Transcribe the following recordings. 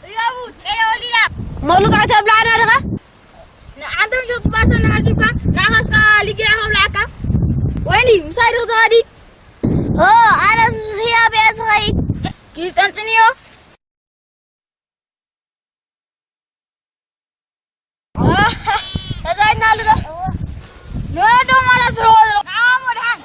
እያቡ ጤና ወሊዳ። መሉቃዕ ተብላዕና ድኻ? ንዓንተን ሸጡ ባሰ ንዓዚብካ ንዓኻስካ ሊጊዕ ከብላዕካ። ወይኒ ምሳይ ድኽ ትኸዲ? ኦ፣ ኣነ ምስ ህያብ እየ ዝኸይድ። ኪጸንጽንዮ። ተዛይድናሉ ዶ? ንወለዶ ማለት ስሕቦ ዘሎ። ንዓሞ ድሓን።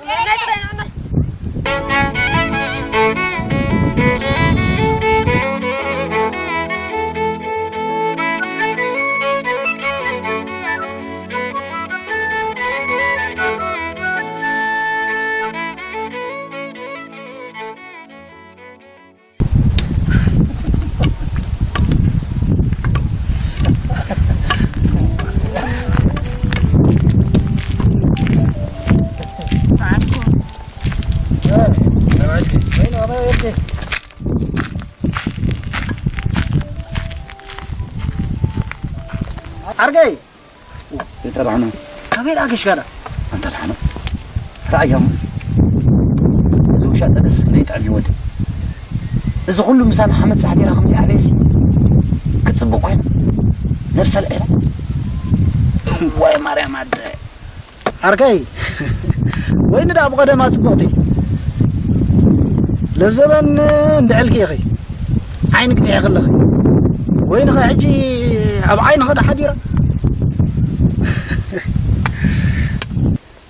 ዓርከይ፣ እንተ ደሓኑ። ካበይ ደኣ ገሽ ጋዳ? እንተ ደሓኑ። ረኣዮም። እዚ ውሻጠ ደስ ክብለኒ ይጥዕም እዩ ወዲ። እዚ ኩሉ ምሳና ሓመድ ጻሕቲራ ከምዚ ዓበየሲ ክትጽብቕ ኮይና ነብሳ ልዒላ። ወይ ማርያም ኣደ። ዓርከይ፣ ወይኒ ደኣ ብቐደማ ጽብቕቲ። ለዘበን እንድዕልኪ ኢኺ ዓይኒ ክትዒ ከለኺ። ወይንኸ ሕጂ ኣብ ዓይንኺ ደኣ ሓዲራ?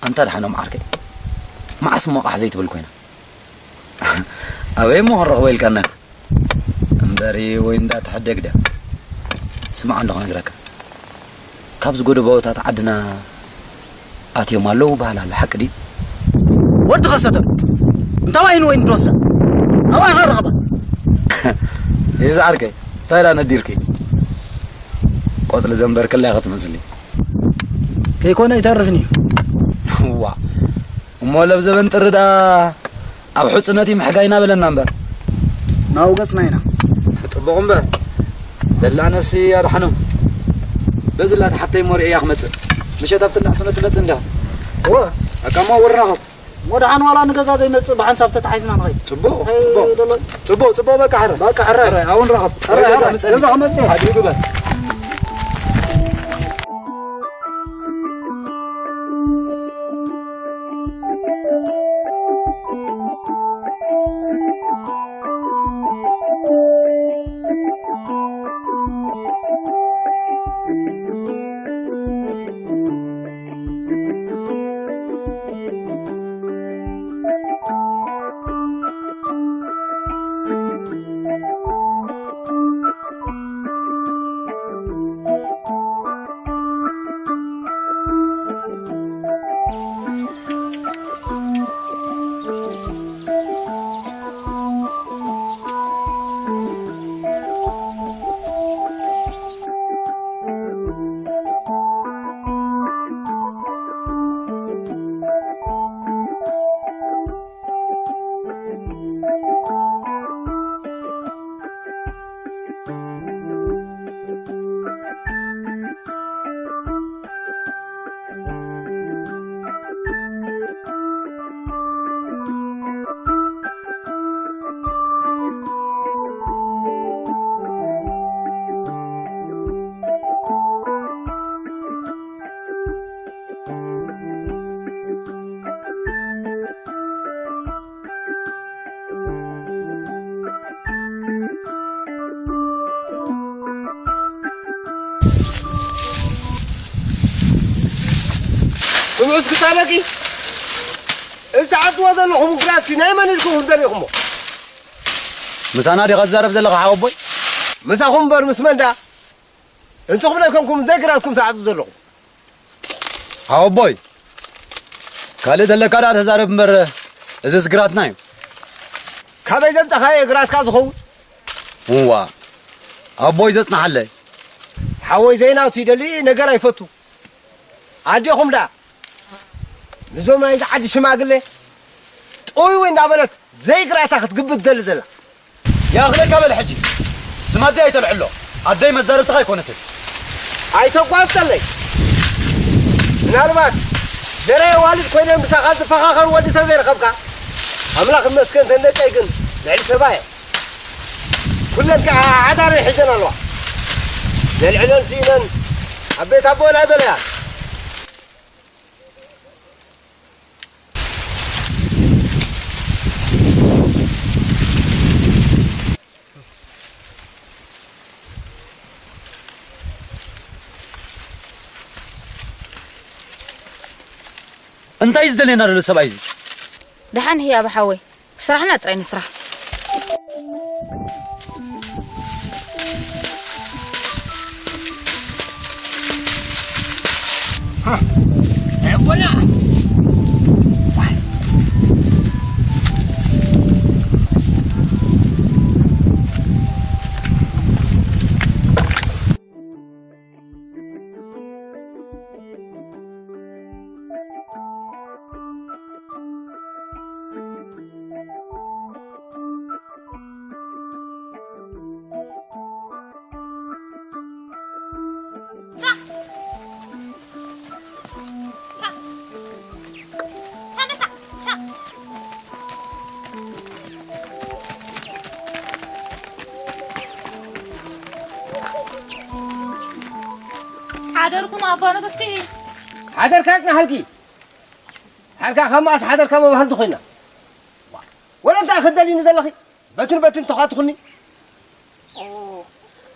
ኣንታ ደሓኖም ዓርከይ፣ መዓስ እሞ ቃሕ ዘይትብል ኮይና? ኣበይ እሞ ክንረኽቦ ኢልካና? እምበሪ ወይ እንዳተሐደግ ድያ? ስማዕ እንዶ ክነግረካ። ካብ ዝጎደባዎታት ዓድና ኣትዮም ኣለዉ በሃል ኣሎ፣ ሓቂ ድዩ? ወዲ ከሰተ፣ እንታባይ ንወይን ድወስዳ? ኣባይ ኸረኽባ? ይዛ ዓርከይ፣ እንታይ ደኣ ነዲርኪ? ቆጽሊ ዘንበርክላ ኢኺ ትመስሊ። ከይኮነ ኣይተርፍን እዩ። ዋ፣ እሞ ለብ ዘበን ጥሪ ደኣ ኣብ ሕጽነት ይምሕጋይና በለና እምበር። ናው ገጽና ኢና። ጽቡቕ እምበር። ደላነሲ ኣድሓኖም። በዚ ላት ሓፍተይ እሞ ርእያ ክመጽእ። ምሸት ኣብቲ ላት ስነ ትመጽእ እንዲያ። እወ። በቃ እሞ ወራኸብ። ወደሓን ዋላ ንገዛ ዘይመጽእ ብሓንሳብ ተታሒዝና ንኸይድ። ጽቡቕ፣ እንታይ ጽቡቕ። ደሎ? ጽቡቕ፣ ጽቡቕ፣ በቃ ሕረ። በቃ ሕረ። ሕረ፣ ኣሁን ራኸብ። ሕረ፣ ወይ ገዛ ሕረ። ምጸእ። ገዛ ክመጽእ። ሓዲኡ ግበር። ስምዑ እስኪ ሳለቂ፣ እዚ ትዓጽዎ ዘለኹም ግራትሲ ናይ መን ኢልኩም ዘሪእኹሞ? ምሳና ዲኻ ትዛረብ ዘለኻ ሓወቦይ? ምሳኹም እምበር ምስ መን ደኣ? እንስኹም ዶ ኣይኮንኩም ዘይግራትኩም ትዓጽዉ ዘለኹም? ሓወቦይ፣ ካልእ ተለካ ደኣ ተዛረብ እምበር፣ እዝስ ግራትና እዩ። ካበይ ዘምጻኻዮ ግራትካ ዝኸውን? እዋ፣ ኣቦይ ዘጽንሓለይ። ሓወይ ዘይናቱ ይደሊ ነገር ኣይፈቱ። ኣዴኹም ደኣ ንዞም ናይዚ ዓዲ ሽማግለ ጥውይ እንዳበለት ዘይግራታ ክትግብት ትደሊ ዘላ። ይኣኽለካ በል ሕጂ። ስም ኣደይ ኣይተልዕሎ። ኣደይ መዛርብትኻ ኣይኮነትን። ኣይተጓብጠለይ። ምናልባት ዘረ ኣዋልድ ኮይነን ምሳኻ ዝፈኻኸር ወዲ ተዘይረኸብካ፣ ኣምላኽ ይመስገን፣ ተን ደቀይ ግን ልዕሊ ሰባ እየ። ኩለን ከዓ ሓዳረን ሒዘን ኣለዋ። ዘልዕለን ስኢነን ኣብ ቤት ኣቦ ናይ በለያ። እንታይ እዩ ዝደልየና ዘሎ ሰብኣይ እዚ? ደሓን ህያብ ሓወይ፣ ስራሕና ጥራይ ንስራሕ። ሓደርኩም ኣባ ንግስቲ። ሓደርካ ጽናሕልኪ። ሓርካ ካብ መኣስ ሓደርካ መባህልቲ ኮይና። ወለንታ ክትደልዩኒ ዘለኺ? በትን በትን ተኻትኹኒ። ኦ፣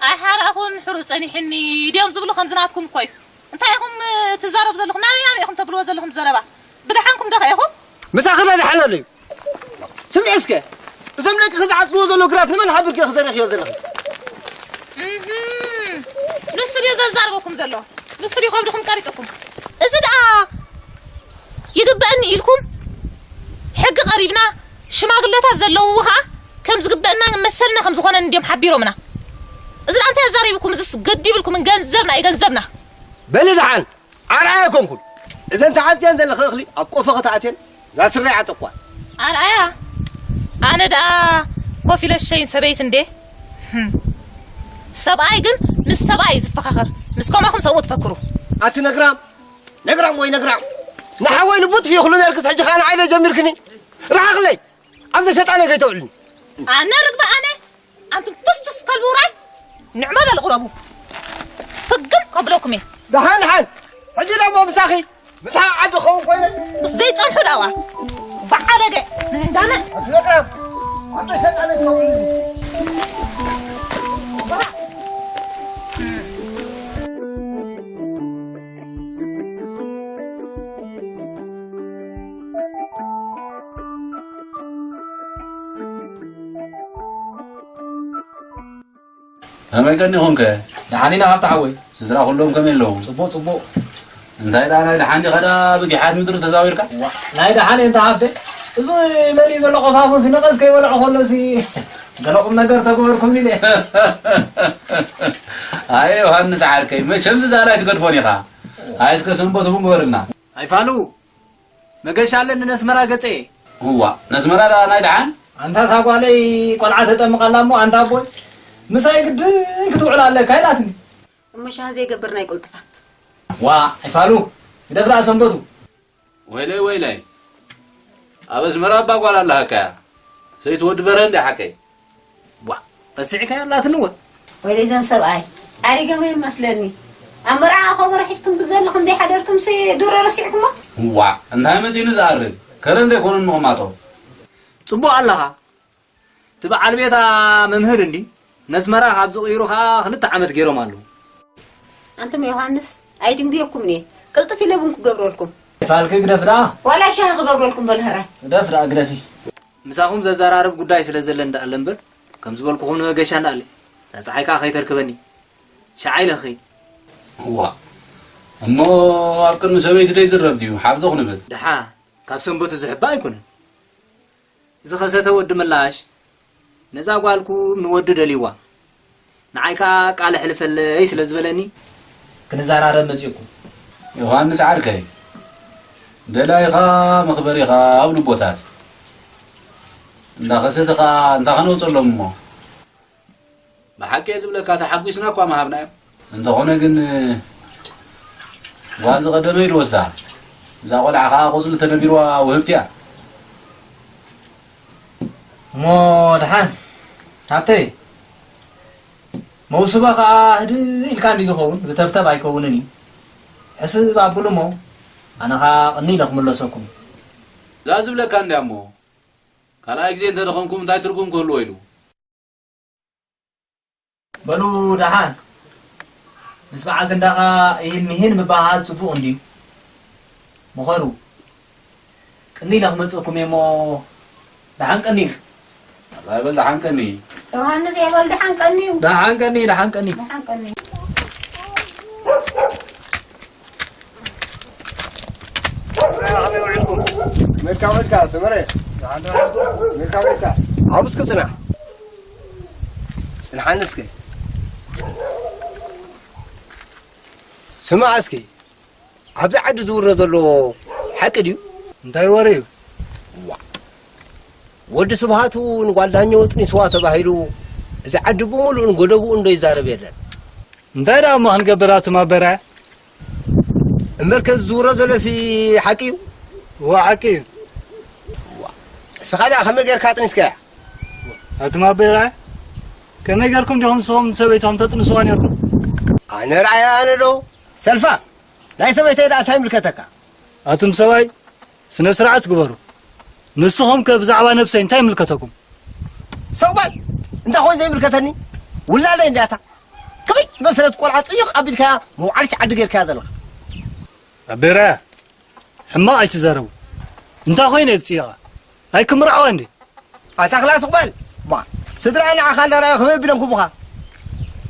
ኣይሓራኹን ሕሩፅ ጸኒሕኒ ድዮም ዝብሉ ከምዚ ናትኩም እኮ እዩ። እንታይ ኢኹም ትዛረቡ ዘለኹም? ናበይ ናበይ ኢኹም ተብልዎ ዘለኹም ዘረባ? ብደሓንኩም ዶ ኢኹም? ምሳኺ ዶ ደሓን ኣሎ እዩ? ስምዒ እስከ፣ እዞም ደቅኺ ዝዓጽድዎ ዘለዉ ግራት ንመን ሓቢርኪ ኢኺ ዘሪኽዮ ዘለኺ? እህም፣ ንሱ ድዩ ዘዛርበኩም ዘሎ? ንሱ ድዩ ከብድኹም ቀሪጽኩም? እዚ ደኣ ይግበኣኒ ኢልኩም ሕጊ ቀሪብና፣ ሽማግለታት ዘለውዎ ኸኣ ከም ዝግበአና መሰልና ከም ዝኾነን እንድዮም ሓቢሮምና። እዚ ደኣ እንታይ ኣዛሪብኩም? እዚስ ገዲብልኩም፣ ገንዘብና እዩ፣ ገንዘብና። በሊ ደሓን፣ ኣርኣያ ኣይኮንኩን። እዘን ተዓጽየን ዘለኺ እኽሊ ኣብ ቆፎ ከተኣትየን እዛ ስረይ ዓጠቅዋ። ኣርኣያ፣ ኣነ ደኣ ኮፍ ኢለ ሸይን ሰበይት እንዴ? ህም። ሰብኣይ ግን ምስ ሰብኣይ እዩ ዝፈኻኸር። ምስ ከማኹም ሰብኡ ትፈክሩ። ኣቲ ነግራም፣ ነግራም ወይ ነግራም። ንሓወይ ልቡ ጥፊኡ ክሉ ነርክስ ሕጂ ኸኣ ንዓይ ዶ ጀሚርክኒ? ርሓቕለይ! ኣብ ዘሸጣነ ከይተውዕልኒ። ኣነ ርግበ ኣነ፣ ኣንቱም ቱስቱስ ከልቢ ውራይ፣ ንዕማ በል ቁረቡ። ፍግም ከብለኩም እየ። ደሓን፣ ደሓን። ሕጂ ደሞ ምሳኺ፣ ምሳኺ ዓዲ ክኸውን ኮይነ። ምስ ዘይጸንሑ ደኣዋ። በዓለገ፣ ንዳነ። ኣቲ ነግራም፣ ኣብ ዘሸጣነ ከይተውዕልኒ። ከመይ ቀኒኹም ከ? ደሓን ኢና ሃብቲ ሓወይ። ስድራ ኩሎም ከመይ ኣለዉ? ጽቡቕ፣ ጽቡቕ። እንታይ ደኣ ናይ ደሓን ዲኻ ደኣ ብጊሓት ምድሪ ተዛዊርካ? ዋ፣ ናይ ደሓን እየ እንተ ሃብተይ። እዚ መሊኡ ዘሎ ቆፋፉንሲ ነቐዝ ከይበልዖ ከሎሲ ገለ ቁም ነገር ተገበርኩም ኢለ። ኣየ ዮሃንስ ዓርከይ፣ መቸም ዝዳል ኣይትገድፎን ኢኻ። ኣይ እስከ ሰንበት እውን ግበርልና። ኣይፋሉ። መገሻ ኣለኒ ነስመራ ገጸ። እዋ፣ ነስመራ ደኣ ናይ ደሓን? ኣንታ እታ ጓለይ ቆልዓ ተጠምቕ ኣላ እሞ፣ ኣንታ ኣቦይ፣ ምሳይ ግድን ክትውዕል ኣለካ ኢላትኒ። እሞ ሻሂ ዘይገብር ናይ ቁልጥፋት። ዋ፣ ኣይፋሉ፣ ግደፍ ደኣ ሰንበቱ። ወይለይ፣ ወይለይ። ኣብ ኣስመራ እባ ጓል ኣላሃካ እያ። ሰይቲ ወዲ በርሀ እንድያ ሓቀይ። ዋ፣ ረሲዕካዮ ኣላትኒ ወ? ወይለይ እዞም ሰብኣይ፣ ኣሪገሞ ይመስለኒ። ኣብ መርዓ ከበሮ ሒዝኩም ብዘለኹም ዘይሓደርኩምሲ ድሮ ረሲዕኩሞ? ዋ፣ እንታይ መጺኡኒ ዝኣርግ? ከረን ዘይኮኑን ምቕማጦም። ጽቡቕ ኣለኻ። እቲ በዓል ቤታ መምህር እንዲ፣ ነስመራ ካብ ዝቕይሩ ኸኣ ክልተ ዓመት ገይሮም ኣለዉ። ኣንቱም ዮሃንስ፣ ኣይድንጉየኩምን እየ። ቅልጥፍ ኢለ ቡን ክገብረልኩም። ፋልኪ ግደፍ ደኣ። ዋላ ሻሂ ክገብረልኩም በሉ፣ ሕራይ። ግደፍ ደኣ፣ ግደፊ። ምሳኹም ዘዘራርብ ጉዳይ ስለ ዘለኒ ደኣ እምበር፣ ከም ዝበልኩኹም ንመገሻ እንዳኣለ። እታ ጸሓይ ከኣ ከይተርክበኒ። ሸዓ ኢለ ክኸይድ። እዋ። እሞ ኣብ ቅድሚ ሰበይቲ ደይዝረብ ድዩ? ሓፍ ዶ ክንብል? ደሓ፣ ካብ ሰንበቱ ዝሕባእ ኣይኮነን። እዚ ከሰተ ወዲ ምላሽ፣ ነዛ ጓልኩ ንወዲ ደልይዋ። ንዓይ ከኣ ቃል ኣሕልፈለይ ስለ ዝበለኒ፣ ክንዘራረብ መጺእኩ። ዮሃንስ ዓርከይ፣ ደላይኻ መኽበሪኻ ኣብ ልቦታት። እንዳ ከሰተ ከኣ እንታይ ከነውጸሎም እሞ? ብሓቂ እየ ዝብለካ፣ ተሓጒስና እኳ ምሃብናዮም። እንተኾነ ግን፣ ጓል ዝቐደመ እዩ ዝወስዳ። እዛ ቆልዓ ኸዓ ቁጽሊ ተነቢርዋ ውህብቲ እያ። እሞ ደሓን፣ ሃብተይ፣ መውስቦ ኸዓ ህድእ ኢልካ እንዲ ዝኸውን፣ ብተብተብ ኣይከውንን እዩ። ሕስብ ኣብሉ እሞ፣ ኣነ ኸዓ ቅኒ ኢለ ክምለሰኩም። እዛ ዝብለካ እንድያ እሞ፣ ካልኣይ ግዜ እንተደኸምኩም እንታይ ትርጉም ክህልዎ ኢሉ? በሉ ደሓን፣ ምስ በዓል ክንዳኻ ይህን ምሂን ምበሃሃል ጽቡቕ እንድዩ። ምኸዱ፣ ቅኒ ኢለ ክመጽእኩም እየ እሞ፣ ደሓን ቀኒ። ኣታ በል ደሓን ቀኒ። ዮሃንስ እየ በል ደሓን ቀኒ። ደሓን ቀኒ፣ ደሓን ቀኒ። ደሓን ቀኒ። መልካ መልካ፣ ስመረ። መልካ መልካ። ኣብኡ እስኪ ጽናሕ። ጽንሓኒ እስኪ። ስማዕ እስኪ፣ ኣብዚ ዓዲ ዝውረ ዘሎ ሓቂ ድዩ? እንታይ ወረ እዩ? ዋ። ወዲ ስብሃቱ ንጓል ዳኘው ጥኒስዋ ተባሂሉ፣ እዚ ዓዲ ብምሉእን ጎደብኡን ዶ ይዛረብ የለን? እንታይ ደኣ እሞ ክንገብር ኣቱም ኣበራ? እምበርከ ዝዝውሮ ዘሎሲ ሓቂ እዩ? እወ፣ ሓቂ እዩ። እዋ፣ እስኻ ደኣ ከመይ ጌርካ ኣጥኒስካያ? ኣቱም ኣበራ፣ ከመይ ጌርኩም ዲኹም ንስኹም ንሰበይትኹም ተጥንስዋ ኔርኩም? ኣነ ርኣያ ኣነ ዶ? ሰልፋ፣ ናይ ሰበይተይ ደኣ እንታይ ይምልከተካ? ኣቱም ሰብኣይ፣ ስነ ስርዓት ግበሩ። ንስኹም ከ ብዛዕባ ነብሰይ እንታይ ይምልከተኩም? ሰቕ በል! እንታይ ኮይኑ ዘይምልከተኒ? ውላደይ እንድያ እታ። ከመይ ዝበሰለት ቆልዓ ጽይቕ ኣቢልካያ መውዓሊት ዓዲ ጌርካያ ዘለኻ? ኣቤራያ፣ ሕማቕ ኣይትዛረቡ። እንታይ ኮይነ እየ ዝጽይቓ? ኣይክምርዓዋ እንዴ? ኣታ ክላ ስቕ በል! ባ፣ ስድራ ንዓኻ እንዳረኣዩ ከመይ ቢሎም ክቡኻ?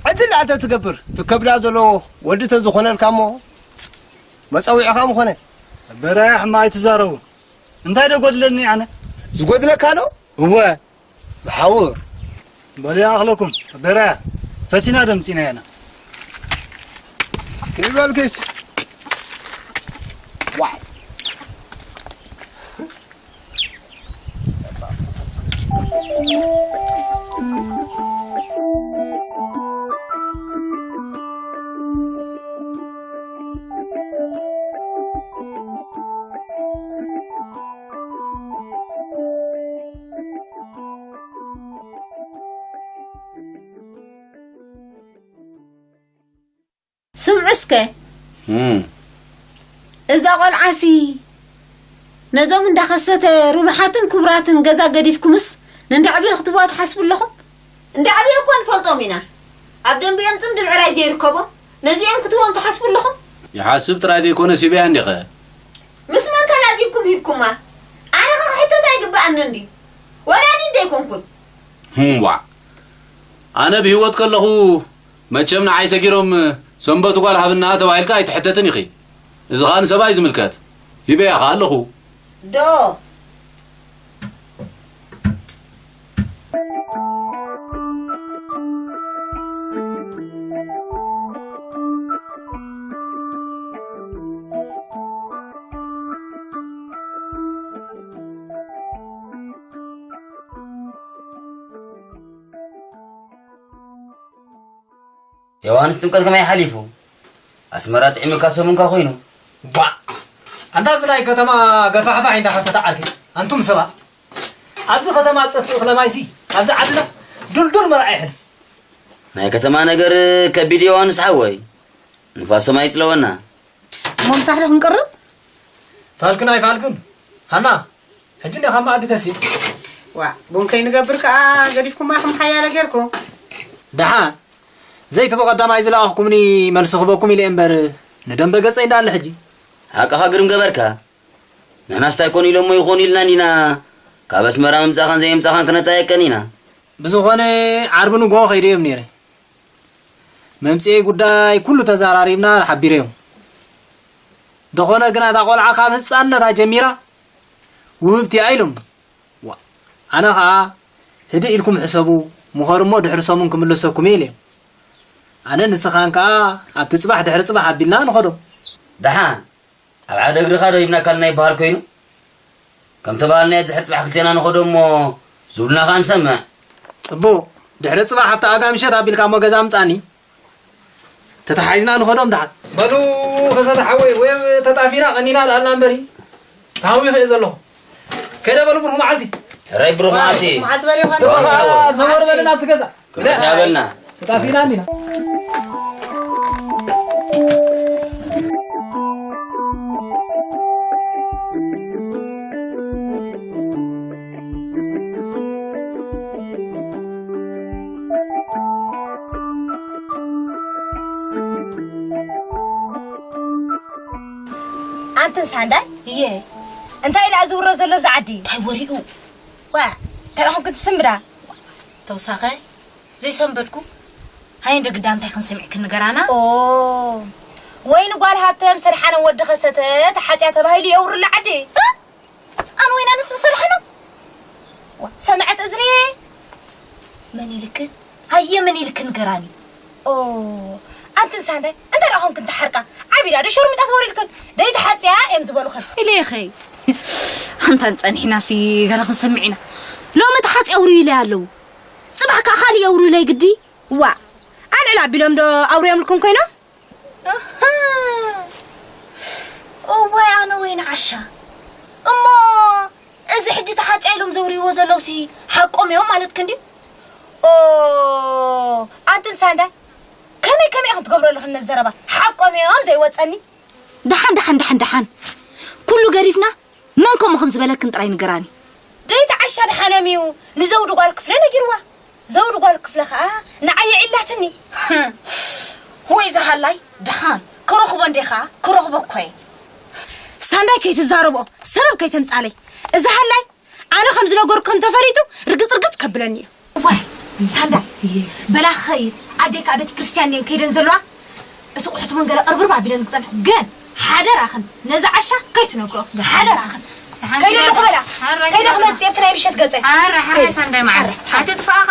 ዕድል ደኣ ተትገብር፣ እቲ ከብዳ ዘሎ ወዲ ተዝኾነልካ እሞ መጸዊዕኻ ምኾነ። ኣቤራያ፣ ሕማቕ ኣይትዛረቡ። እንታይ ዶ ጎድለኒ ኣነ? ዝጎድለካ ዶ? እወ። መሓውር። በሉ ይኣኽለኩም። ኣቤራያ፣ ፈቲና ደምጺና ኢና። ከይበልክስ። ዋይ። ስምዑ እስከ፣ እም። እዛ ቆልዓሲ ነዞም እንዳኸሰተ ርቡሓትን ክቡራትን ገዛ ገዲፍኩምስ ንእንዳዕብየ ክትህብዋ ትሓስቡ ኣለኹም? እንዳዕብየ እኮ ንፈልጦም ኢና። ኣብ ደንበ የምጽም ድምዕራይ ዘይርከቦም ነዚኦም ክትህቦም ትሓስቡ ኣለኹም? ይሓስብ ጥራይ ዘይኮነስ ሂበያ እንዲኸ። ምስ መን ተላዚብኩም ሂብኩማ? ኣነ ኸ ክሕተት ኣይግበኣንን ድዩ? ወላዲት ዶ ኣይኮንኩን? ህምዋ። ኣነ ብህይወት ከለኹ መቸም ንዓይ ሰጊሮም ሰንበቱ ጓል ሃብና ተባሂልካ ኣይትሕተትን ኢኺ። እዚ ኸኣ ንሰብኣይ ዝምልከት። ሂበያ ኸኣ ኣለኹ። ዶ። ዮሃንስ ጥምቀት ከመይ ሓሊፉ? ኣስመራ ጥዒሙካ ሰሙንካ ኮይኑ። ቧዕ! ኣንታ እዚ ናይ ከተማ ገፋሕፋሕ እንዳኸሰተ ዓርኪ ኣንቱም ሰባት ኣብዚ ከተማ ዝጠፍእ እኽለ ማይሲ ኣብዚ ዓድና ዱልዱል መርዓ ይሕልፍ። ናይ ከተማ ነገር ከቢድ እዩ ዮሃንስ ሓወይ። ንፋስ ሰማይ ይጽለወና። እሞ ምሳሕ ዶ ክንቅርብ? ፋልክን ኣይፋልክን ሃና ሕጂ እንዲኻ መኣዲ ተሲእ። ዋእ ቡን ከይንገብር ከኣ ገዲፍኩማ ኢኹም ሓያለ ጌርኩም። ደሓን ዘይትቦ ቀዳማይ ዝለኣኽኩምኒ መልሲ ክበኩም ኢለ እምበር ንደንበ ገጸይ እንዳኣለ ሕጂ። ሓቅኻ ግርም ገበርካ። ንሕናስ ታይ ኮን ኢሎሞ ይኾን ኢልና እንዲና ካብ ኣስመራ ምምጻኻን ዘየምጻኻን ክነጣየቀን ኢና። ብዝኾነ ዓርቢ ንግሆ ከይደ እየም ነይረ። መምጽኤይ ጉዳይ ኩሉ ተዛራሪብና ሓቢረዮም። ደኾነ ግና እታ ቆልዓ ካብ ህጻንነታ ጀሚራ ውህብቲ እያ ኢሎም። ዋእ ኣነ ኸኣ ህድእ ኢልኩም ሕሰቡ ምኸሩ እሞ ድሕሪ ሰሙን ክምለሰኩም እየ ኢለዮም። ኣነን ንስኻን ከኣ ኣብቲ ጽባሕ ድሕሪ ጽባሕ ኣቢልና ንኸዶ። ደሓን ኣብ ሓደ እግርኻ ዶ ሂብናካ ኣልና ይበሃል ኮይኑ? ከም ተባሃልናዮ ድሕሪ ጽባሕ ክልቴና ንኸዶ እሞ ዝብሉና ኸኣ ንሰምዕ። ጽቡቕ፣ ድሕሪ ጽባሕ ኣብታ ኣጋ ምሸት ኣቢልካ እሞ ገዛ ምጻኒ። ተተሓሒዝና ንኸዶ እምድሓን። በሉ ከሰተ ሓወይ፣ ወይም ተጣፊና ቀኒና ደኣልና እምበሪ ተሃዊኸ እየ ዘለኹ። ከይደ በሉ ብሩኽ መዓልቲ። ሕራይ ብሩኽ መዓልቲ። መዓልቲ በል ዮሃንስ። ሰብኻ ዘወር በልና ኣብቲ ገዛ። ክብረት ያበልና። ተጣፊና እንዲና። ኣንተን ሳንዳይ እየ እንታይ ኢላ ዝውረ ዘሎ ብዛ ዓዲ እንታይ ወሪኡ ዋ ተረኹም ክትስምዳ ተውሳኸ ዘይሰንበድኩ ሃይ እንደ ግዳ እንታይ ክንሰሚዕ ክንገራና ኦ ወይ ንጓል ሃብተም ሰድሓነ ወዲ ኸሰተ ተሓፅያ ተባሂሉ የውርላ ዓዲ ኣነ ወይና ንሱ ሰድሓነ ሰምዐት እዝኒ መን ኢልክን ሃየ መን ኢልክን ገራኒ ኦ ኣንትን ሳንዳይ እንተ ደኣ ኾንክን ተሓርቃ ዓቢዳ ዶ ሸርሚጣ ተወሪድክን ደይ ተሓጽያ እዮም ዝበሉኽን ኢለይኸይ ኣንታን ጸኒሕናሲ ገለ ክንሰምዕ ኢና ሎሚ ተሓጽያ ውርዩ ኢለይ ኣለዉ ጽባሕ ከኣ ካልእ የውርዩ ኢለይ ግዲ ዋ ኣልዕል ኣቢሎም ዶ ኣውርዮምልኩም ኮይኖም እዋይ ኣነ ወይኒ ዓሻ እሞ እዚ ሕጂ ተሓጽያ ኢሎም ዘውርይዎ ዘለውሲ ሓቆም እዮም ማለትኪ እንድዩ ኦ ኣንትን ሳንዳ ከመይ ከመይ ኢኽን ትገብሮ ኣለኽን ነዚ ዘረባ ሓብ ቆም እዮም ዘይወፀኒ። ደሓን ደሓን ደሓን ደሓን፣ ኩሉ ገዲፍና መን ከምኡ ከም ዝበለክን ጥራይ ንገራኒ። ደይቲ ዓሻ ደሓነም እዩ ንዘውዱ ጓል ክፍለ ነጊርዋ። ዘውዱ ጓል ክፍለ ከዓ ንዓየ ዒላትኒ። ወይ ዝሃላይ ደሓን ክረኽቦ እንዴ ከዓ ክረኽቦ እኮ እየ። ሳንዳይ ከይትዛረቦ ሰበብ ከይተምፃለይ። እዚ ሃላይ ኣነ ከም ዝነገርኩ ከም ተፈሊጡ ርግፅ ርግፅ ከብለኒ እዩ። ዋይ ሳንዳይ፣ በላ ኸይድ ኣዴካ ቤተ ክርስቲያን እየን ከይደን ዘለዋ። እቲ ቁሕቲ እውን ገለ ቅርብርብ ኣቢለን ክጸንሕ ግን ሓደራኽን ነዚ ዓሻ ከይትነግሮ ሓደራኽን። ከይደ ኣለኹ በላ። ከይደ ክመጽእ ኣብቲ ናይ ምሸት ገጸ። ኣረ ሓረ ሳንዳይ ማዕረ። ኣይትጥፋእኻ።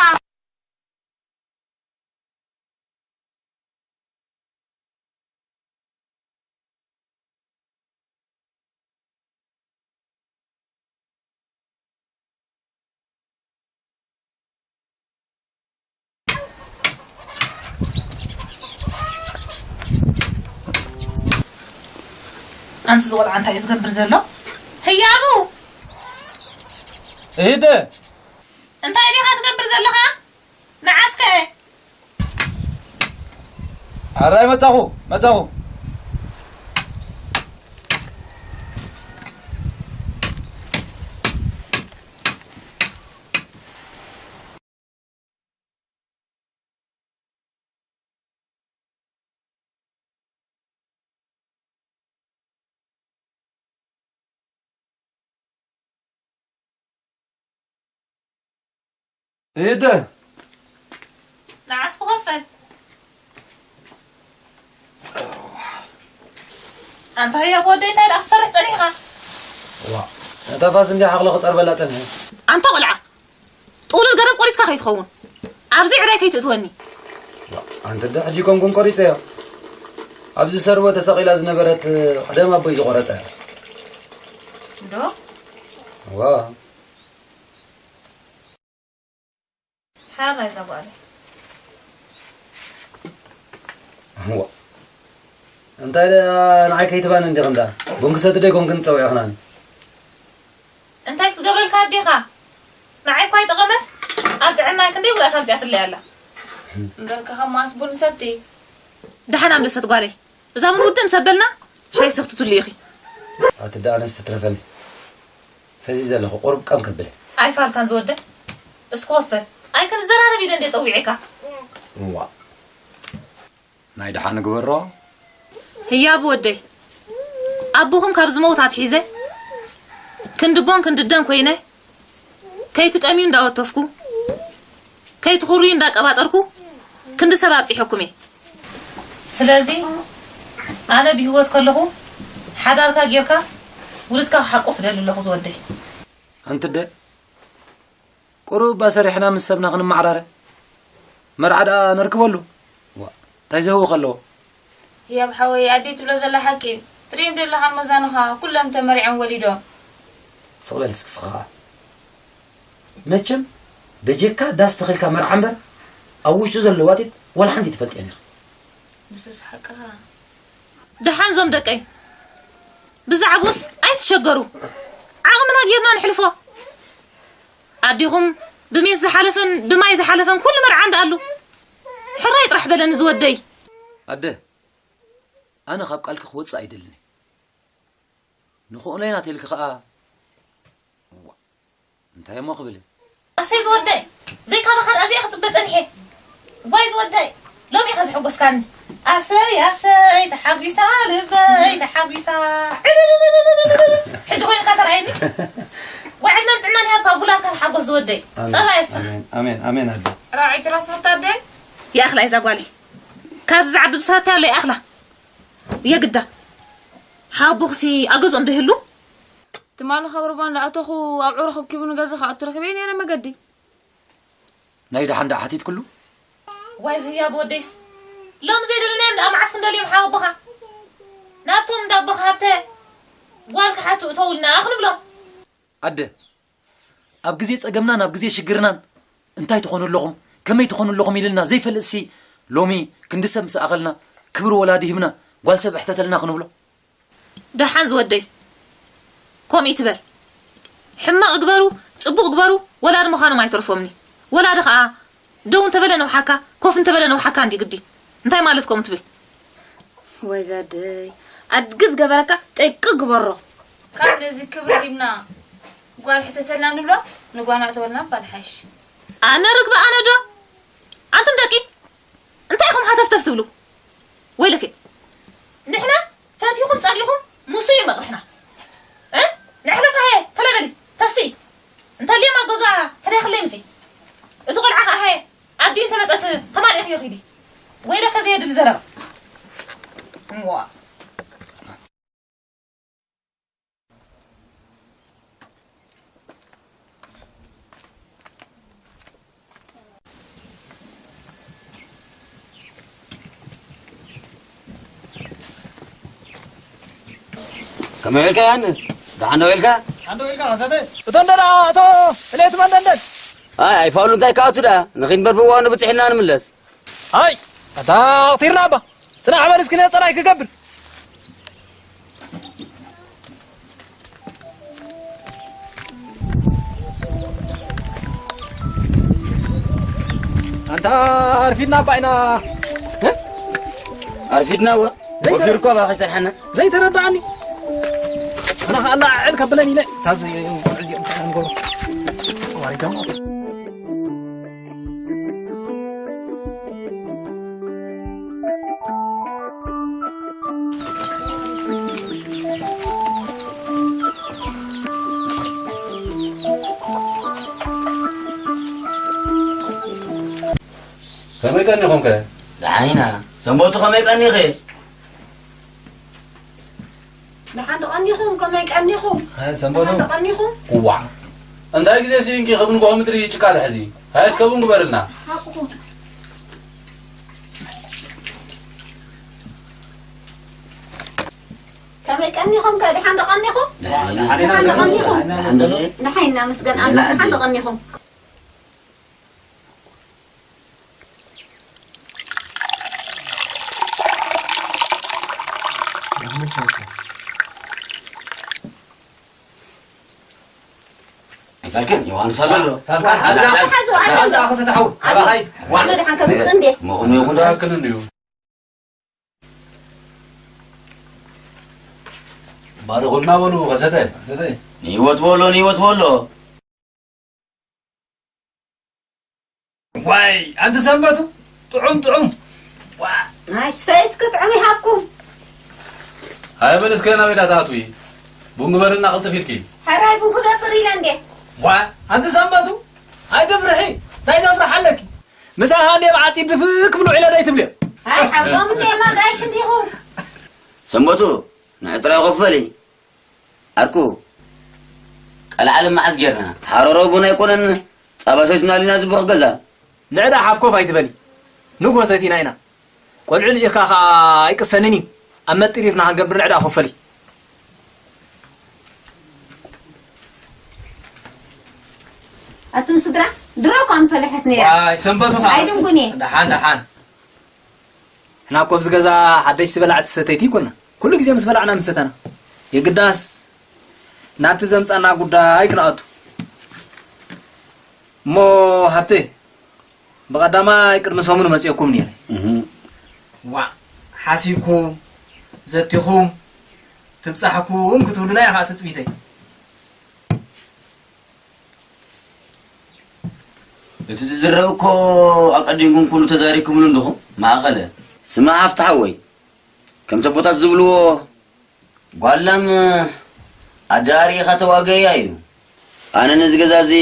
ኣንቲ ዝቆልዓ እንታይ እዩ ዝገብር ዘሎ? ህያቡ! እሂደ! እንታይ ዲኻ ትገብር ዘለኻ? ንዓስከ? ኣራይ መጻኹ፣ መጻኹ። ሄደ። ንዓስ ክኸፈል። ኣንታ ህያብ ወደይ እንታይ ደኣ ክትሰርሕ ጸኒሕካ? ዋ፣ ነታ ፋስ እንዲያ ሓቕሊ ክጸርበላ ጸኒሐ። ኣንታ ቆልዓ፣ ጥቕሉል ገረብ ቆሪጽካ ከይትኸውን፣ ኣብዚ ዕዳይ ከይትእትወኒ። ኣንቲ ደ ሕጂ ኮንኩን ቆሪጸዮ። ኣብዚ ሰርቦ ተሰቒላ ዝነበረት ቀደም ኣቦይ ዝቆረጸ። ዶ? ዋ። ሓር ናይዛ ጓለይ። ዋ። እንታይ ደኣ ንዓይ ከይትባን እንዲኽን ደኣ? ቡን ክሰቲ ዶ ኣይኮንክን ትጸውዒኽናኒ? እንታይ ክትገብረልካ ኣዴኻ? ንዓይ እኳ ኣይጠቐመት፣ ኣብ ጥዕናይ ክንደይ ጉድኣት ኣምጺኣትለይ ኣላ። እምበር ከ ከማስ ቡን ሰቲ። ደሓን ኣምለሰት ጓለይ። እዛ ቡን ውድእ ምስ ኣበልና፣ ሻይ ሰኽትትሉ ኢኺ። ኣቲ ደኣ ኣነስ ትትረፈኒ። ፈዚዘ ኣለኹ፣ ቁሩብ ቀም ከብል። ኣይፋልካን ዝወደ። እስኪ ወፈር። ኣይ ክንዘራረብ ኢለ እንደ ጸዊዐካ። እዋ። ናይ ደሓን ግበሮ። ህያቡ ወደይ፣ ኣቦኹም ካብ ዝመውት ኣትሒዘ ክንዲ ቦን ክንዲ ደን ኮይነ፣ ከይትጠምዩ እንዳወተፍኩ፣ ከይትኹርዩ እንዳቀባጠርኩ፣ ክንዲ ሰብ ኣብጺሐኩም እየ። ስለዚ ኣነ ብህይወት ከለኹ ሓዳርካ ጌርካ ውሉድካ ክሓቁፍ እደሊ ኣለኹ ዝወደይ። ኣንቲ ኣደ፣ ቁሩብ እባ ሰሪሕና ምስ ሰብና ክንመዓራረ። መርዓ ደኣ ነርክበሉ። ዋ፣ እንታይ ዘህውኽ ኣለዎ? ህያብ ሓወይ፣ ኣደይ ትብሎ ዘላ ሓቂ እዩ። ትርእዮም ዶ ኣለኻ መዛኑኻ፣ ኩሎም ተመሪዖም ወሊዶም። ስቕ በል እስኪ ስኻ። መቸም በጀካ ዳስ ተኺልካ መርዓ እምበር፣ ኣብ ውሽጡ ዘሎ ዋጢጥ ዋላ ሓንቲ ኣይትፈልጥዮን ኢኺ። ንሱስ ሓቅኻ። ደሓን ዞም ደቀይ፣ ብዛዕባኡስ ኣይትሸገሩ። ዓቕምና ጌርና ንሕልፎ። ኣዴኹም ብሜስ ዝሓለፈን ብማይ ዝሓለፈን ኩሉ መርዓ እንዳኣሉ። ሕራይ ጥራሕ በለኒ ዝወደይ። ኣደ፣ ኣነ ካብ ቃልኪ ክወጽእ ኣይደልን እየ። ንኽእሎ ኢና ተልኪ ኸኣ፣ እዋ፣ እንታይ እሞ ክብል? ኣሰይ ዝወደይ፣ ዘይካባኻ ደኣ እዚኣ ክጽበ ጸኒሐ። ዋይ ዝወደይ፣ ሎሚ ኢኻ ዘሐጎስካኒ። ኣሰይ፣ ኣሰይ፣ ተሓጒሳ ልበይ፣ ተሓጒሳ። ዕልልልልልልል። ሕጂ ኮይንካ ተራእየኒ። ዋይ ዕድመን ጥዕናን ይሃብካ፣ ኣብ ጉላትካ ተሓጎስ ዝወደይ። ኣሜን፣ ጸባ የስኻ። ኣሜን፣ ኣሜን፣ ኣሜን ኣደ። ራዒት ራስ ወታደይ። ይኣኽላ እዛ ጓለይ። ካብዚ ዝዓቢ ብስራት ኣሎ ይኣኽላ። የግዳ። ሓቦኽሲ ኣገዝኦም ዶ ይህሉ? ትማሊ ካብ ሩባ እንዳኣተኹ ኣብ ዕሮ ከብኪቡ ንገዛ ክኣቱ ረኺበዮ ነይረ መገዲ። ናይ ደሓን ደኣ ሓቲትክሉ? ዋይ ዝህያብ ወደይስ። ሎም ዘይደለናዮም ደኣ መዓስ ክንደልዮም ሓወቦኻ? ናብቶም እንዳቦኻ ሃብተ ጓል ክሓቱ እተውልና ክንብሎም። ኣደ፣ ኣብ ግዜ ጸገምናን ኣብ ግዜ ሽግርናን እንታይ ትኾኑ ኣለኹም፣ ከመይ ትኾኑ ኣለኹም ኢልልና ዘይፈልጥሲ፣ ሎሚ ክንዲ ሰብ ምስ ኣኸልና፣ ክብሪ ወላዲ ሂብና፣ ጓል ሰብ እሕተተልና ክንብሎ? ደሓን ዝወደይ፣ ከምኡ ይትበል። ሕማቕ ግበሩ፣ ጽቡቕ ግበሩ፣ ወላዲ ምዃኖም ኣይተርፎምኒ። ወላዲ ኸኣ ደው እንተበለ ነውሓካ፣ ኮፍ እንተበለ ነውሓካ እንዲ ግዲ። እንታይ ማለት ከምኡ ትብል? ወይ ዘደይ፣ ኣድጊ ዝገበረካ ጥቂ ግበሮ። ካብ ነዚ ክብሪ ሂብና ጓል ሕተተልና ንብሎ፣ ንጓና እተወልና እባ ንሓይሽ። ኣነ ርግቢ ኣነ ዶ? ኣንቱም ደቂ፣ እንታይ ኢኹም ሃተፍተፍ ትብሉ? ወይለኪ። ንሕና ፈቲኹም ጸሊኹም ሙሱ እዩ መቕርሕና። እ? ንሕለፋ፣ ሄ፣ ተለበሊ፣ ተሲ። እንተልዮም ኣብ ገዛ ሕደኽለይ ምጺ። እቲ ቆልዓ ኸኣ፣ ሄ፣ ኣዲ እንተመጸት ተማሊእኽዮ ኺዲ። ወይለከ ዘየድሊ ዘረባ። እዋ። ከመይ ውዒልካ ዮሃንስ? ደሓን ዶ ውዒልካ? ሓንዶ ኢልካ ከሰተ። እቶ እንደዳ፣ እቶ እሌት መንደንደን። ኣይ፣ ኣይፋሉ እንታይ ክኣቱ ደኣ? ንኺድ በርብዋ ንብጽሕ ኢልና ንምለስ። ኣይ፣ ኣታ ኣቕቲርና እባ። ጽናሕ በል እስኪ ነጸራይ ክገብር። ኣንታ ኣርፊድና እባ ኢና። እ? ኣርፊድና እወ። ዘይተረ- ወፊርኳ እባ ከይጸንሐና። ዘይተረዳእኒ። ኣነ ኸኣ ኣላዕዕል ከብለኒ ኢለ። ታዚ እዚኦም እንታይ ንገብሮ? ዋሪዶም። ከመይ ቀኒኹም ከ? ደሓን ኢና። ሰንበቱ ከመይ ቀኒኺ? ደሓን ዶ ቀኒኹም? ከመይ ቀኒኹም? ሃይ፣ ሰንበቱ። ደሓን ዶ ቀኒኹም? እዋ። እንታይ ግዜ ስኢንኪ፣ ከም ንግሆ ምድሪ ጭቃ ትሕዚ? ሃይ፣ እስከ ቡን ግበርልና። ሃብኩም። ከመይ ቀኒኹም ከ? ደሓን ዶ ቀኒኹም? ደሓን ኢና። ደሓን ዶ ቀኒኹም? ደሓን ዶ? ደሓን ኢና፣ ምስገን ኣምላኽ። ደሓን ዶ ቀኒኹም? ኣይፈልክን፣ ዮሃንስ ኣሎ ኣሎ። ፈልካ፣ ሓዛ፣ ሓዛ፣ ሓዛ፣ ሓዛ፣ ሓዛ፣ ሓዛ፣ ሓዛ፣ ሓዛ፣ ኣባኻይ። ዋ። ኣነ ደሓን ከምጽእ እንዴ? መቑም ይኹን ዳስ። ትኽክል እንድዩ። ባርኹልና በሉ፣ ከሰተ። ከሰተ። ንህይወት በሎ፣ ንህይወት በሎ። ዋይ፣ ኣንቲ ሰንበቱ፣ ጥዑም፣ ጥዑም። ዋ። ኣሽተይ እስኪ ጥዑም ይሃብኩም። ሃይ በል እስከ ናበይ ዳ ትኣትዊ? ቡን ግበርልና ቅልጥፍ ኢልኪ። ሕራይ ቡን ክገብር ኢለ እንዴ። ዋ፣ ኣንቲ ሰንበቱ፣ ኣይትፍርሒ፣ እንታይ ዘፍርሕ ኣለኪ? ምሳኻ እንዴ ብዓጺድ ድፍእ ክብሉ ዒለ ዶ ኣይትብልዮ? ኣይ፣ ሓጎም እንዴ ማጋሽ እንዲኹ። ሰንበቱ፣ ንዕጥራይ ኮፈሊ። ኣርኩ፣ ቀልዓለም መዓስ ጌርና? ሓረሮ ቡን ኣይኮነን፣ ጻባ ሰቲና ሊና እዚ ብሩኽ ገዛ። ንዕዳ ሓፍ ኮፍ ኣይትበሊ። ንግሆ ሰቲና ኢና። ቆልዑ ልኢኽካ ኸኣ ኣይቅሰንን እዩ። ኣብ መጥሪትና ክንገብር ንዕዳ ኮፈሊ። ኣቱም ስድራ፣ ድሮ እኳ ምፈለሐት ነይራ። ዋይ፣ ሰንበቱ ኸኣ። ኣይድንጉን እየ። ደሓን፣ ደሓን። ንሕና እኮ ኣብዚ ገዛ ሓደሽቲ በላዕቲ ሰተይቲ ኣይኮንና። ኩሉ ግዜ ምስ በላዕና ምስ ሰተና። የግዳስ ናብቲ ዘምጻና ጉዳይ ክንኣቱ። እሞ ሃብተ፣ ብቐዳማይ ቅድሚ ሰሙን መጺኦኩም ነይረ። እህ። ዋእ፣ ሓሲብኩም፣ ዘቲኹም፣ ትብጻሕኩም ክትብሉና እያ ኸኣ ትጽቢተይ። እቲ ዝዝረብ እኮ ኣቀዲምኩም ኩሉ ተዛሪብኩምሉ እንዲኹም፣ ማእኸለ። ስማዕ ሃብተ ሓወይ፣ ከምቲ ኣቦታት ዝብልዎ፣ ጓል ላም ኣደ ኣርኢኻ ተዋገያ እዩ። ኣነ ነዚ ገዛ እዚ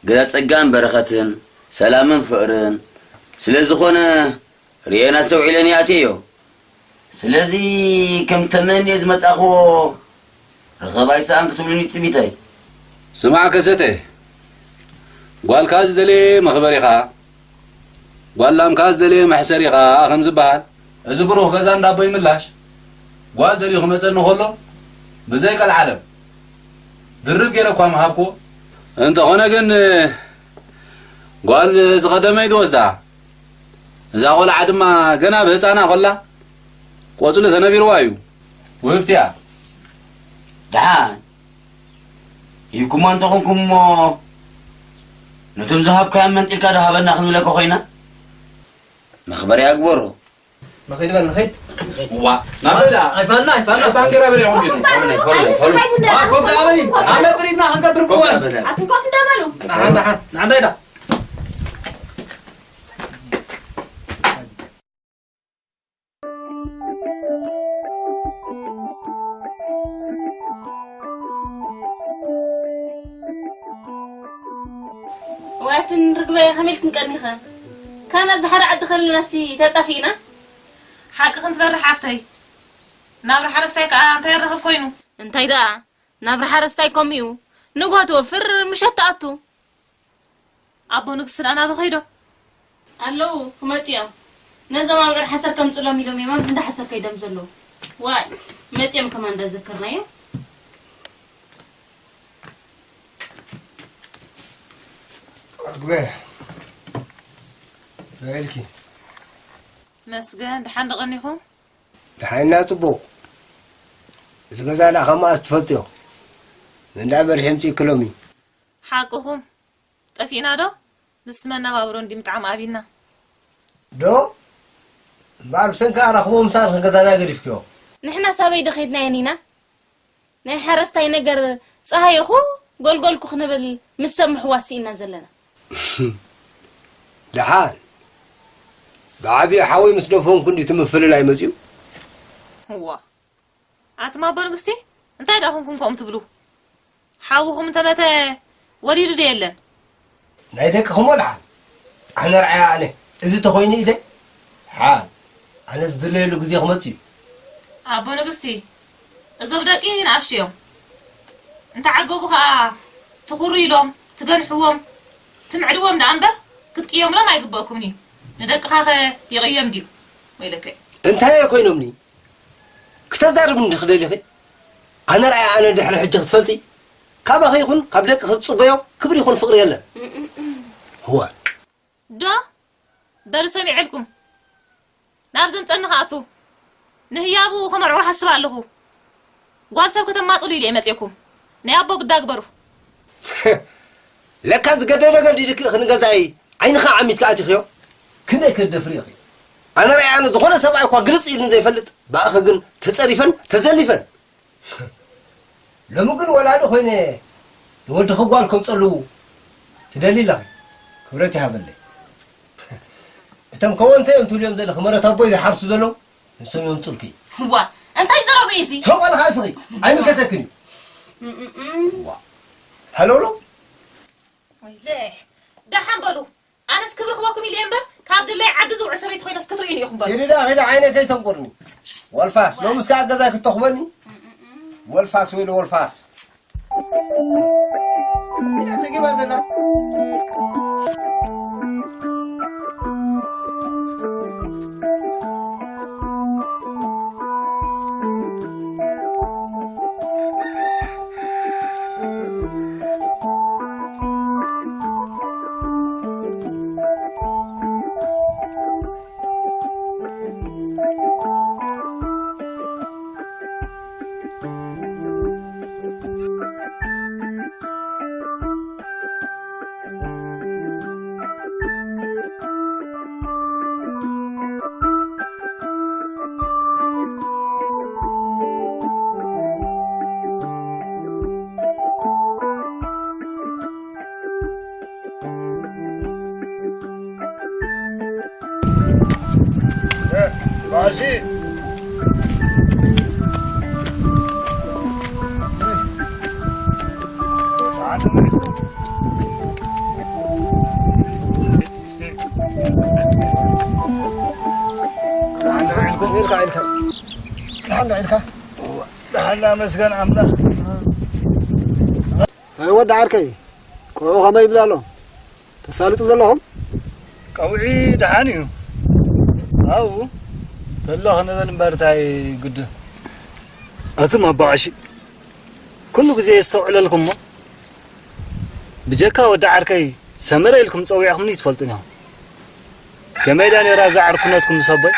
ገዛ ጸጋን በረኸትን፣ ሰላምን ፍቕርን ስለ ዝኾነ፣ ርእየን ኣስተውዒለን እየ ኣትየዮ። ስለዚ ከም ተመንየ ዝመጻእክዎ ርኸብ ኣይሰኣን ክትብሉኒ ትጽቢተይ። ስማዕ ከሰተ፣ ጓልካ ዝደለየ መኽበሪኻ፣ ጓል ላምካ ዝደለየ መሕሰሪኻ ከም ዝበሃል፣ እዚ ብሩኽ ገዛ እንዳ ኣቦይ ምላሽ፣ ጓል ደልዩ ክመጸኒ ከሎ፣ ብዘይ ቀልዓለም ድርብ ገይረ እኳ ምሃብክዎ። እንተኾነ ግን፣ ጓል ዝቐደመ እዩ ዝወስዳ። እዛ ቆልዓ ድማ ገና ብህፃና ከላ ቆፅሊ ተነቢርዋ እዩ። ውህብቲ እያ። ደሓን ሂብኩማ እንተኾንኩም እሞ፣ ነቶም ዝሃብካዮም መንጢልካ ዶ ሃበና ክንብለካ ኮይና? መኽበሪ ኣግበሮ። ንኺድ በል፣ ንኺድ። ዋ ናበላ ኣይፋልና ኣይፋልና። ባንገራ በለ ይኹን ቢሉ። ኣይፋልና ኣይፋልና። ዋ ኮፍ ዳበሊ ኣመ ትሪትና ክንገብር እኮ። ኣቱም ኮፍ እንዳበሉ። ንሓን ንሓን ንሓን ዳይዳ። ዋትን ርግበ ከመይ ኢልክን ቀኒኸ? ካን ኣብዚ ሓደ ዓዲ ከለናሲ ተጣፊእና። ሓቂ ክንትበርሕ ሓፍተይ። ናብራ ሓረስታይ ከኣ እንታይ ይረኽብ ኮይኑ? እንታይ ደኣ ናብራ ሓረስታይ ከምኡ እዩ። ንግሆ ትወፍር ምሸት ትኣቱ። ኣቦ ንግስቲ ደኣ ናበይ ከይዶም? ኣለዉ ክመጹ እዮም። ነዞም ኣብዑር ሓሰር ከምጽሎም ኢሎም እዮም ኣብዚ እንዳ ሓሰር ከይዶም ዘለዉ። ዋይ መጺኦም ከማን እንዳዘከርናዮም። ኣግበ በልኪ መስገን ደሓን ደቐኒኹም? ደሓንና ጽቡቕ። እዚ ገዛ ደኣ ከማኣስ ትፈልጥዮ። እንዳ በርሄ ምጽእክሎም እዩ። ሓቅኹም። ጠፊእና ዶ? ምስቲ መነባብሮ እንዲ ምጥዓም ኣቢልና። ዶ? እምበኣር ብሰንኪ ኣራኽቦ ምሳልኺ ገዛና ገዲፍክዮ። ንሕና ሳበይ ዶ ኸይድና የኒና? ናይ ሓረስታይ ነገር ጸሃየኹ ጎልጎልኩ ክንብል ምስ ሰብ ምሕዋስ ስኢና ዘለና። ደሓን። ብዓብዪ ሓወይ ምስ ደፈንኩ እንዲ እቲ ምፍልላይ መጺኡ። እዋ። ኣትም ኣቦ ንግስቲ እንታይ ደኣ ኮንኩም ከምኡ ትብሉ? ሓውኹም እንተመተ ወሊዱ ዶ የለን? ናይ ደቅኹም ወልሓን ኣነ ርኣያ ኣነ እዚ ተኾይኑ ኢለ ሓን ኣነ ዝድለየሉ ግዜ ክመጽእ እዩ። ኣቦ ንግስቲ እዞም ደቂ ንኣሽቱ እዮም። እንተዓገቡ ኸኣ ትኹሩ ኢሎም ትገንሕዎም ትምዕድዎም ደኣ እምበር ክትቅየምሎም ኣይግበእኩምን እዩ። ንደቅኻ ኸ ይቕየም ድዩ? ወይለከ። እንታይ ኮይኖምኒ? ክተዛርብኒ ዲኺ ደሊኺ? ኣነ ርኣያ ኣነ ድሕሪ ሕጂ ክትፈልጢ ካባኺ ይኹን ካብ ደቅኺ ዝጽበዮ ክብሪ ይኹን ፍቕሪ የለን። ህወ። ዶ? በሉ ሰሚዐልኩም። ናብ ዘምጸኒ ክኣቱ ንህያቡ ከመርዕዎ ሓስብ ኣለኹ። ጓል ሰብ ከተማጽሉ ኢለ እየ መጽኤኩም። ናይ ኣቦ ግዳ ግበሩ። ለካ ዝገደደ ገዲድኪ ክንገዛኢ ዓይንኻ ዓሚትካ ኣቲኽዮ። ክንደይ ከደፍሪ ኢኺ? ኣነ ርኣያ ኣነ ዝኾነ ሰብኣይ እኳ ግልጽ ኢሉኒ ዘይፈልጥ ብኣኺ ግን ተጸሪፈን ተዘሊፈን። ሎሚ ግን ወላዲ ኮይነ ንወድኺ ጓል ከምጸሉ ትደሊ ኣለኺ። ክብረት ይሃበለይ። እቶም ከወንተ እዮም ትብልዮም ዘለኺ መረት ኣቦይ ዝሓርሱ ዘለዉ ንሶም እዮም ጽልኪ። ዋ እንታይ ዘረበ እዚ? ተው በልኻ እስኺ ኣይምልከተክን እዩ። እምእም። ዋ ሃለውለው። ወይለ ደሓን በሉ። ኣነስ ክብሪ ክበኩም ኢለ እምበር ካብ ድላይ ዓዲ ዝውዕል ሰበይቲ ኮይነስ ክትርእዩኒ ኢኹም በሉ። ኪዲ ዳ ኺዲ ዓይነ ከይተንቁርኒ። ወልፋስ ሎምስ ከዓ ገዛይ ክተኹበኒ። ወልፋስ ወይለ ወልፋስ። ኢና ተጊባ ዘላ። ደሓን ዶ ዒልካ? ደሓን ዶ ዒልካ? ደሓን ኣመስገን ኣምላኽ። ኣይ ወዲ ዓርከይ፣ ቆልዑ ከመይ ይብል ኣሎ? ተሳልጡ ዘለኹም? ቀውዒ ደሓን እዩ። ኣብኡ ተሎ ክንብል እምበር እንታይ ግዲ። ኣቱም ኣባዓሺ፣ ኩሉ ግዜ የስተውዕለልኩም እሞ፣ ብጀካ ወዲ ዓርከይ ሰመረ ኢልኩም ጸዊዕኹምኒ ትፈልጡኒ ኢኹም። ከመይ ድያ ነይራ እዛ ዕርክነትኩም ምስ ኣቦይ?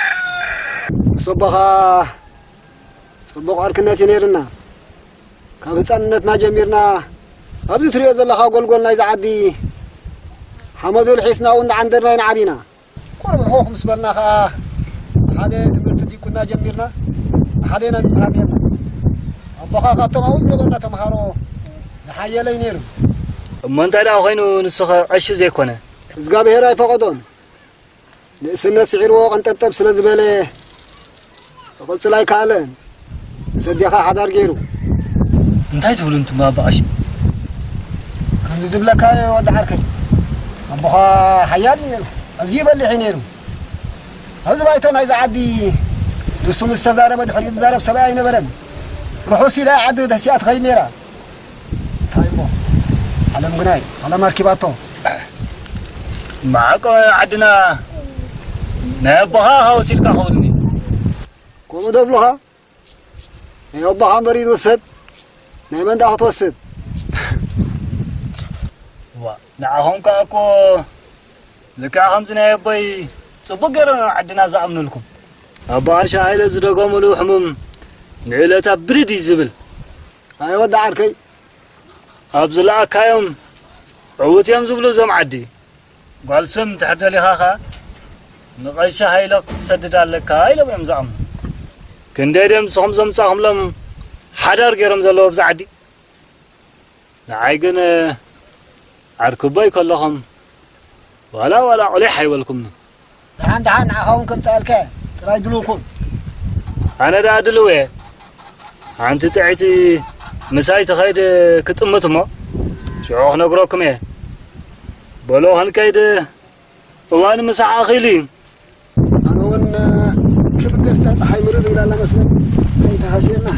ምስ ኣቦኻ ጽቡቕ ዕርክነት እዩ ነይርና። ካብ ህጻንነትና ጀሚርና ኣብዚ ትሪኦ ዘለኻ ጎልጎል ናይዛ ዓዲ ሓመዱ ልሒስና እውን እንዳዓንደርና ኢና ዓቢና። ቁሩብ ሕኹኽ ምስ በልና ኸኣ ሓደ ትምህርቲ ዲቁና ጀሚርና ሓደ ኢና ንጽሓፍ ነርና። ኣቦኻ ካብቶም ኣብኡ ዝነበርና ተምሃሮ ዝሓየለ እዩ ነይሩ። እሞ እንታይ ደኣ ኮይኑ ንስኸ ቀሺ ዘይኮነ? እግዚኣብሔር ኣይፈቐዶን። ንእስነት ስዒርዎ ቀንጠብጠብ ስለ ዝበለ ክቕጽል ኣይከኣለን። ምስ ኣዴኻ ሓዳር ገይሩ። እንታይ ትብሉ እንቱም ኣባ ቀሺ? ከምዚ ዝብለካ ወዲ ዓርከይ፣ ኣቦኻ ሓያል እዩ ነይሩ። ኣዝዩ በሊሕ እዩ ነይሩ። ኣብዚ ባይቶ ናይዚ ዓዲ ንሱ ምስ ተዛረበ ድሕሪኡ ዝዛረብ ሰብኣይ ኣይነበረን። ርሑስ ኢላ ዓዲ ደሲኣ ትኸይድ ነይራ። እንታይ እሞ ዓለም ግናይ ዓለም ኣርኪባቶ። ማዕቆ ዓድና ናይ ኣቦኻ ወሲድካ ከውኒ። ከምኡ ዶ ብሎኻ? ናይ ኣቦኻ እምበር እዩ ዝውሰድ፣ ናይ መን ደኣ ክትወስድ? ዋ፣ ንዓኹም ከኣ እኮ ልክዕ ከምዚ ናይ ኣቦይ ጽቡቕ ገይሮም ዓድና ዝኣምኑልኩም። ኣቦ ኣሻ ሃይለ ዝደገሙሉ ሕሙም ንዕለታ ብድድ እዩ ዝብል። ኣይ ወዲ ዓርከይ፣ ኣብ ዝለኣካዮም ዕዉት እዮም ዝብሉ እዞም ዓዲ። ጓል ስም እንድሕር ደሊኻ ኸኣ ንቐሺ ሃይለ ክትሰድድ ኣለካ ኢሎም እዮም ዝኣምኑ። ክንደይ ድዮም ንስኹም ዘምጻእኩምሎም ሓዳር ገይሮም ዘለዉ ኣብዚ ዓዲ? ንዓይ ግን ዓርክቦይ ከለኹም ዋላ ዋላ ቁሊሕ ኣይበልኩምኒ። ደሓን ደሓን ንዓኻ እውን ከምጽኣልካ እየ። ጥራይ ድሉው ኩን። ኣነ ደኣ ድሉው እየ። ሓንቲ ጥዕይቲ ምሳይ ትኸይድ ክጥምት እሞ ሽዑ ክነግረኩም እየ። በሎ ክንከይድ እዋን ምሳሕ ኣኺሉ እዩ። ኣነ እውን ክብገስ እታ ጸሓይ ምርር ኢላ ኣላ መስለኒ። ኣይተሃስየና።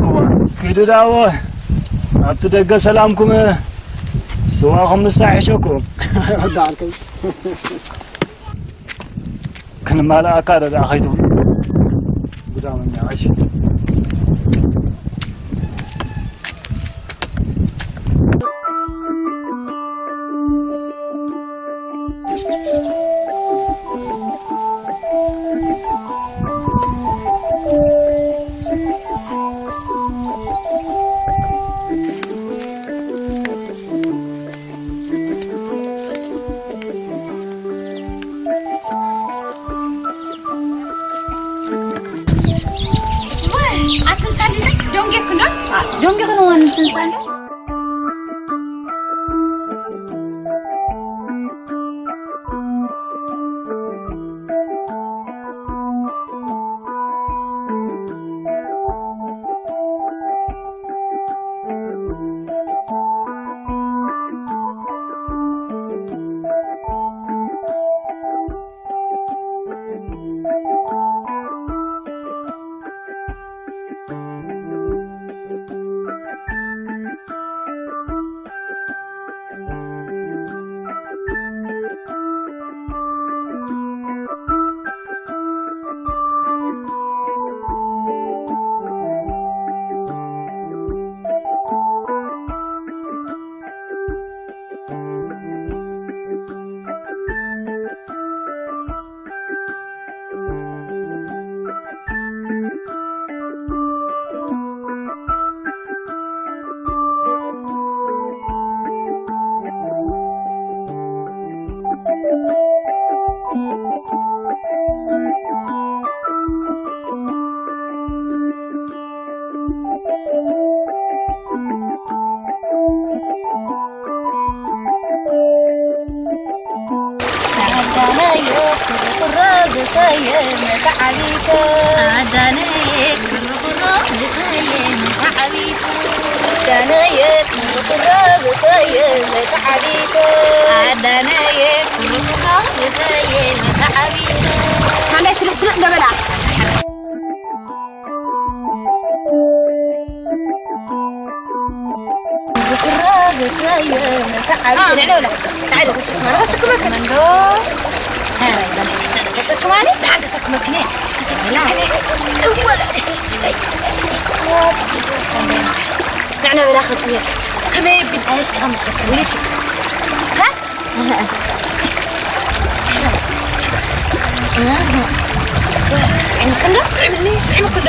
እዋ፣ ኪዱ ደኣ እወ። ኣብቲ ደገ ሰላምኩም ስዋኹም ምስራሕ ይሕሸኩም። ወዲ ዓርከይ። ክንማልኣካ ዶ ደኣ ከይትብሉ? ጉዳመኛ፣ እሺ። ኣትን ሳንዲ ዶንጌ ክንዶ? ዶንጌ ክንዋን እንትን ሳንዲ? ኣዳነየ ኩርኩሮ ብተየ መተዓቢተ። ኣዳነየ ኩርኩሮ ብተየ መተዓቢተ። ኣዳነየ ኩርኩሮ ብተየ መተዓቢተ። ኣዳነየ ኩርኩሮ ብተየ መተዓቢተ። ካላይ ስልሕ ስልሕ ገበላ። ንዕና በላ ከጥየቅ ከመይ ቢል ኣየሽ ከም ሰክም ሀ? ጥዕምክንዶ? ጥዕምኒ? ጥዕምክንዶ?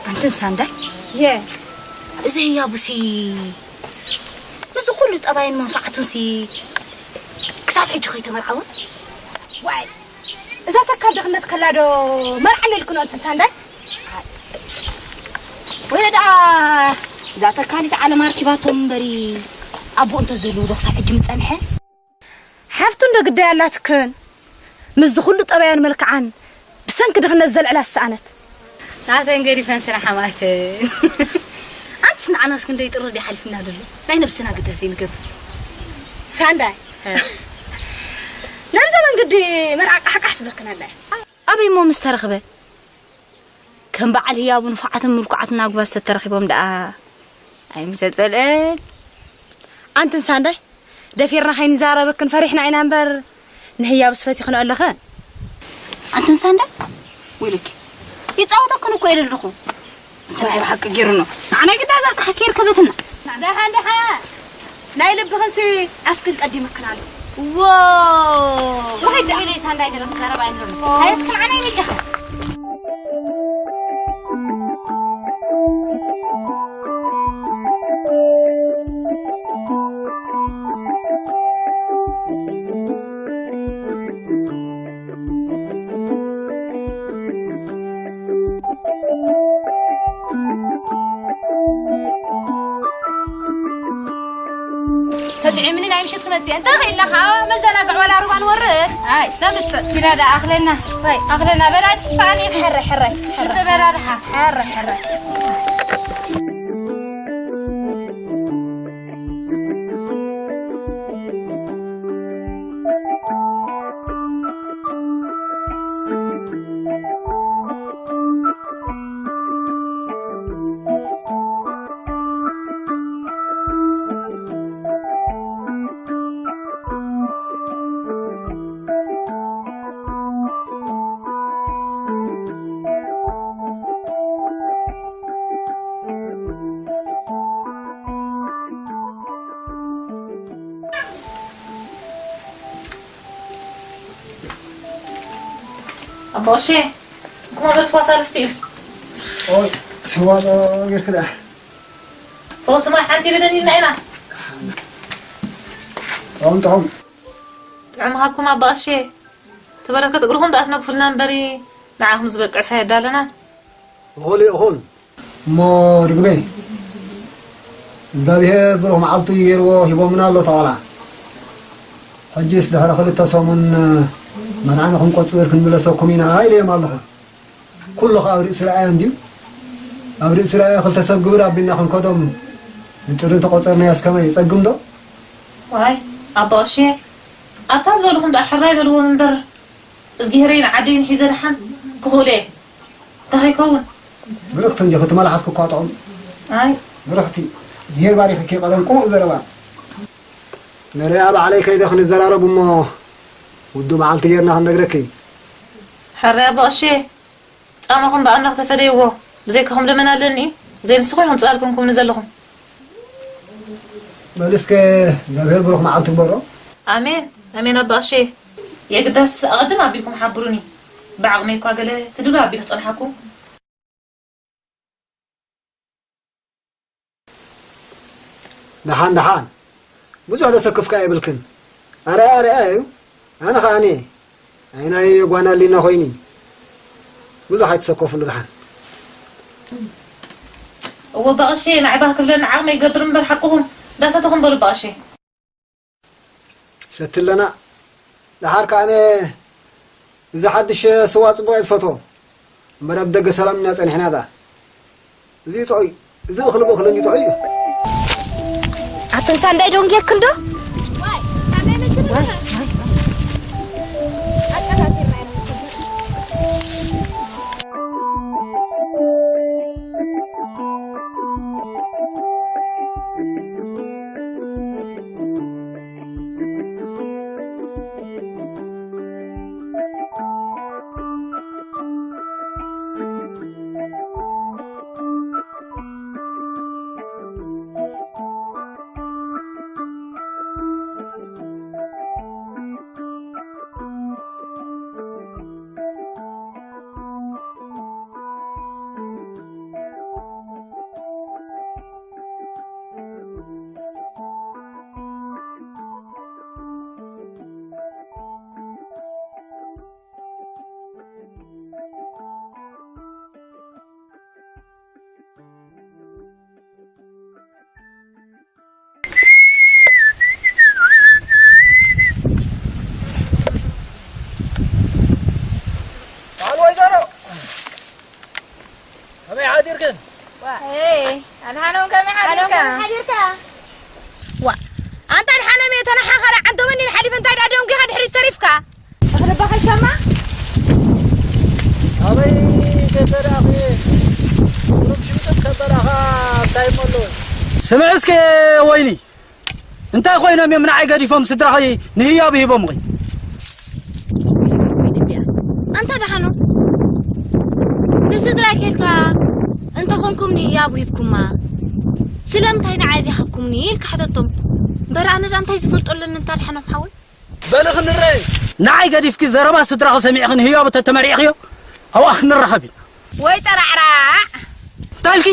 ኣንተን ሳንዳይ፣ የ እዚ ህያቡሲ፣ ምስዚ ኩሉ ጠባይን መንፋዓቱንሲ ክሳብ ሕጂ ከይተመርዓወ? ዋይ፣ እዛ ተካል ድኽነት ከላ ዶ መርዓ ኣለልክኖ ኣንተን ሳንዳይ? ወይ ደኣ እዛ ተካሊት ዓለም ኣርኪባቶም እምበሪ፣ ኣቦ እንተዝህልዉ ዶ ክሳብ ሕጂ ምጸንሐ? ሓፍቱ እንዶ ግዳይ ኣላትክን፣ ምስዚ ኩሉ ጠባያን መልክዓን ብሰንኪ ድኽነት ዘልዕላ ዝሰኣነት። ናተን ገዲፈን ስራሕ ኣማተን። ኣንትስ ንዓናስ ክንደይ ጥሪ ድዩ ሓሊፍና ዘሎ? ናይ ነብስና ግዳ ዘይንገብር። ሳንዳይ። እ። ናብዛ መንገዲ መርዓ ቃሕቃሕ ትብለክን ኣላ እያ። ኣበይ እሞ ምስ ተረኽበ? ከም በዓል ህያቡ ንፉዓትን ምልኩዓትን ኣጉባዝተ ተረኺቦም ደኣ ኣይምተጸልአን። ኣንትን ሳንዳይ፣ ደፊርና ከይንዛረበክን ፈሪሕና ኢና እምበር፣ ንህያብስ ፈቲኽንኦ ኣለኽን። ኣንትን ሳንዳይ፣ ወይለኪ፣ ይጻወተክን እኮ እየ ዘለኹ። እንተ ናይ ብሓቂ ጌሩኖ። ንዓናይ ግዳ እዛ ጸሓይ ከየርከበትና። ደሓን፣ ደሓን። ናይ ልብኽንሲ ኣፍክን ቀዲምክን ኣሎ። ዎ! ወኸይ ደዒለይ ሳንዳይ ገለ ክዛረብ ኣይብሎን። ሃየስ ክንዓናይ በጃኻ። ተጥዒምኒ ናይ ምሸት ክመጽእ እየ። እንታይ ኽኢልና ኸዓ መዘናግዒ ዋላ ሩባ ንወርድ። ኣይ፣ ነምጽእ። ኪዳ ደኣ ኣኽለና። ኣይ፣ ኣኽለና በላ ተስፋኒ። ሕረ፣ ሕረ፣ ሕረ። በላ ደሓ። ሕረ፣ ሕረ። ኣቦ ኦሼ፣ እንኩ ማበር ስዋ ሳልስቲ እዩ። ኦይ፣ ስዋ ዶ ጌርክ ደኣ? ፈውሲ ማይ ሓንቲ ብለን ኢልና ኢና። ጥዑም፣ ጥዑም። ጥዑም ሃብኩም ኣባ ኦሼ። ተበረከት እግርኹም ደኣ ትነግፉልና እምበሪ፣ ንዓኹም ዝበቅዕ ሳይ ኣዳለናን። እኹል እዩ፣ እኹል። እሞ ርግበይ፣ እግዚኣብሔር ብሩኽ መዓልቱ ገይርዎ ሂቦምና ኣሎ ተቐላ። ሕጅስ ድሕሪ ክልተ ሰሙን መርዓ ንኽንቆጽር ክንምለሰኩም ኢና ኢለዮም ኣለኹ። ኩሉ ኸኣ ኣብ ርእሲ ረኣያ እንድዩ። ኣብ ርእሲ ረኣያ ክልተ ሰብ ግብር ኣቢልና ክንከዶም ንጥሪ እንተቖጸርናያስ ከመይ ይጸግም ዶ? ዋይ፣ ኣባ ኦሼ፣ ኣብታ ዝበልኹም ደኣ ሕራይ በልዎም እምበር፣ እዝጊሄረይን ዓደይን ሒዘ ደሓን ክኽእሎ እየ። እንታይ ከይከውን? ብርኽቲ እንዲኺ፣ እቲ መልሓስኪ እኳ ጥዑም። ኣይ። ብርኽቲ፣ እዝጊሄር ባሪኽኪ ቀደም ቅኑዕ ዘረባ። ንሪኣ ባዕለይ ከይደ ክንዘራረብ እሞ ውዱእ መዓልቲ ጌርና ክንነግረኪ። ሕራይ ኣባ ኦሼ፣ ጻማኹም ብኣምላኽ ተፈደይዎ፣ ብዘይካኹም ደመና ኣለኒ እዩ። ዘይንስኹም ኢኹም ጻልኩም ኩምኒ ዘለኹም። በል እስከ እግዚኣብሔር ብሩኽ መዓልቲ ግበሮ። ኣሜን፣ ኣሜን ኣባ ኦሼ። የግዳስ ኣቐድም ኣቢልኩም ሓብሩኒ። ብዓቕመይ እኳ ገለ ትድሉ ኣቢል ክጸንሓኩም። ደሓን፣ ደሓን። ብዙሕ ዘሰክፍ ከኣ የብልክን። ኣርኣያ፣ ኣርኣያ እዩ። ኣነ ኸኣ እኔ፣ ኣይ ናይ ጓና ሊና ኾይኒ። ብዙሕ ኣይትሰከፍሉ ደሓን። እወ፣ ባቕሼ፣ ናዕባ ክብለኒ ዓቕመይ ይገብር እምበር ሓቅኹም። ዳሳተኹም በሉ፣ ባቕሼ። ሰቲ ኣለና። ደሓር ከኣ ኣነ፣ እዚ ሓድሽ ስዋ ጽቡቕ እየ ዝፈትዎ። እምበር ኣብ ደገ ሰላም ኢና ጸኒሕና ደኣ። እዚ ጥዑይ፣ እዚ እኽሊ ብእኽሊ እንዲ ጥዑይ እዩ። ኣትን ሳንዳይ ዶ እንጌክን ዶ? ዋይ፣ ሳንዳይ መቼ መጣ? ዋይ፣ ዋይ። ከመይ ሓዲርክን? ዋ። ኤይ፣ ኣድሓኖም ከመይ ሓዲርካ? ኣድሓኖም ከመይ ሓዲርካ? ዋ፣ ኣንታ ኣድሓኖም እየ ተናሓኻ ደኣ ዓንተወኒ ሓሊፈ እንታይ ደኣ ደንጒኻ ድሕሪት ተሪፍካ? ኣኽለባኻ ሻማ? ኣበይ ከተዳኺ? ቁሩብ ሽምጥጥ ከበላኻ እንታይ እሞ ኣሎ? ስምዒ እስከ ወይኒ፣ እንታይ ኮይኖም እዮም ንዓይ ገዲፎም ስድራኺ ንህያብ ሂቦምኺ? ኣንታ ደሓኖ፣ ንስድራይ ከልካ እንተኾንኩም ንህያብ ሂብኩማ፣ ስለምንታይ ንዓይ ዘይሃብኩምኒ? ኢልካ ሕተቶም። እምበር ኣነ ደኣ እንታይ ዝፈልጦ ኣለኒ እንታ ደሓኖም ሓወይ? በሊ ክንረኣዩ። ንዓይ ገዲፍኪ ዘረባ ስድራኺ ሰሚዕኺ ንህያብ ተተመሪዕኽዮ፣ ኣብኣ ክንራኸብ ኢና። ወይ ጠራዕራዕ። እንታይ ኢልኪ?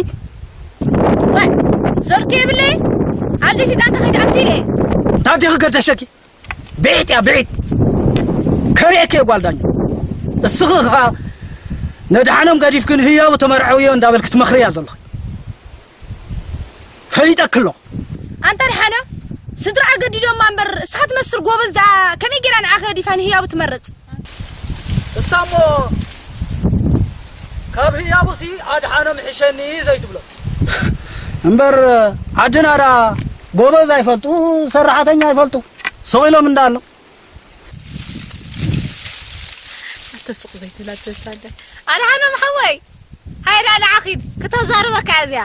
ወይ፣ ዘልኩ የብለይ። ኣብዚ ሲጣንካ ከይድ ኣብቲ ኢለ። እንታይ ዲኺ ገደሸኪ? ብዒጥ እያ፣ ብዒጥ። ከሪዕኪ እየ ጓል ዳኛ። እስኺ ኸኣ ነድሓኖም ገዲፍክን ህያቡ ተመርዐውዮ እንዳበልኪ ትመኽርያ ዘለኺ። ፈሊጠኪ ኣለኹ። ኣንታ ድሓኖም፣ ስድራ ኣገዲዶማ እምበር፣ እስኻ ትመስል ጎበዝ ደኣ ከመይ ጌራ ንዓኻ ገዲፋ ንህያቡ ትመርጽ? እሳ እሞ ካብ ህያቡሲ ኣድሓኖም ይሕሸኒ ዘይትብሎ። እምበር ዓድና ደኣ ጎበዝ ኣይፈልጡ፣ ሰራሕተኛ ኣይፈልጡ። ስቕ ኢሎም እንዳ ኣሎ። ኣተስቕ ዘይትብላ ተሳደ። ኣድሓኖም ሓወይ፣ ሃይ ደኣ ንዓ ኺድ፣ ክተዛርበካ እያ እዚኣ።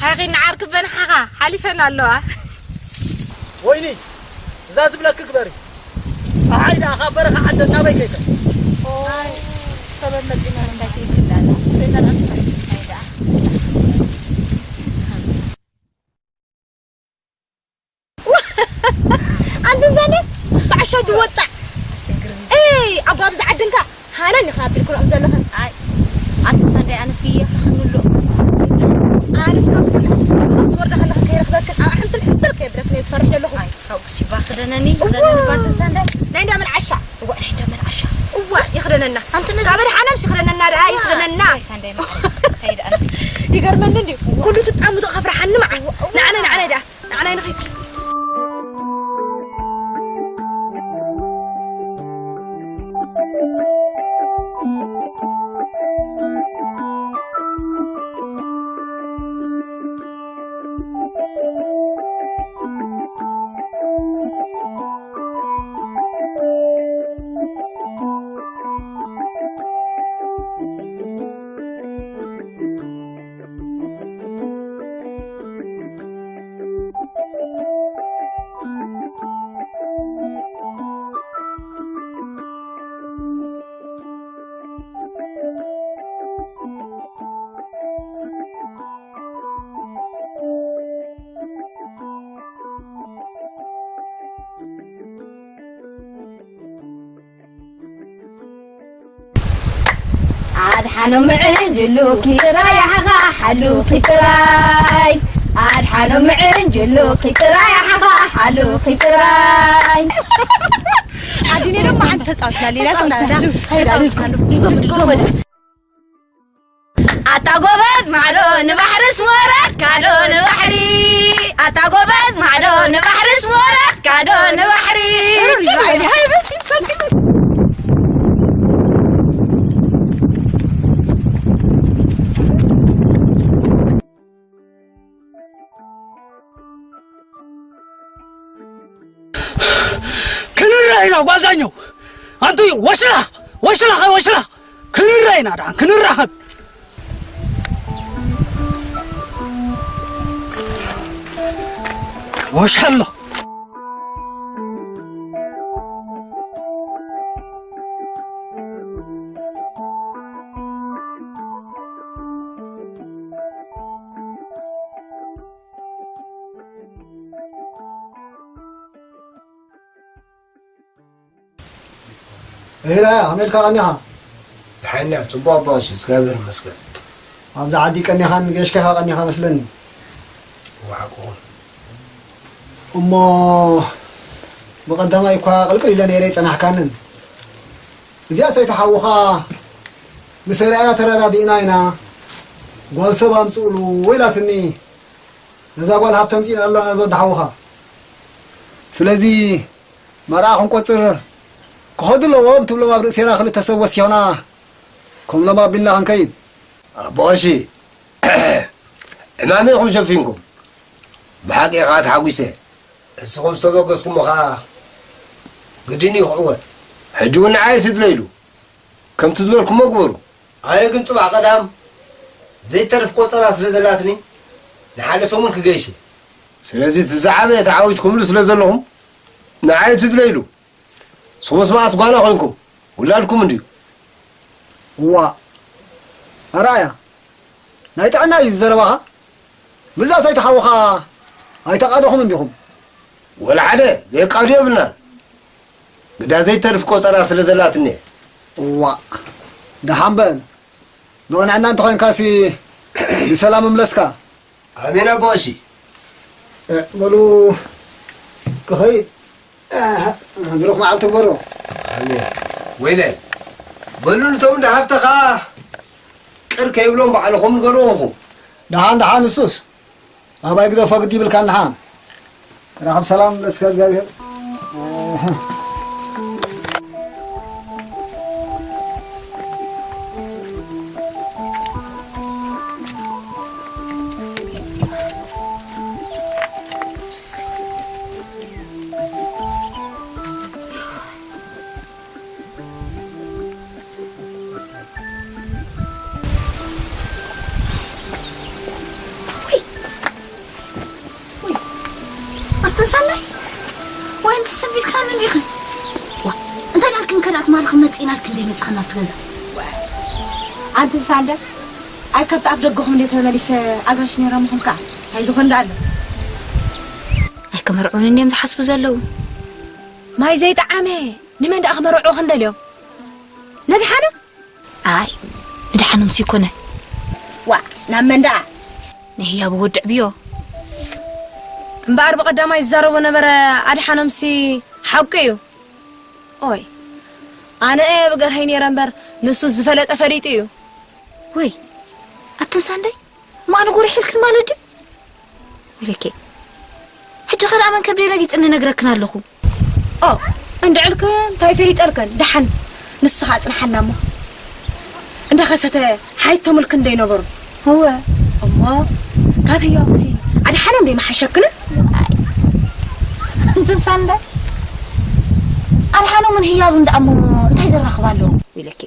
ሃይ ኺድ ንዓርኪ በንሓኻ ሓሊፈን ኣለዋ። ወይኒ፣ እዛ ዝብለኪ ግበሪ። ፀሓይ ደኣ ካብ በረኻ ዓዲ እናበይ ከይተ? ኣይ፣ ሰበብ መፂና እንዳይ ዘይክላለ። ዘይመርኣት ሃይ ደኣ። ኣንተ ዘነ ብዓሻ ትወጻዕ። ኤይ፣ ኣባ ብዛ ዓድንካ ሃነን ኢኻ ኣቢልኩ ርኦም ዘለኹም። ኣይ፣ ኣንተ ዘነ ኣነስ ይፍርሕን ኣሎ። ኣነስ ካብ ኩላ ኣብ ትወርዳ ከለኻ ከይረኽበክን ኣብ ሕንትል ሕንትል ከየብለክን እየ ዝፈርሕ ዘለኹ። ኣይ፣ ሓውሲ ባ ክደነኒ፣ እዋ። ክደነኒ ባ ኣንተ ዘነ። ናይ እንዳ መን ዓሻ? እዋ፣ ናይ እንዳ መን ዓሻ? እዋ፣ ይኽደነና። ኣንተ ነዚ ካብ ኣድሓኖምስ ይኽደነና ደኣ፣ እዋ። ይኽደነና። ናይ ሳንዳይ መዓት። ከይድ ኣነ። ይገርመኒ እንድዩ። ኩሉ ትጣምቶ ከፍርሓኒ መዓት። እዋ፣ እዋ። ንዓነ፣ ንዓነ ደኣ። ንዓናይ ንኺድ። ኣድሓኖም ምዕንጅሉኪ ጥራይ፣ ኣሓኻ ሓሉኪ ጥራይ። ኣድሓኖም ምዕንጅሉኪ ጥራይ፣ ኣሓኻ ሓሉኪ ጥራይ። ኣዲኔ ደሞ ኣንተ ጻውትና ሌላ ሰው ናዳ። ኣታ ጎበዝ ማዕዶ ንባሕርስ ወረድካ ዶ ንባሕሪ? ኣታ ጎበዝ ማዕዶ ንባሕርስ ወረድካ ዶ ንባሕሪ? ክንረኣ ኢና ጓዛኞ። ኣንቱ ወሽላኽ፣ ወሽላኽ፣ ወሽላኽ። ክንረኣ ኢና ደሓን፣ ክንራኸብ። ወሻሎ። ሄላ፣ ከመይ ኢልካ ቀኒኻ? ደሓን እያ፣ ጽቡቕ ኣቦ ቀሺ፣ እግዚኣብሔር ይመስገን። ኣብዚ ዓዲ ቀኒኻን ገሽካ ቀኒኻ መስለኒ። እወ፣ ሓቁ። እሞ ብቐዳማይ እኳ ቅልቅል ኢለ ነይረ ኣይጸናሕካንን። እዚኣ ሰይቲ ሓውኻ ምስ ርኣያ ተረዳዲእና ኢና፣ ጓል ሰብ ኣምጽእሉ ኢላትኒ። ነዛ ጓል ሃብቲ ኣምጺእና ኣለና ነዛ ወዲ ሓውኻ። ስለዚ መርዓ ክንቆጽር ክኸዱ ኣለዎም ትብሎም ኣብ ርእሴና ክልተ ሰብ ወሲኽና ከምሎም ኣቢልና ክንከይድ። ኣቦ ቀሺ፣ ዕማመይ ኢኹም ሸፊንኩም። ብሓቂ ከኣ ተሓጒሰ። ንስኹም ዝተበገስኩሞ ከኣ ግድን እዩ ክዕወት። ሕጂ እውን ንዓይ ትድለይሉ። ከምቲ ዝበልኩሞ ግበሩ። ኣነ ግን ጽባሕ ቀዳም ዘይተርፍ ቆጸራ ስለ ዘላትኒ ንሓደ ሰሙን ክገይሽ እየ። ስለዚ እቲ ዝዓበየ ተዓዊትኩምሉ ስለ ዘለኹም ንዓይ ትድለይሉ። ንስኹምስ መኣስ ጓና ኮይንኩም? ውላድኩም እንድዩ። እዋ፣ ኣርኣያ፣ ናይ ጥዕና እዩ ዘረባኻ። ብዛ ሰይቲ ሓውኻ ኣይተቓደኹም እንዲኹም። ወላ ሓደ ዘየቃዱ የብልናን። ግዳ ዘይተርፍ ቆጸራ ስለ ዘላትኒ እየ። እዋ፣ ደሓን በል። ብቕንዕና እንተኾይንካሲ ብሰላም እምለስካ። ኣሜን ኣቦ ቀሺ። እ፣ በሉ ክኸይድ። እ፣ ብሩኽ መዓልቲ ግበሮ። ኣሜን። ወይለይ፣ በሉ ንቶም እንዳ ሃፍተኻ ቅር ከይብሎም ባዕልኹም ንገርዎም ኢኹም። ደሓን ደሓን፣ ንሱስ ኣባይ ግደፎ ግዲ ይብልካ። ደሓን ራኸብ ሰላም ለስካ እግዚኣብሔር። ውይ፣ ውይ፣ ኣተን ሳላይ፣ ዋይ፣ እንተ ሰንቢድካኒ እንዲኺ። ዋ፣ እንታይ ናልክን ከዳት ማለኽን መጺእናልክን ዘይመጻኽን ኣብቲ ገዛ? ኣንተን ሳንደ፣ ኣይ፣ ካብቲ ኣፍ ደገኹም እንደ ተመሊሰ ኣጋሽ ነይሮምኹም ከኣ፣ እንታይ ዝኾን ደኣ ኣሎ? ኣይከመርዑን እንድዮም ዝሓስቡ ዘለዉ። ማይ ዘይጠዓመ ንመን ደኣ ክመርዑ ክንደልዮም? ነድሓኖም? ኣይ፣ ንድሓኖምሲ ይኮነ። ዋእ፣ ናብ መን ደኣ? ንህያቡ ወዲ ዕብዮ። እምበኣር ብቐዳማይ ዝዛረቦ ነበረ፣ ኣድሓኖምሲ ሓቁ እዩ። ኦይ፣ ኣነ እየ ብገርሀይ ነይረ እምበር፣ ንሱስ ዝፈለጠ ፈሊጡ እዩ። ወይ፣ ኣተን ሳንዳይ፣ ማን ጎሪሕ ኢልክን ማለት ድዩ? ኢለኪ። ሕጂ ኸ ደኣ መን ከብደይ ረጊጽኒ ነግረክን ኣለኹ። ኦ፣ እንድዕልክን እንታይ ፈሊጠልክን? ደሓን ንስኻ ኣጽንሓና እሞ። እንዳኸሰተ ሓይቶምልክን ደይነበሩ። እወ። እሞ ካብ ህያቡሲ ኣድሓኖም ደይመሓሸክን? ኣይ። እንትን ሳንዳ፣ ኣድሓኖምን ህያቡን ደኣ እሞ እንታይ ዘራኽብ ኣለዎ? ኢለኪ።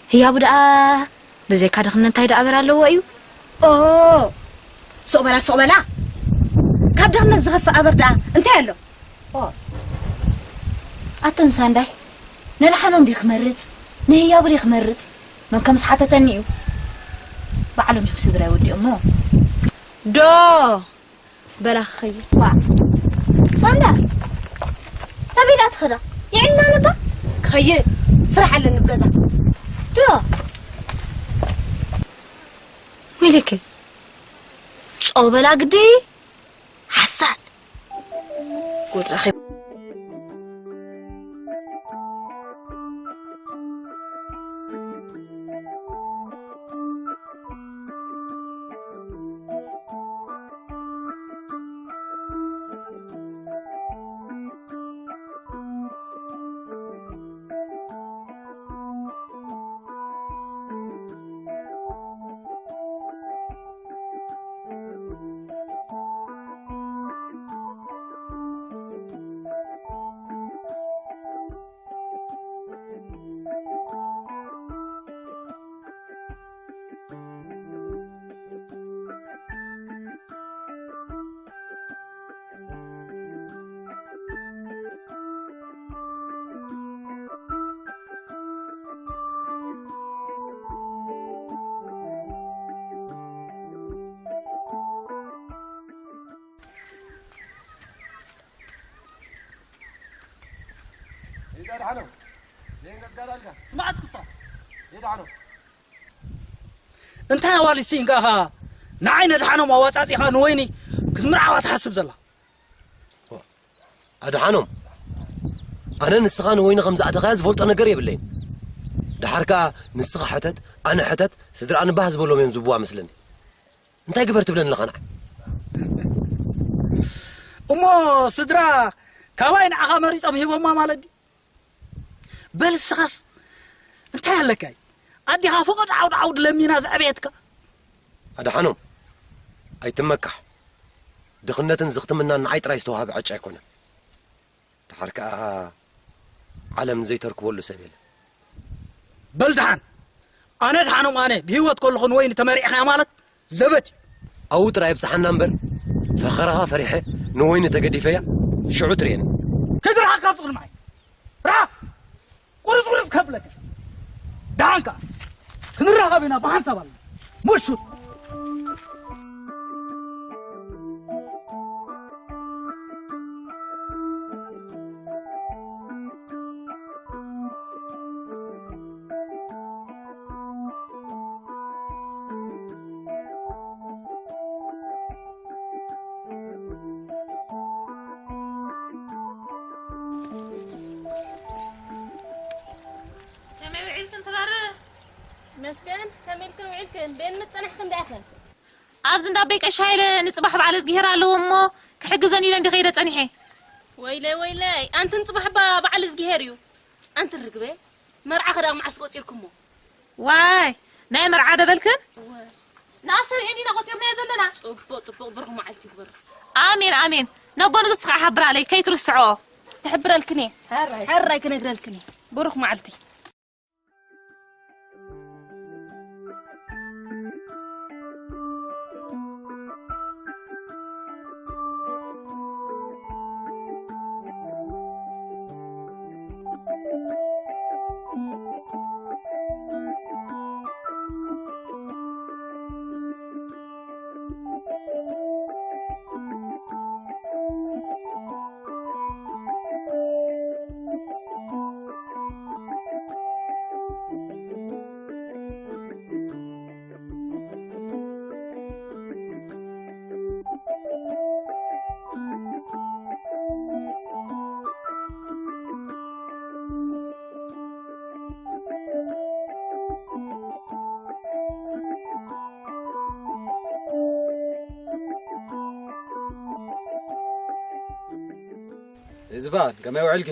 ህያቡ ደኣ ብዘይካ ድኽነት እንታይ ደኣ ኣበር ኣለዎ እዩ? ኦ፣ ሱቕ በላ፣ ሱቕ በላ። ካብ ድኽነት ዝኸፍእ ኣበር ደኣ እንታይ ኣሎ? ኦ፣ ኣተን ሳንዳይ፣ ነድሓኖም ድዩ ክመርጽ? ንህያቡ ድዩ ክመርጽ? መን ከም ዝሓተተኒ እዩ። ባዕሎም እዮም ስድራ ይወዲኦሞ። ዶ በላ ክኸይድ። ዋ፣ ሳንዳ፣ ናበይ ደኣ ትኸዳ? ይዕልና ነባ? ክኸይድ፣ ስራሕ ኣለኒ ብገዛ። ዶ? ወይለከ፣ ጾ በላ ግዲ፣ ሓሳድ። ጉድ ረኺብ። ስማዕ እስክሳ። እንታይ ኣዋልድ ስኢንካ ኢኻ ንዓይ ነድሓኖም ኣዋጻጺኻ ንወይኒ ክትምርዓዋ ትሓስብ ዘላ? ኣድሓኖም፣ ኣነ ንስኻ ንወይኒ ከም ዝኣተኻያ ዝፈልጦ ነገር የብለይን። ደሓር ከኣ ንስኻ ሕተት፣ ኣነ ሕተት፣ ስድራኣ ንባህ ዝበሎም እዮም ዝብዋ መስለኒ። እንታይ ግበር ትብለኒ ኣለኻ ንዓይ? እሞ ስድራ ካባይ ንዓኻ መሪጾም ሂቦማ ማለት ድዩ? በል እስኻስ እንታይ ኣለካ? ኣዴኻ ፍቕድ ዓውድ ዓውድ ለሚና ዘዕበየትካ። ኣድሓኖም፣ ኣይትመካሕ። ድኽነትን ዝኽትምናን ንዓይ ጥራይ ዝተዋህበ ዕጫ ኣይኮነን። ደሓር ከኣ ዓለም ዘይተርክበሉ ሰብ የለን። በል ደሓን፣ ኣነ ደሓኖም ኣነ ብህይወት ከለኹ ንወይኒ ተመሪዕኻ ማለት ዘበት እዩ። ኣብኡ ጥራይ ኣብጽሓና እምበር፣ ፈኸራኻ ፈሪሐ ንወይኒ ተገዲፈያ፣ ሽዑ ትርእየኒ። ከይትርሓቕ ካብዚ ቅድማይ። ርሓቕ! ቁርጽ ቁርጽ ከብለካ። ደሓንካ ክንራኸብ ኢና ብሓንሳብ ኣለና። ምሹት። ከመይ ውዒልክን ትባርኽ? መስገን፣ ከመይ ኢልክን ውዒልክን? ቤን ምጽናሕክን ዲኣኽን? ኣብዚ እንዳ ኣቦይ ቀሺ ሃይለ ንጽባሕ በዓለ እዝግሄር ኣለዎ እሞ ክሕግዘን ኢለ እንዲ ከይደ ጸኒሐ። ወይለይ፣ ወይለይ፣ ኣንቲ ንጽባሕ እባ በዓል እዝግሄር እዩ። ኣንቲ ርግበ፣ መርዓ ከዳ መዓስ ቆጺርኩሞ? ዋይ፣ ናይ መርዓ ደበልክን? እወ። ንኣሰብ እየን ኢና ቆጺርናዮ ዘለና። ጽቡቕ፣ ጽቡቕ፣ ብሩኽ መዓልቲ ይግበር። ኣሜን፣ ኣሜን። ነቦ ንግስቲ ከዓ ሓብራለይ፣ ከይትርስዖ። ክሕብረልክን እየ። ሕራይ። ሕራይ ክነግረልክን እየ። ብሩኽ መዓልቲ። ዝፋን፣ ከመይ ውዕልኪ?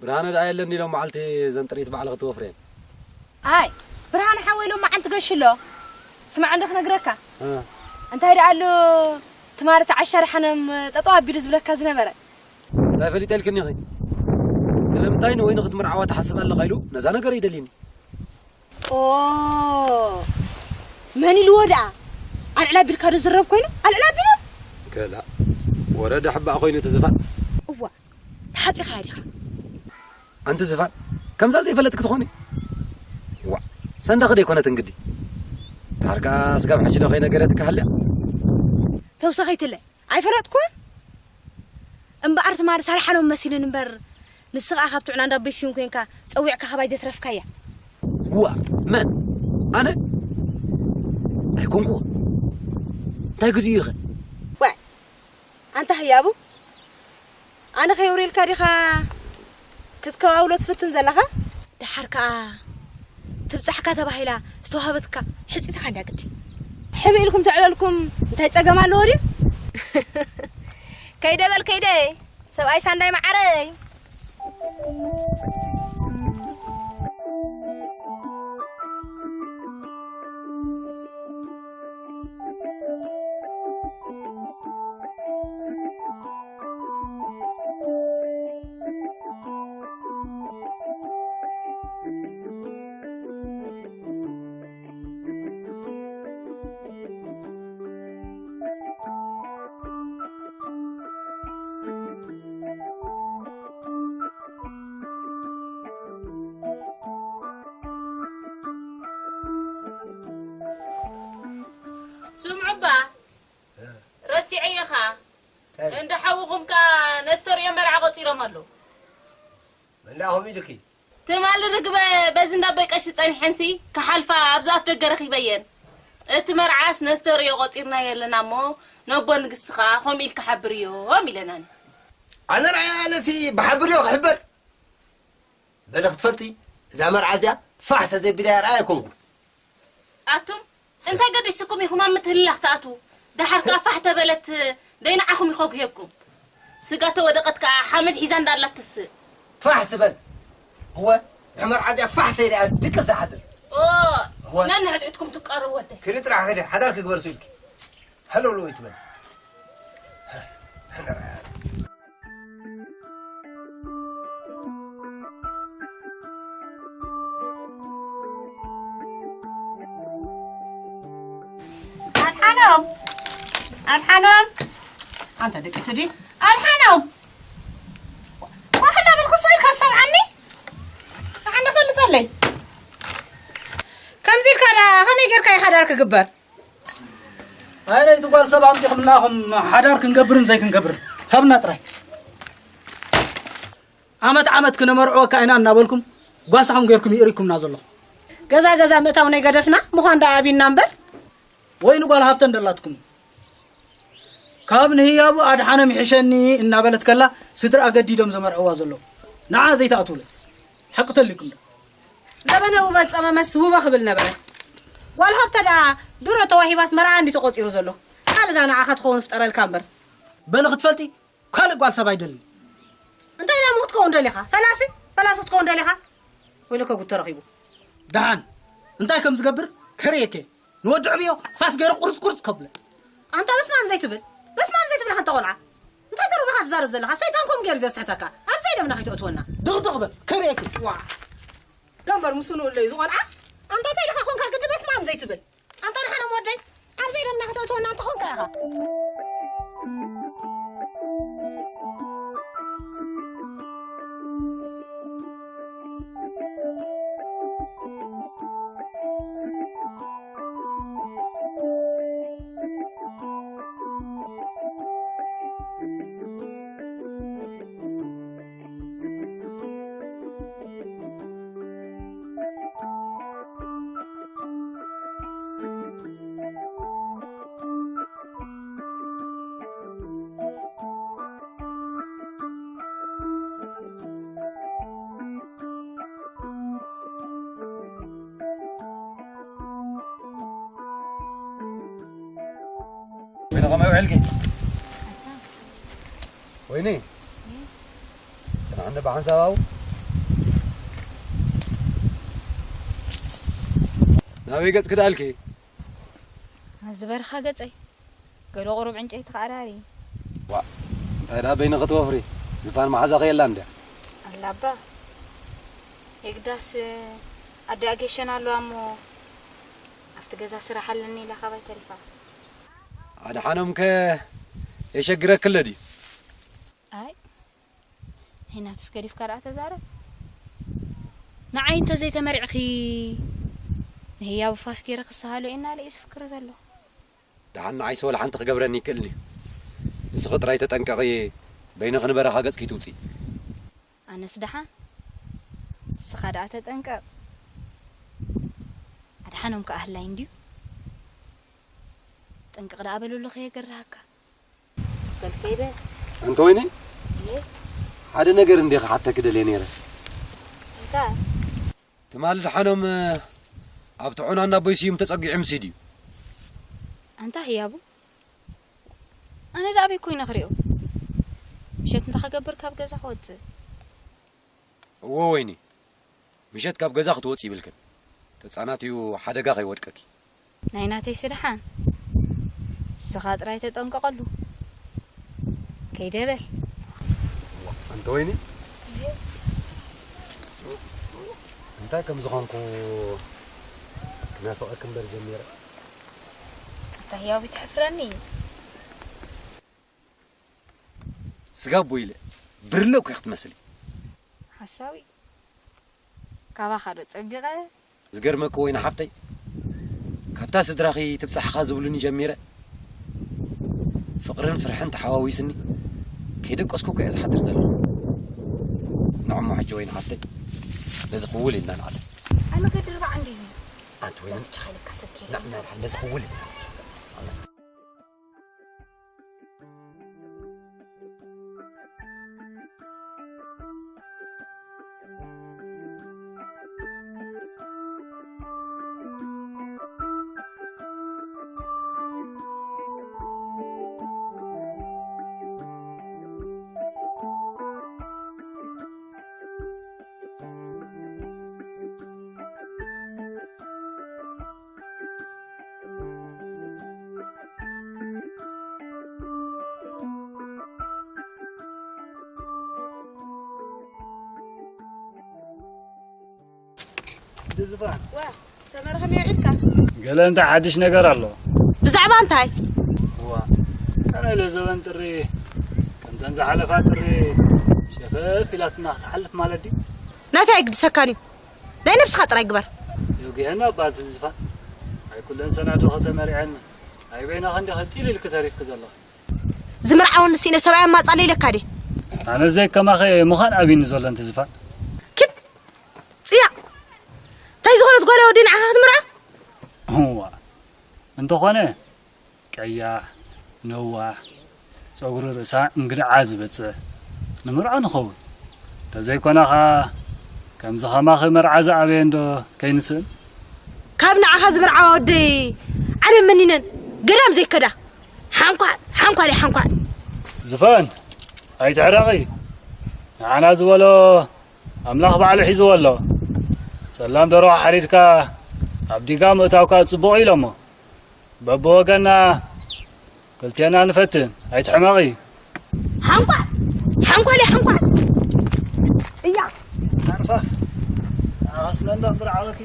ብርሃነ ደኣ የለን ኢሎም መዓልቲ ዘን ጥሪት ባዕልኺ ትወፍርየን። ኣይ፣ ብርሃነ ሓወይ ኢሎም መዓልቲ ገሹ ኣሎ። ስማዕ እንዶ ክነግረካ። እ። እንታይ ደኣ ኣሎ ትማሊ እቲ ዓሻ ደሓኖም ጠጠው ኣቢሉ ዝብለካ ዝነበረ። እንታይ ፈሊጠልክን ኢኺ? ስለምንታይ ንወይኒ ክትምርዓዋ ትሓስብ ኣለኻ ኢሉ ነዛ ነገር ይደልይኒ። ኦ፣ መን ኢልዎ ደኣ? ኣልዕል ኣቢልካ ዶ ዝረብ ኮይኑ? ኣልዕል ኣቢሉ? ከላ፣ ወረ ደሕባእ ኮይኑ እቲ ዝፋን። እዋ፣ ተሓጺኻ ዲኻ? ኣንቲ ዝፋን፣ ከምዛ ዘይፈለጥክ ትኾኒ? ዋ፣ ሰንዳኺ ደይኮነት እንግዲ። ዳርጋ ስጋብ ሕጂ ዶ ከይነገረትካ ሃልያ? ተውሳኺትለ። ኣይፈለጥኩን። እምበኣር ትማሊ ሳልሓኖም መሲልን እምበር፣ ንስኻ ካብ ትዕና እንዳ ቤት ስዩም ኮንካ ጸዊዕካ ካባይ ዘትረፍካያ። ዋ፣ መን? ኣነ? ኣይኮንኩ። እንታይ ግዜ ኢኸ? ዋይ፣ ኣንታ ህያቡ፣ ኣነ ከየውሬልካ ዲኻ ክትከባብሎ ትፍትን ዘለኻ? ደሓር ከኣ ትብጻሕካ ተባሂላ ዝተዋህበትካ ሕጽይትኻ እንድያ ግዲ። ሕብእ ኢልኩም ተዕለልኩም እንታይ ጸገም ኣለዎ ድዩ? ከይደ በል ከይደ፣ ሰብኣይ ሳንዳይ መዓረይ። ስምዑ እባ፣ ረሲዐዮ ኸኣ። እንታይ? እንዳ ሓውኹም ከኣ ነስተርእዮ መርዓ ቆጺሮም ኣለዉ። መን ደኣ ከምኡ ኢሉኪ? ትማሊ ርግበ በዚ እንዳ ኣቦይ ቀሺ ጸኒሐንሲ ክሓልፋ ኣብዚ ኣፍ ደገ ረኺበየን። እቲ መርዓስ ነስተርእዮ ቆጺርናዮ ኣለና እሞ ነቦ ንግስቲ ኸኣ ከምኡ ኢልካ ሓብርዮም ኢለናኒ። ኣነ ረኣያ ኣለሲ ብሓብርዮ ክሕበር። በለ ክትፈልጢ፣ እዛ መርዓ እዚኣ ፋሕ ተዘይቢላ ረኣያ ኣይኮንኩን። ኣቱም እንታይ ገዲስኩም ኢኹም ኣብ ምትህልላኽ ትኣትዉ? ደሓር ከኣ ፋሕ ተበለት ደይ ንዓኹም ይኸጉ ሂብኩም። ስጋ ተወደቐት ከኣ ሓመድ ሒዛ እንዳኣላት ትስእ። ፋሕ ትበል። እወ፣ እዛ መርዓ እዚኣ ፋሕ ተይላ እያ ድቅስ ዝሓድር። ኦ፣ እዋ። ነንሕድሕድኩም ትቃረቡ ወደ። ክዲ ጥራሕ ክዲ ሓዳር ክግበር ስኢልኪ። ሃለውለው ይትበል። ኣድሓኖም፣ ኣድሓኖም። ኣንታ ደቂ ስዲ። ኣድሓኖም። ዋሕ እናበልኩ ስቕ ኢልካ ትሰምዓኒ? ንዓ እንዳፈልጠለይ። ከምዚ ኢልካ ዳ ከመይ ጌርካ ኢኻ ዳር ክግበር? ኣይ፣ ነይቲ ጓል ሰብ ኣምጺኹምና፣ ኹም ሓዳር ክንገብርን ዘይክንገብርን ሃብና ጥራይ። ዓመት ዓመት ክነመርዕወካ ኢና እናበልኩም ጓሳኹም ጌርኩም ይእሪኩምና ዘለኹም። ገዛ ገዛ ምእታው ናይ ገደፍና ምዃን ደኣ ኣቢና እምበር። ወይኒ ጓል ሃብተ እንደላትኩም ካብ ንህያቡ ኣድሓኖም ይሕሸኒ እናበለት ከላ ስድራ ገዲዶም ዘመርዕዋ ዘለዉ። ንዓ ዘይትኣትውለ። ሓቂ ተሊኩም ዶ? ዘበነ ውበት ጸመመስ ውበ ክብል ነበረ። ጓል ሃብተ ደኣ ድሮ ተዋሂባስ መርዓ እንዲ ተቖጺሩ ዘሎ። ካልእ ደኣ ንዓኻ ትኸውን ፍጠረልካ እምበር። በሊ ክትፈልጢ ካልእ ጓል ሰብ ኣይደልን። እንታይ ደኣ ክትከውን ደሊኻ? ፈላሲ? ፈላሲ ክትከውን ደሊኻ? ወይለከ ጉድ ተረኺቡ። ደሓን እንታይ ከም ዝገብር ከርእየከ። ንወዲ ዕብዮ ፋስ ገይረ ቁርጽ ቁርጽ ከብለ። ኣንታ በስማም ዘይትብል፣ በስማም ዘይትብል ሓንቲ ቆልዓ። እንታይ ዘረባኻ ትዛረብ ዘለኻ? ሰይጣን ኮም ገይሩ ዘስሕተካ። ኣብ ዘይደምና ከይትእትወና። ድቕድቕ በል፣ ከርእየኪ። ዋ። ደንበር ምስ ንኡለይ ዝቖልዓ። ኣንታ እንታይ ኢኻ ኮንካ ግዲ በስማም ዘይትብል? ኣንታ ደሓኖም ወደይ፣ ኣብ ዘይደምና ከተእትወና እንተኾንካ ኢኻ። ወይኒ ከመይ ውዕልኪ? ወይኒ? ጽናሕ እንደ ብሓንሳብ ኣብኡ? ናበይ ገጽኪ ደኣልኪ? ኣብዚ በረኻ ገጸይ። ገለ ቁሩብ ዕንጨይቲ ከኣ ዳሪ። ዋ፣ እንታይ ደኣ በይንኺ ትወፍሪ? ዝፋን መሓዛ ከየላ እንድያ። ኣላ እባ። የግዳስ ኣደ ኣገሸና ኣለዋ እሞ ኣብቲ ገዛ ስራሕ ኣለኒ ኢላ ካባይ ተሪፋ። ኣድሓኖም ከ የሸግረኪ ኣሎ ድዩ? ኣይ፣ ንሕናቱስ ገዲፍካ ደኣ ተዛረብ። ንዓይ እንተ ዘይተመሪዕኺ ንህያቡ ፋስ ገይረ ክሰሃሎ እዩ እናለ እዩ ዝፍክር ዘሎ። ደሓን ንዓይስ ወላ ሓንቲ ክገብረኒ ይክእል እዩ። ንስኺ ጥራይ ተጠንቀቒ፣ በይንኺ ንበረኻ ገጽኪ ትውጺ። ኣነስ ደሓን፣ ንስኻ ደኣ ተጠንቀቕ። ኣድሓኖም ከኣ ህላይ እንድዩ። ጥንቅቕ ደኣ በለሉ ከየገርሃካ። በል ከይደ። ኣንቲ ወይኒ፣ እየ። ሓደ ነገር እንዴ ክሓተኪ ደልየ ነይረ። እንታይ? ትማሊ ደሓኖም ኣብቲ ዑናና ኣቦይ ስዩም ተጸጊዑ ምስ ድዩ? ኣንታ ህያቡ፣ ኣነ ደኣ ኣበይ ኮይነ ክሪኦ? ምሸት እንታይ ክገብር ካብ ገዛ ክወጽእ? እዎ ወይኒ፣ ምሸት ካብ ገዛ ክትወጺ ይብልክን። ተጻናትዩ ሓደጋ ከይወድቀኪ። ናይ ናተይ ስድሓን፣ ንስኻ ጥራይ ተጠንቀቐሉ። ከይደ በል። ኣንቲ ወይኒ፣ እንታይ ከም ዝኾንኩ ክናፍቐኪ እምበር ጀሚረ። ኣታ ህያቡ ተሕፍረኒ። ስጋ ኣቦይ ኢለ ብርለ እኮ ኢኺ ክትመስሊ። ሓሳዊ። ካባኻ ዶ ጸቢቐ? ዝገርመኪ ወይኒ ሓፍተይ፣ ካብታ ስድራኺ ትብጻሕኻ ዝብሉኒ ጀሚረ፣ ፍቕርን ፍርሕን ተሓዋዊስኒ፣ ከይደቀስኩ እኮ እየ ዝሓድር ዘለኹ። ንዕሞ ሕጂ ወይኒ ሓፍተይ፣ በዚ ክውል ኢልና ንዓለ። ኣይ መገዲ ርባዕ እንዲዚ። ኣንቲ ወይኒ፣ ብቻ ኻይለካ ሰብ ከይደ። ና፣ ና፣ በዚ ክውል ኢልና። ዝፋን። ዋ፣ ሰመረ ከመይ ውዒልካ? ገለ እንታይ ሓድሽ ነገር ኣሎ? ብዛዕባ እንታይ? እዋ፣ ኣረ ለዘበን ጥሪ ከምተን ዝሓለፋ ጥሪ ሸፈፍ ኢላትና ክትሓልፍ ማለት ድዩ? ናታይ ግድሰካን እዩ? ናይ ነብስኻ ጥራይ ግበር። የውግሀና እባ እቲ ዝፋን። ኣይ ኩለን ሰናዶ ከተመሪዐን ኣይ በይና ክንዲ ኸጢል ኢልክ ተሪፍክ ዘለኻ። ዝምርዓወኒ ስኢነ ሰብኣይ ኣማጻለ ኢለካ ድየ? ኣነ ዘይከማኸ ምዃን ኣብይኒ ዘሎ እንቲ ዝፋን። ኪድ ጽያ። እንታይ ዝኾነት ጓል ወዲ ንዓኻ ክትምርዓ? እዋ። እንተኾነ ቀያሕ፣ ነዋሕ፣ ጸጉሪ ርእሳ እንግድዓ ዝበጽሕ ንምርዖ ንኸውን። እንተዘይኮነ ኸኣ ከምዚ ኸማኺ መርዓ ዝኣበየ እንዶ ከይንስእን። ካብ ንዓኻ ዝምርዓዋ ወደይ ዓለም መኒነን ገዳም ዘይከዳ። ሓንኳዕ፣ ሓንኳዕ ደይ ሓንኳዕ። ዝፋን፣ ኣይትሕረቒ። ንዓና ዝበሎ ኣምላኽ ባዕሉ ሒዝዎ ኣሎ። ጸላም ደርሆ ሓሪድካ ኣብ ዲጋ ምእታው ከኣ ጽቡቕ ኢሎሞ። በብወገንና ክልቴና ንፈትን፣ ኣይትሕመቒ። ሓንኳዕ፣ ሓንኳዕ ደይ ሓንኳዕ። ጽያ። ኣርፋፍ። ኣኸስ መንደቕ ብርዓወኪ።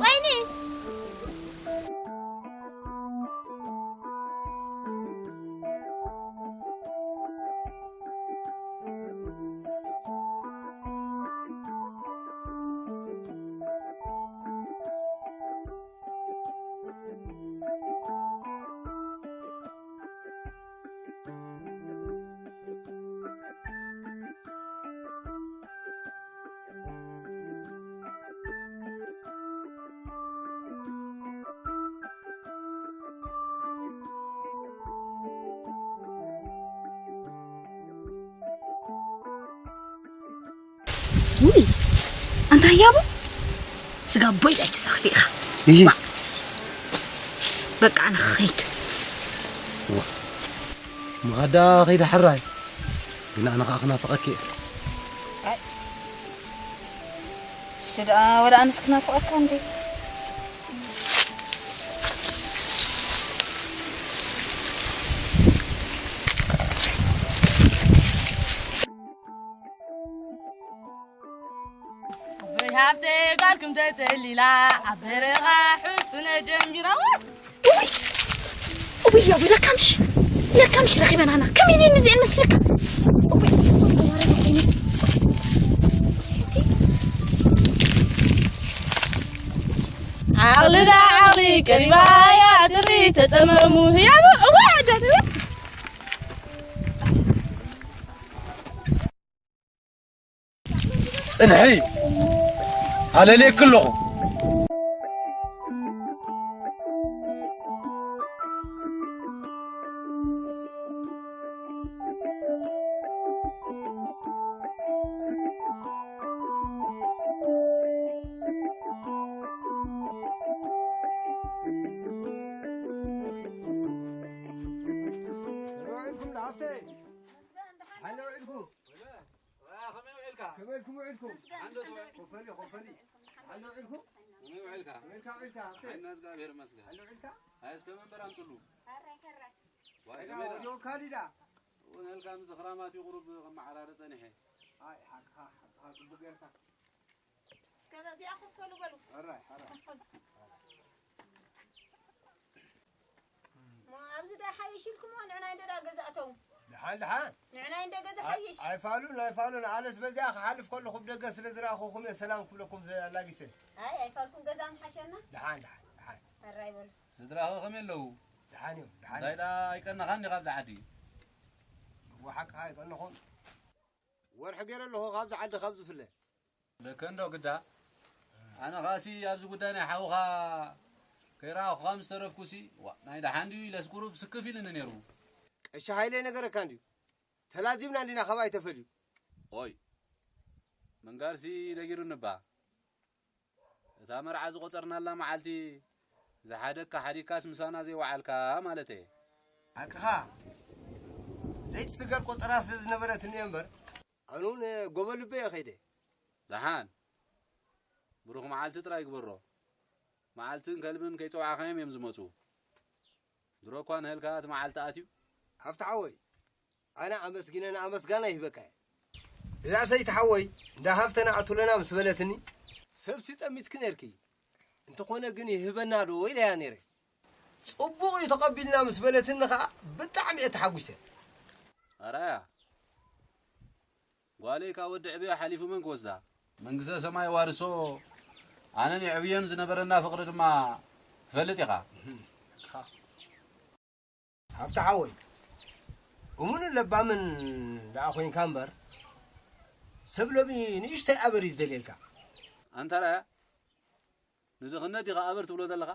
ወይኒ። ውይ፣ ኣንታ ህያቡ፣ ስጋ ቦይ ዳጅ ሰኽፊኻ። ይሂ። ባ-፣ በቃ፣ ኣነ ክኸይድ። ዋ። መኸዳ ኸይደ ሕራይ። ግን ኣነ ኸኣ ክናፍቐኪ እየ። ኣይ። እሱ ደኣ ወላ ኣነስ ክናፍቐካ እንዴ? ኣቦይ ሃብተይ ጓልኩም ተጸሊላ ኣብ በረኻ ሕጽነ ጀሚራ። እውይ! እውይ፣ ያው ለካምሽ፣ ለካምሽ ረኺበናና። ከመይ ኢለን እዚአን መስለካ? እውይ! ዓቕሊ ዳ ዓቕሊ ቀሪባ እያ ትሪ ተጸመሙ ህያቡ። እውይ፣ ኣደን፣ እውይ! ጽንሒ፣ ኣለልየኪ ኣለኹ። ከመይ ኢልኩም ውዒልኩም? ሓንዶ ተወ- ኮፈሊ፣ ኮፈሊ። ሓንዶ ውዒልኩም? ከመይ ውዒልካ? ከመይ ኢልካ ውዒልካ? ሃብተ? ሓይና እግዚኣብሔር ይመስገን። ሓንዶ ውዒልካ? ሃይ እስከ መንበር ኣምፅሉ። ኣራይ ከራይ። ዋይ፣ ከመይ ወዲ ወካሊዳ? እውን ህልካ ምስ ኽራማት ይቑሩብ ከመዓራረ ጸኒሐ። ኣይ፣ ሓቅኻ፣ ሓቅኻ፣ ጽቡቕ ጌርካ። እስከ በዚኣ ኮፈሉ በሉ። ኣራይ፣ ኣራይ። ኮፈሉ። ሞ ኣብዚ ዳ ሓይሽ ኢልኩሞ ንዕናይ እንደ ዳ ገዛ እተው። ደሓን፣ ደሓን። ንዕናይ እንደ ገዛ ኣይ-፣ ሓይሽ። ኣይፋሉን፣ ኣይፋሉን። ኣነስ በዚኣ ክሓልፍ ከለኹ ብደገ ስለ ዝረኣኹኹም እየ ሰላም ክብለኩም ዘ-፣ ኣላጊሰ። ኣይ፣ ኣይፋልኩም ገዛ ምሓሸና። ደሓን፣ ደሓን፣ ደሓን። ኣራይ በሉ። ስድራኸ ከመይ ኣለዉ? ደሓን እዮም፣ ደሓን እንታይ እዮም። ደኣ ኣይቀናኻን ዲኻ ኣብዚ ዓዲ? እወ፣ ሓቅኻ ኣይቀነኹን። ወርሒ ገይረ ኣለኹ ካብዚ ዓዲ ካብ ዝፍለ። ደከ እንዶ ግዳ። ኣነ ኸኣሲ ኣብዚ ጉዳይ ናይ ሓውኻ ከይረኣኹኻ ምስ ተረፍኩሲ፣ ዋ፣ ናይ ደሓን ድዩ ኢለስ ቁሩብ ስክፍ ኢልኒ ነይሩ። ቀሺ ሃይለ ነገረካ እንድዩ። ተላዚብና እንዲና ካብ ኣይተፈልዩ። ኦይ፣ ምንጋርሲ ነጊሩኒ እባ። እታ መርዓ ዝቖጸርናላ መዓልቲ ዝሓደግካ ሓዲግካስ ምሳና ዘይወዓልካ ማለት እየ። ሓቅኻ፣ ዘይትስገር ቆጸራ ስለ ዝነበረትኒ እየ እምበር፣ ኣነ እውን ጎበ ልበ እየ ከይደ። ደሓን፣ ብሩኽ መዓልቲ ጥራይ ግበሮ። መዓልትን ከልብን ከይጸዋዕኻዮም እዮም ዝመጹ። ድሮ እኳ ንህልካ እቲ መዓልቲ ኣትዩ። ሃፍቲ ሓወይ፣ ኣነ ኣመስጊነ ንኣመስጋና ይህበካ እየ። እዛ ሰይቲ ሓወይ፣ እንዳ ሃፍተና ኣቱለና ምስ በለትኒ፣ ሰብሲ ጠሚትኪ ነርኪ፣ እንተኾነ ግን ይህበና ዶ ኢለያ ነይረ። ጽቡቕ እዩ ተቐቢልና ምስ በለትኒ ኸኣ ብጣዕሚ እየ ተሓጒሰ። ኣራያ፣ ጓለይ ካብ ወዲ ዕብዮ ሓሊፉ መን ክወስዳ? መንግስተ ሰማይ ዋርሶ። ኣነን የዕብዮን ዝነበረና ፍቕሪ ድማ ትፈልጥ ኢኻ። ሃብቲ ሓወይ፣ እሙንን ለባምን ደኣ ኮይንካ እምበር፣ ሰብ ሎሚ ንእሽተይ ኣበር እዩ ዝደልየልካ። ኣንታ ራያ፣ ንድኽነት ኢኻ ኣበር ትብሎ ዘለኻ?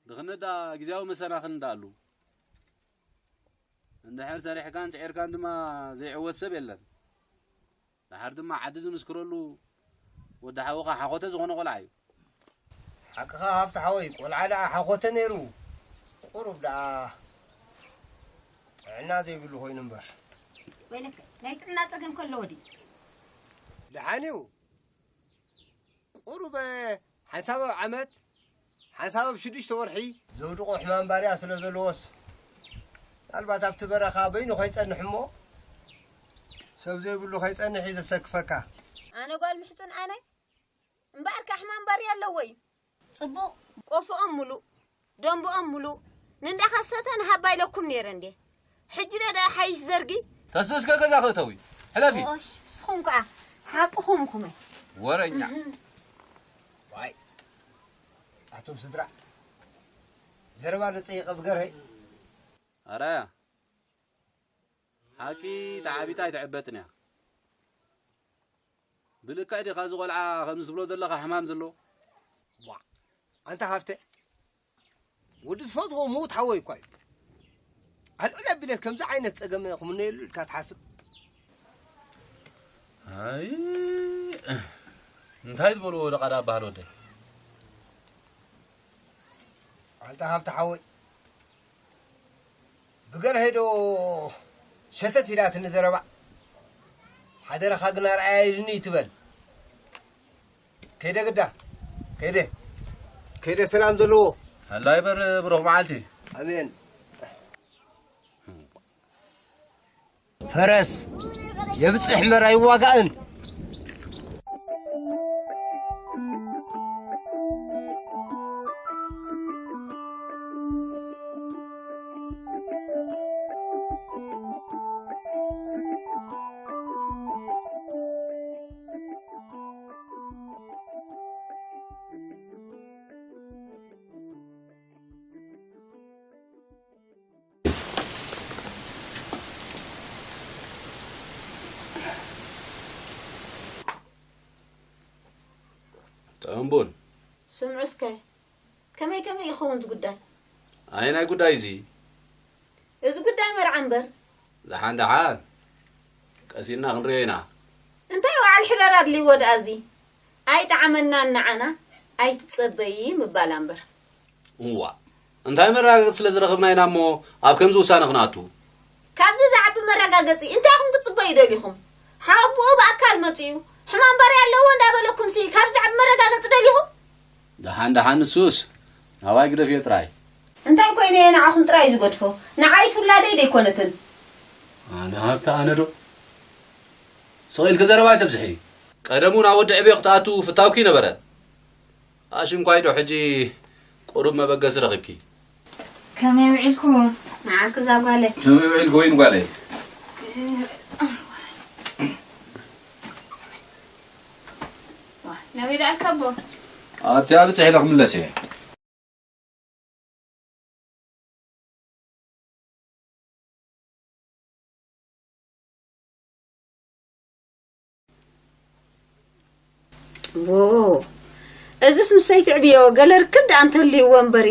ድኽነት ደኣ ግዝያዊ መሰናኽል እንዳ ኣሉ። እንድሕር ሰሪሕካን ጽዒርካን ድማ ዘይዕወት ሰብ የለን። ደሓር ድማ ዓዲ ዝምስክረሉ ወዲ ሓውኻ ሓኾተ ዝኾነ ቆልዓ እዩ። ሓቅኻ ሃፍቲ ሓወይ፣ ቆልዓ ደኣ ሓኾተ ነይሩ። ቁሩብ ደኣ ጥዕና ዘይብሉ ኮይኑ እምበር። ወይለከ፣ ናይ ጥዕና ጸገም ከለዎ ድዩ? ደሓን እዩ። ቁሩብ ሓንሳብ ኣብ ዓመት፣ ሓንሳብ ኣብ ሽዱሽተ ወርሒ ዘውድቖ ሕማም ባርያ ስለ ዘለዎስ፣ ምናልባት ኣብቲ በረኻ በይኑ ከይጸንሕ እሞ፣ ሰብ ዘይብሉ ከይጸንሕ እዩ ዘሰክፈካ። ኣነ ጓል ምሕጹን ኣነ? እምበኣርካ ሕማም ባርያ ኣለዎ እዩ። ጽቡቕ። ቆፎኦም ሙሉእ፣ ደንብኦም ሙሉእ፣ ንእንዳኸሰተ ንሃባ ኢለኩም ነይረ እንዴ? ሕጂ ዶ ደኣ ሓይሽ ዘርጊ? ተስእስከ ገዛ ክእተዊ። ሕለፊ። ኦሽ፣ ንስኹም ከኣ ሓቅኹም ኢኹም። ወረኛ። እህ። ዋይ። ኣቱም ስድራ። ዘረባ ዶ ጸይቐ ብገርሀይ? ኣራያ። ሓቂ ተዓቢጣ ኣይትዕበጥን እያ። ብልክዕ ዲኻ እዚ ቆልዓ ከምዚ ትብሎ ዘለኻ ሕማም ዘለዎ? ዋዕ! ኣንታ ሃፍተ፣ ወዲ ዝፈትዎ ምዉት ሓወይ እኳ እዩ። ኣልዕል ኣቢለስ ከምዚ ዓይነት ጸገም ክምነየሉ ኢልካ ትሓስብ? ኣይ፣ እንታይ ዝበልዎ ደቓ ደኣ በሃል ወደይ? ኣንታ ሃፍተ ሓወይ፣ ብገርሀይ ዶ ሸተት ኢላትኒ ዘረባ? ሓደራኻ ግን ኣርኣያ ኢልኒ ይትበል። ከይደ ግዳ፣ ከይደ፣ ከይደ ሰላም ዘለዎ። ኣላ ይበር ብሩኽ መዓልቲ። ኣሜን። ፈረስ የብጽሕ እምበር ኣይዋጋእን። ጥዑም ቡን። ስምዑ እስከ፣ ከመይ ከመይ ይኸውን እዚ ጉዳይ? ኣየናይ ጉዳይ እዚ? እዚ ጉዳይ መርዓ እምበር። ደሓን ደሓን፣ ቀስ ኢልና ክንሪኦ ኢና። እንታይ በዓል ሕደር ኣድልይዎ ደኣ እዚ? ኣይጠዓመናን ንዓና፣ ኣይትጸበዪ ምባላ እምበር። እዋእ፣ እንታይ መረጋገጺ ስለ ዝረኸብና ኢና እሞ ኣብ ከምዚ ውሳነ ክንኣቱ? ካብዚ ዝዓቢ መረጋገጺ እንታይ ኢኹም ክትጽበዩ ደሊኹም? ሓወቦኡ ብኣካል መጺኡ ሕማም ባርያ ኣለዎ እንዳበለኩም ሲ ካብዚ ዓቢ መረጋገጺ ደሊኹም? ደሓን ደሓን ንሱስ ናባይ ግደፍዮ ጥራይ። እንታይ ኮይነ እየ ንዓኹም ጥራይ ዝገድፎ? ንዓይስ ውላደይ ደይኮነትን? ኣነ ሃብቲ ኣነ ዶ? ስቕ ኢልኪ ዘረባ ኣይተብዝሒ። ቀደሙ ናብ ወዲ ዕብዮ ክትኣቱ ፍታውኪ ነበረ። ኣሽንኳይ ዶ ሕጂ ቁሩብ መበገሲ ረኺብኪ? ከመይ ውዒልኩም? መዓልኪ እዛ ጓለይ። ከመይ ውዒልኪ ወይን ጓለይ? ዋ፣ ናበይ ደኣልካ ኣቦ? ኣብቲ ኣብጽሕ ኢለ ክምለስ እየ። ዎ፣ እዝስ ምሰይቲ ዕብዮ ገለ ርክብ ደኣ እንተልይዎ እምበሪ፣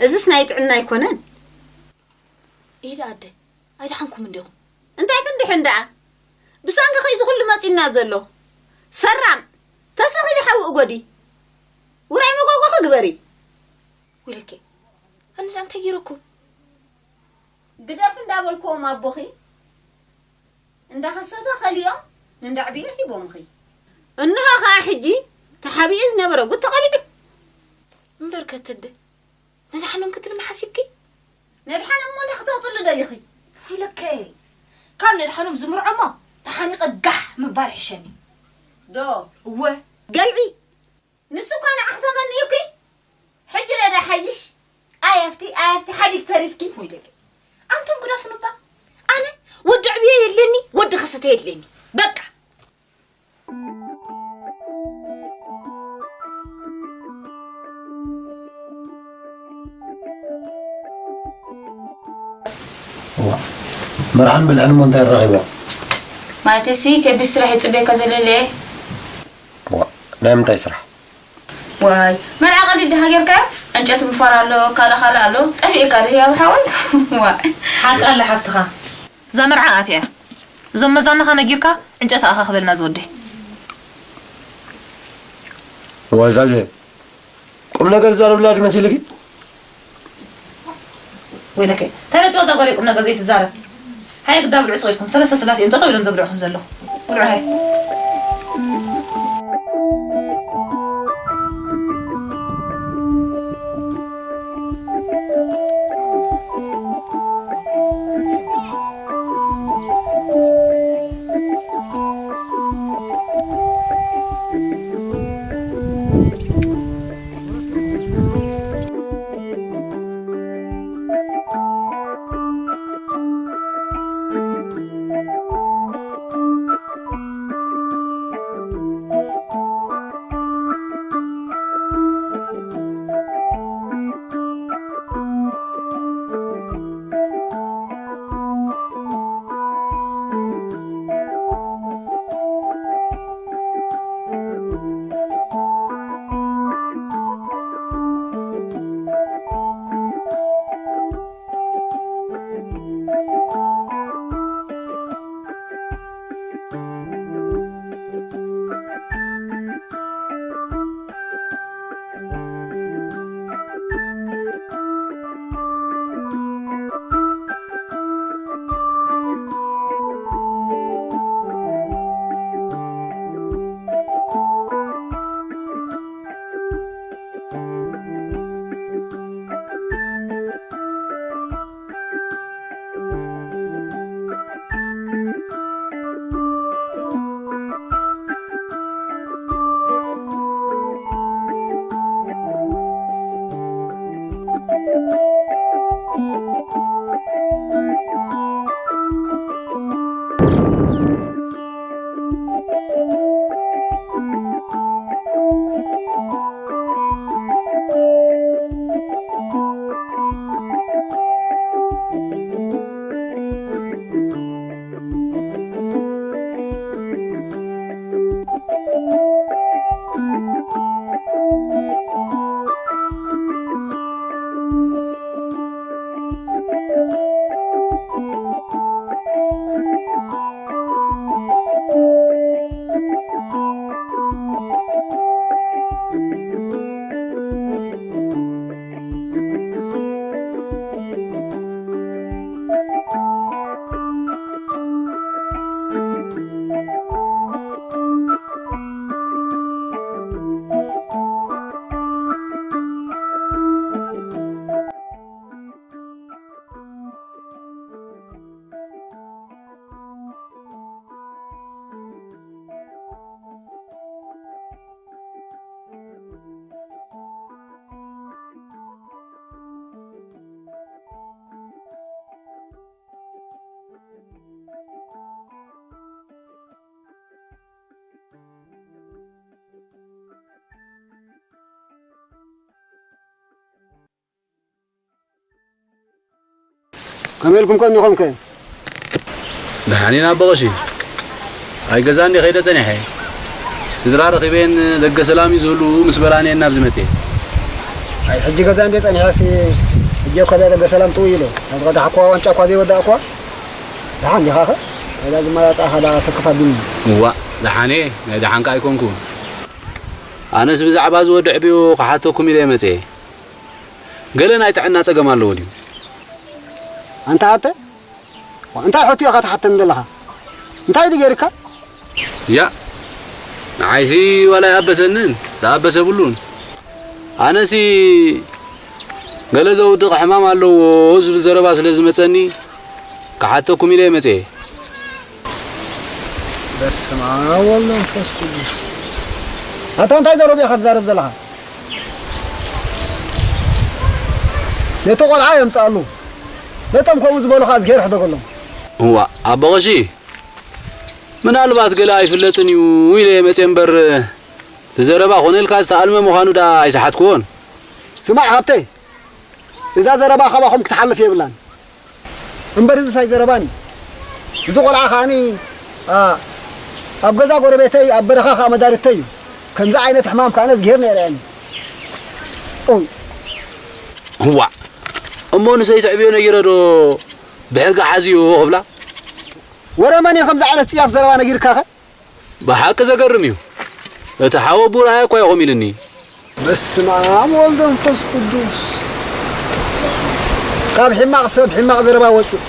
እዝስ ናይ ጥዕና ኣይኮነን። ኢድ ኣደ፣ ኣይደሓንኩም እንዲኹም? እንታይ ክንድሕን ደኣ? ብሰንኪኺ እዚ ኩሉ መጺና ዘሎ። ሰራም፣ ተስኺ ሓዊ እጎዲ። ውራይ መጎጎኺ ግበሪ። ወይለከ፣ ኣነ ደኣ እንታይ ገይረኩም? ግደፍ እንዳበልክዎም ኣቦኺ እንዳኸሰተ ከሊኦም ንንዳዕብዮ ሂቦምኺ። እንሆ ኸኣ ሕጂ ተሓቢኡ ዝነበረ ጉድ ተቐሊዑ። እምበር ከትደ ነድሓኖም ክትብልና ሓሲብኪ? ነድሓኖም እሞ እንታይ ክተውጥሉ ደሊኺ? ኢለከ፣ ካብ ነድሓኖም ዝምርዖ እሞ ተሓኒቐ ጋሕ ምባል ይሕሸኒ። ዶ? እወ። ገልዒ። ንሱ እኳ ንዓኺ ተመንዩኪ። ሕጂ ዶ ደሓይሽ? ኣይ ኣብቲ፣ ኣይ ኣብቲ ሓዲግ ተሪፍኪ። ወይ ደቂ። ኣንቱም ግደፉኒ እባ። ኣነ ወዲ ዕብየ የድልየኒ፣ ወዲ ከሰተ የድልየኒ። በቃ። ዋ፣ መርዓን ብልዕን እሞ እንታይ ረኺቦ? ማለተሲ ከቢድ ስራሕ ይጽበየካ ዘሎ ኢለ እየ። ዋ፣ ናይ ምንታይ ስራሕ? ዋይ፣ መርዓ ቀሊል ዲኻ ጌርካዮ? ዕንጨቲ ምፋር ኣሎ፣ ካልእ ካልእ ኣሎ። ጠፊእካ ዶ ህያብ ሓወይ? ዋ። ሓቂ ኣለ ሓፍትኻ። እዛ መርዓ ኣትያ። እዞም መዛናኻ ነጊርካ ዕንጨቲ ኣኻኽበልና ዝወደይ። ዋይ ዛዜ፣ ቁም ነገር ዝዛረብላ ድዩ መሲልኪ? ወይለከ፣ ተረጽዮ እዛ ጓለይ ቁም ነገር ዘይትዛረብ። ሃየ ግዳ ብልዑ ስቕ ኢልኩም፣ ሰለስተ ስላሴ እዮም ጠጠው ኢሎም ዘብልዑኹም ዘለዉ። ብልዑ ሃየ። ከመይ ኢልኩም ከ እኒኹም ከ? ደሓን ኢና ኣቦ ቀሺ። ኣይ ገዛ እንዲ ከይደ ጸኒሐ። ስድራ ረኺበን ደገ ሰላም እዩ ዝህሉ ምስ በላኒ ናብ ዝመጽእ። ኣይ ሕጂ ገዛ እንዲ ጸኒሐ ሲ፣ ሕጂ እኮ ደገ ሰላም ጥው ኢሉ። ኣብ ዝቐዳሕኳ ዋንጫ እኳ ዘይወዳእኳ። ደሓን ዲኻ ኸ? ከዛ ዝመላጻ ኸዳ ሰክፍ ኣቢኒ። እዋ፣ ደሓን እየ። ናይ ደሓንካ ኣይኮንኩን። ኣነስ ብዛዕባ እዚ ወዲ ዕብዩ ክሓተኩም ኢለ መጽየ። ገለ ናይ ጥዕና ጸገም ኣለዎ ድዩ? ኣንታ ሃብተ፣ እንታይ ሕቶ ኢኻ ትሓተኒ ዘለኻ? እንታይ ድዩ ገይርካ? ያ፣ ንዓይሲ ዋላ ይኣበሰንን ዝኣበሰ ብሉን። ኣነሲ ገለ ዘውድቕ ሕማም ኣለዎ ዝብል ዘረባ ስለ ዝመጸኒ ክሓተኩም ኢለ መጽየ። በስመ ኣብ ወወልድ ወመንፈስ ቅዱስ። ኣታ እንታይ ዘረባ ኢኻ ትዛረብ ዘለኻ? ነቲ ቆልዓ የምጽኣሉ። ነቶም ከምኡ ዝበሉ ኸኣ እዝግሄር ሕደገሎም። እዋ፣ ኣቦ ቐሺ፣ ምናልባት ገለ ኣይፍለጥን እዩ ኢለ መጽየ እምበር፣ እቲ ዘረባ ኮነ ኢልካ ዝተኣልመ ምዃኑ ደኣ ኣይሰሓትኩዎን። ስማዕ ሃብተይ፣ እዛ ዘረባ ካባኹም ክትሓልፍ የብላን። እምበር እዚ ሳይ ዘረባኒ። እዚ ቆልዓ ከኣኒ፣ ኣ፣ ኣብ ገዛ ጎረቤተይ፣ ኣብ በረኻ ከኣ መዳርተይ እዩ። ከምዚ ዓይነት ሕማም ከኣነ እዝግሄር ነይረ ያኒ። ኡይ። እዋዕ። እሞ ንሰይቲ ዕብዮ ነጊረ ዶ ብሕጊ ሓዝዮ ክብላ? ወረ መን እዩ ከምዚ ዓይነት ጽያፍ ዘረባ ነጊርካኸ? ብሓቂ ዘገርም እዩ። እቲ ሓወቡ ረኣየ እኳ እዩ ከምኡ ኢሉኒ። በስመ ኣብ ወወልድ ወመንፈስ ቅዱስ። ካብ ሕማቕ ሰብ ሕማቕ ዘረባ ወጽእ።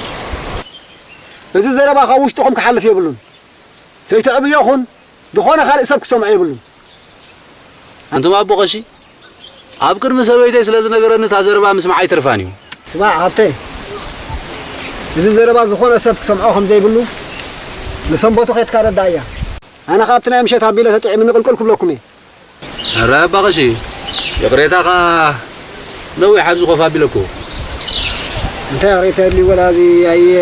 እዚ ዘረባ ካብ ውሽጥኹም ክሓልፍ የብሉን። ሰይተዕብዮ ኹን ዝኾነ ካልእ ሰብ ክሰምዖ የብሉን። ኣንቱም ኣቦ ቀሺ፣ ኣብ ቅድሚ ሰበይተይ ስለ ዝነገረኒ እታ ዘረባ ምስማዕ ኣይተርፋን እዩ። ስማዕ ሃብተይ፣ እዚ ዘረባ ዝኾነ ሰብ ክሰምዖ ከም ዘይብሉ ንሰንበቱ ከይትካ ረዳእያ። ኣነ ካብቲ ናይ ምሸት ኣቢለ ተጥዒምኒ ቅልቅል ክብለኩም እየ። ኧረ ኣባ ቀሺ፣ ይቕሬታ ኸኣ ነዊሕ ኣብዚ ኮፍ ኣቢለኩ። እንታይ ይቕሬታ የድልዩ ወላ እዚ ኣየ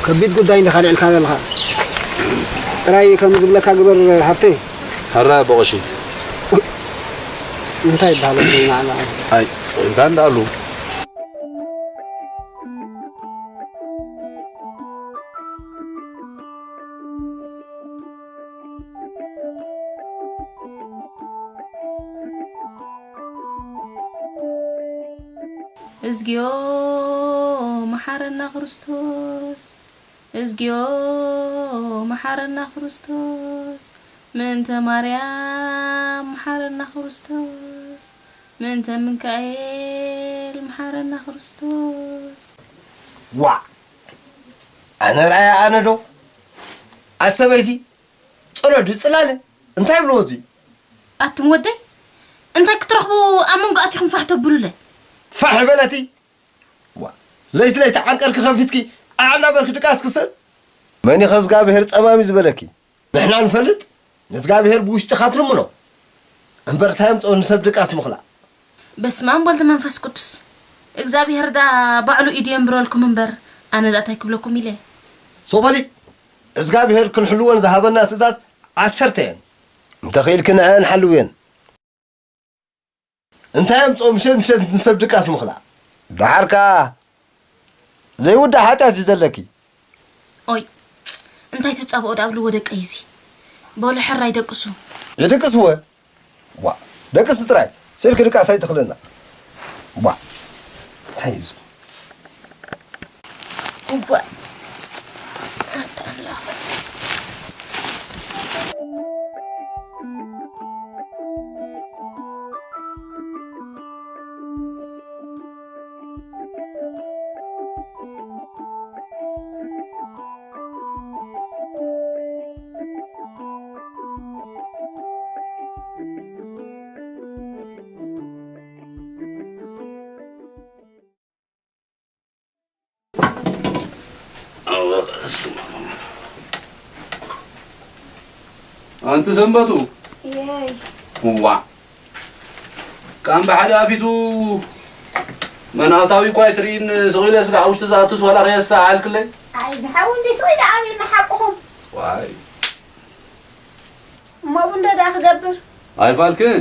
ከቢድ ጉዳይ እንዲኻ ኣልዒልካ ዘለኻ። ጥራይ ከም ዝብለካ ግበር ሃብተይ። ኧረ ኣባ ቀሺ። እንታይ ይበሃል እዚ ማዕላ? ኣይ፣ እንታይ እንዳሉ? እዝግዮ መሓረና ክርስቶስ፣ እዝግዮ መሓረና ክርስቶስ፣ ምእንተ ማርያም መሓረና ክርስቶስ፣ ምእንተ ሚካኤል መሓረና ክርስቶስ። ዋዕ! ኣነ ርኣያ ኣነ ዶ? ኣቲ ሰበይቲ፣ ጽሎ ድዩ ጽላለ? እንታይ ይብልዎ እዚ? ኣቱም ወደይ፣ እንታይ ክትረኽቡ ኣብ መንጎ ኣቲኹም ፋሕ ተብሉለ? ፋሕ በለቲ። ዋ፣ ለይቲ ለይቲ ዓንቀርኪ ከፊትኪ ኣዕናበርኪ ድቃስ ክስን? መን ኢኸ እግዚኣብሔር ጸማም እዩ ዝበለኪ? ንሕና ንፈልጥ፣ ንእግዚኣብሔር ብውሽጥኻ ትልምኖ። እምበር እንታይ ኣምጽኦ ንሰብ ድቃስ ምኽላእ? በስመ ኣብ ወልድ መንፈስ ቅዱስ። እግዚኣብሔር ዳ ባዕሉ ኢዱ የንብረልኩም እምበር፣ ኣነ ዳ እንታይ ክብለኩም ኢለ? ሶበሊ፣ እግዚኣብሔር ክንሕልወን ዝሃበና ትእዛዝ ዓሰርተ እየን። እንተኽኢልኪ ንዐን ሓልውየን። እንታይ ኣምጽኦ ምሸት ምሸት ንሰብ ድቃስ ምኽላእ? ደሓር ከኣ ዘይውዳእ ሓጢኣት እዩ ዘለኪ። ኦይ፣ እንታይ ተጻብኦ ደኣ ኣብልዎ ደቀይ እዚ። በሉ ሕራይ ደቅሱ። ይድቅስወ። ዋ፣ ደቅስ ጥራይ። ስልኪ ድቃስ ኣይትኽልና። ዋ፣ እንታይ እዩ እዚ? እዋእ፣ ኣታ ኣምላኽ። ኣንቲ ሰንበቱ። የይ። እዋ። ካም ብሓደ ኣፊቱ መን ኣታዊ እኳ ኣይትርእይን፣ ስቕ ኢለ ስጋዕ ውሽጢ ዝኣቱስ ዋላ ከየስተዓልክለይ? ኣይ፣ ዝሓው እንዲ ስቕ ኢለ ኣበይ ንሓቅኹም? ዋይ። እሞ ቡን ዶ ደኣ ክገብር? ኣይፋልክን፣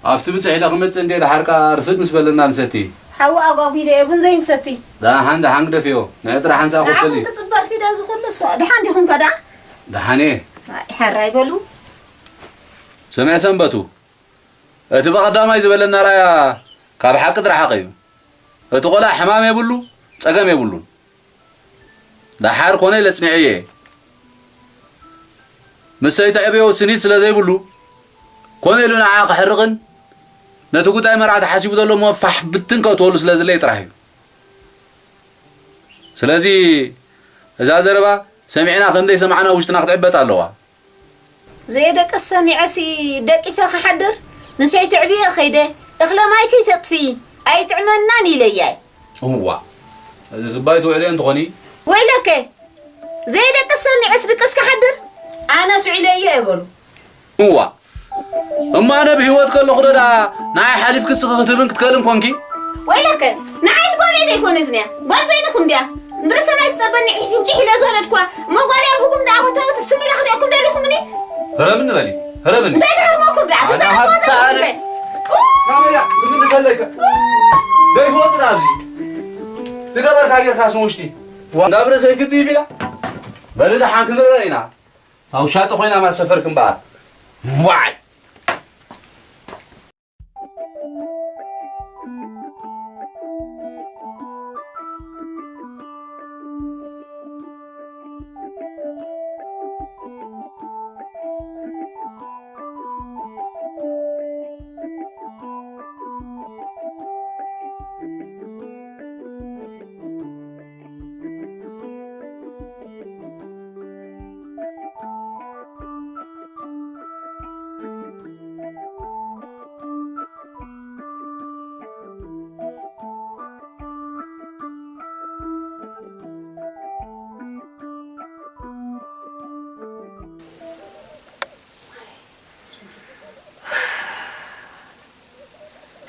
ኣብቲ ብጽሕ ኢለ ክመጽእ እንዴ ደሓርካ ርፍድ ምስ በለና ንሰቲ። ሓዊ ኣጓጒደ እየ ቡን ዘይንሰቲ። ደሓን ደሓን ግደፍዮ። ንዕጥራ ሓንሳእ ኮፈሊ። ንዓኹም ክጽበር ኪደ እዚ ኩሉ ስዋ። ደሓን ዲኹም ከ ደኣ? ደሓን እየ። ኣይ፣ ሕራይ በሉ። ስምዒ ሰንበቱ፣ እቲ ብቐዳማይ ዝበለና ራእያ ካብ ሓቂ ዝረሓቐ እዩ። እቲ ቆልዓ ሕማም የብሉ፣ ጸገም የብሉን። ደሓር ኮነ ኢለ ጽኒዐዮ እየ። ምስ ሰይቲ ዕብዮ ውስኒት ስለ ዘይብሉ፣ ኮነ ኢሉ ንዓኣ ክሕርቕን ነቲ ጉዳይ መርዓ ተሓሲቡ ዘሎ እሞ ፋሕ ብትን ከእትወሉ ስለ ዝለይ ጥራሕ እዩ። ስለዚ እዛ ዘረባ ሰሚዕና ከም ዘይሰማዕና ውሽጥና ክትዕበጥ ኣለዋ። ዘየደቅስ ሰሚዐሲ ደቂሰ ክሓድር፣ ንሰይቲ ዕብየ ከይደ፣ እኽለ ማይ ከይተጥፍኢ፣ ኣይጥዕመናን ኢለያይ። እዋ፣ እዚ ዝባይ ትውዕልዮ እንትኾኒ? ወይለከ፣ ዘየደቅስ ሰሚዐስ ድቅስ ክሓድር፣ ኣነስ ውዒለዮ እየ በሉ። እዋ፣ እሞ ኣነ ብህይወት ከለኹ ዶ ደኣ ንዓይ ሓሊፍኪ እስኺ ክትህብን ክትከልን ኮንኪ? ወይለከ፣ ንዓይስ ጓለይ ደይኮነትን እያ፣ ጓል በይንኹም ድያ? ምድሪ ሰማይ ክጸበኒ ዒፍ እንጭሕ ኢለ ዝወለድኳ፣ እሞ ጓለይ ኣብ ህጉም ደኣ ቦታዊ ትስም ኢለ ክሪአኩም ደሊኹምኒ? ህረምኒ በሊ፣ ህረምኒ። እንታይ ክህርመኩም ደኣ? ኣነ ትዛረቡ ሃብታ ዘለኹም ኣነ ከ? ናበይ እያ? ዝምልሰለይ ከ? ዘይትወጽእ ኣብዚ። ዝገበርካ ጌርካስ ንውሽጢ። ዋ፣ ናብ ርእሰይ ግዲ ይቢላ። በሊ ደሓን ክንረአ ኢና። ኣብ ውሻጠ ኮይና ማሰፈርክ እምበኣር። ዋይ!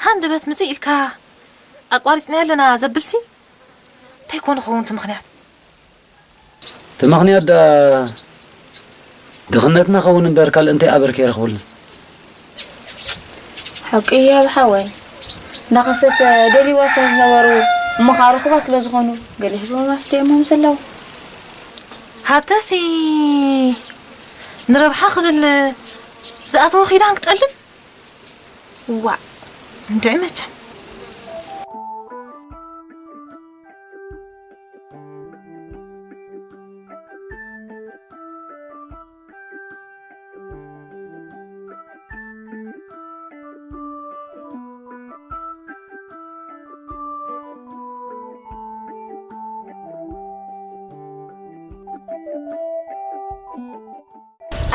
ሃንደበት ምጽእ ኢልካ ኣቋሪጽናዮ ኣለና ዘብልሲ? እንታይ ኮን ክኸውን እቲ ምኽንያት? እቲ ምኽንያት ደኣ ድኽነትና ኸውን እምበር ካልእ እንታይ ኣበር ከይረኽቡልና? ሓቂ እዩ ኣብ ሓወይ። እንዳኸሰተ ደልይዋ ስለ ዝነበሩ እሞ ኸዓ ርኹባት ስለ ዝኾኑ ገለ ሂቦም ኣስደዮሞም ዘለዉ። ሃብተሲ ንረብሓ ክብል ዝኣተወ ኺዳን ክጠልብ? ዋእ፣ እንድዒ መቸም።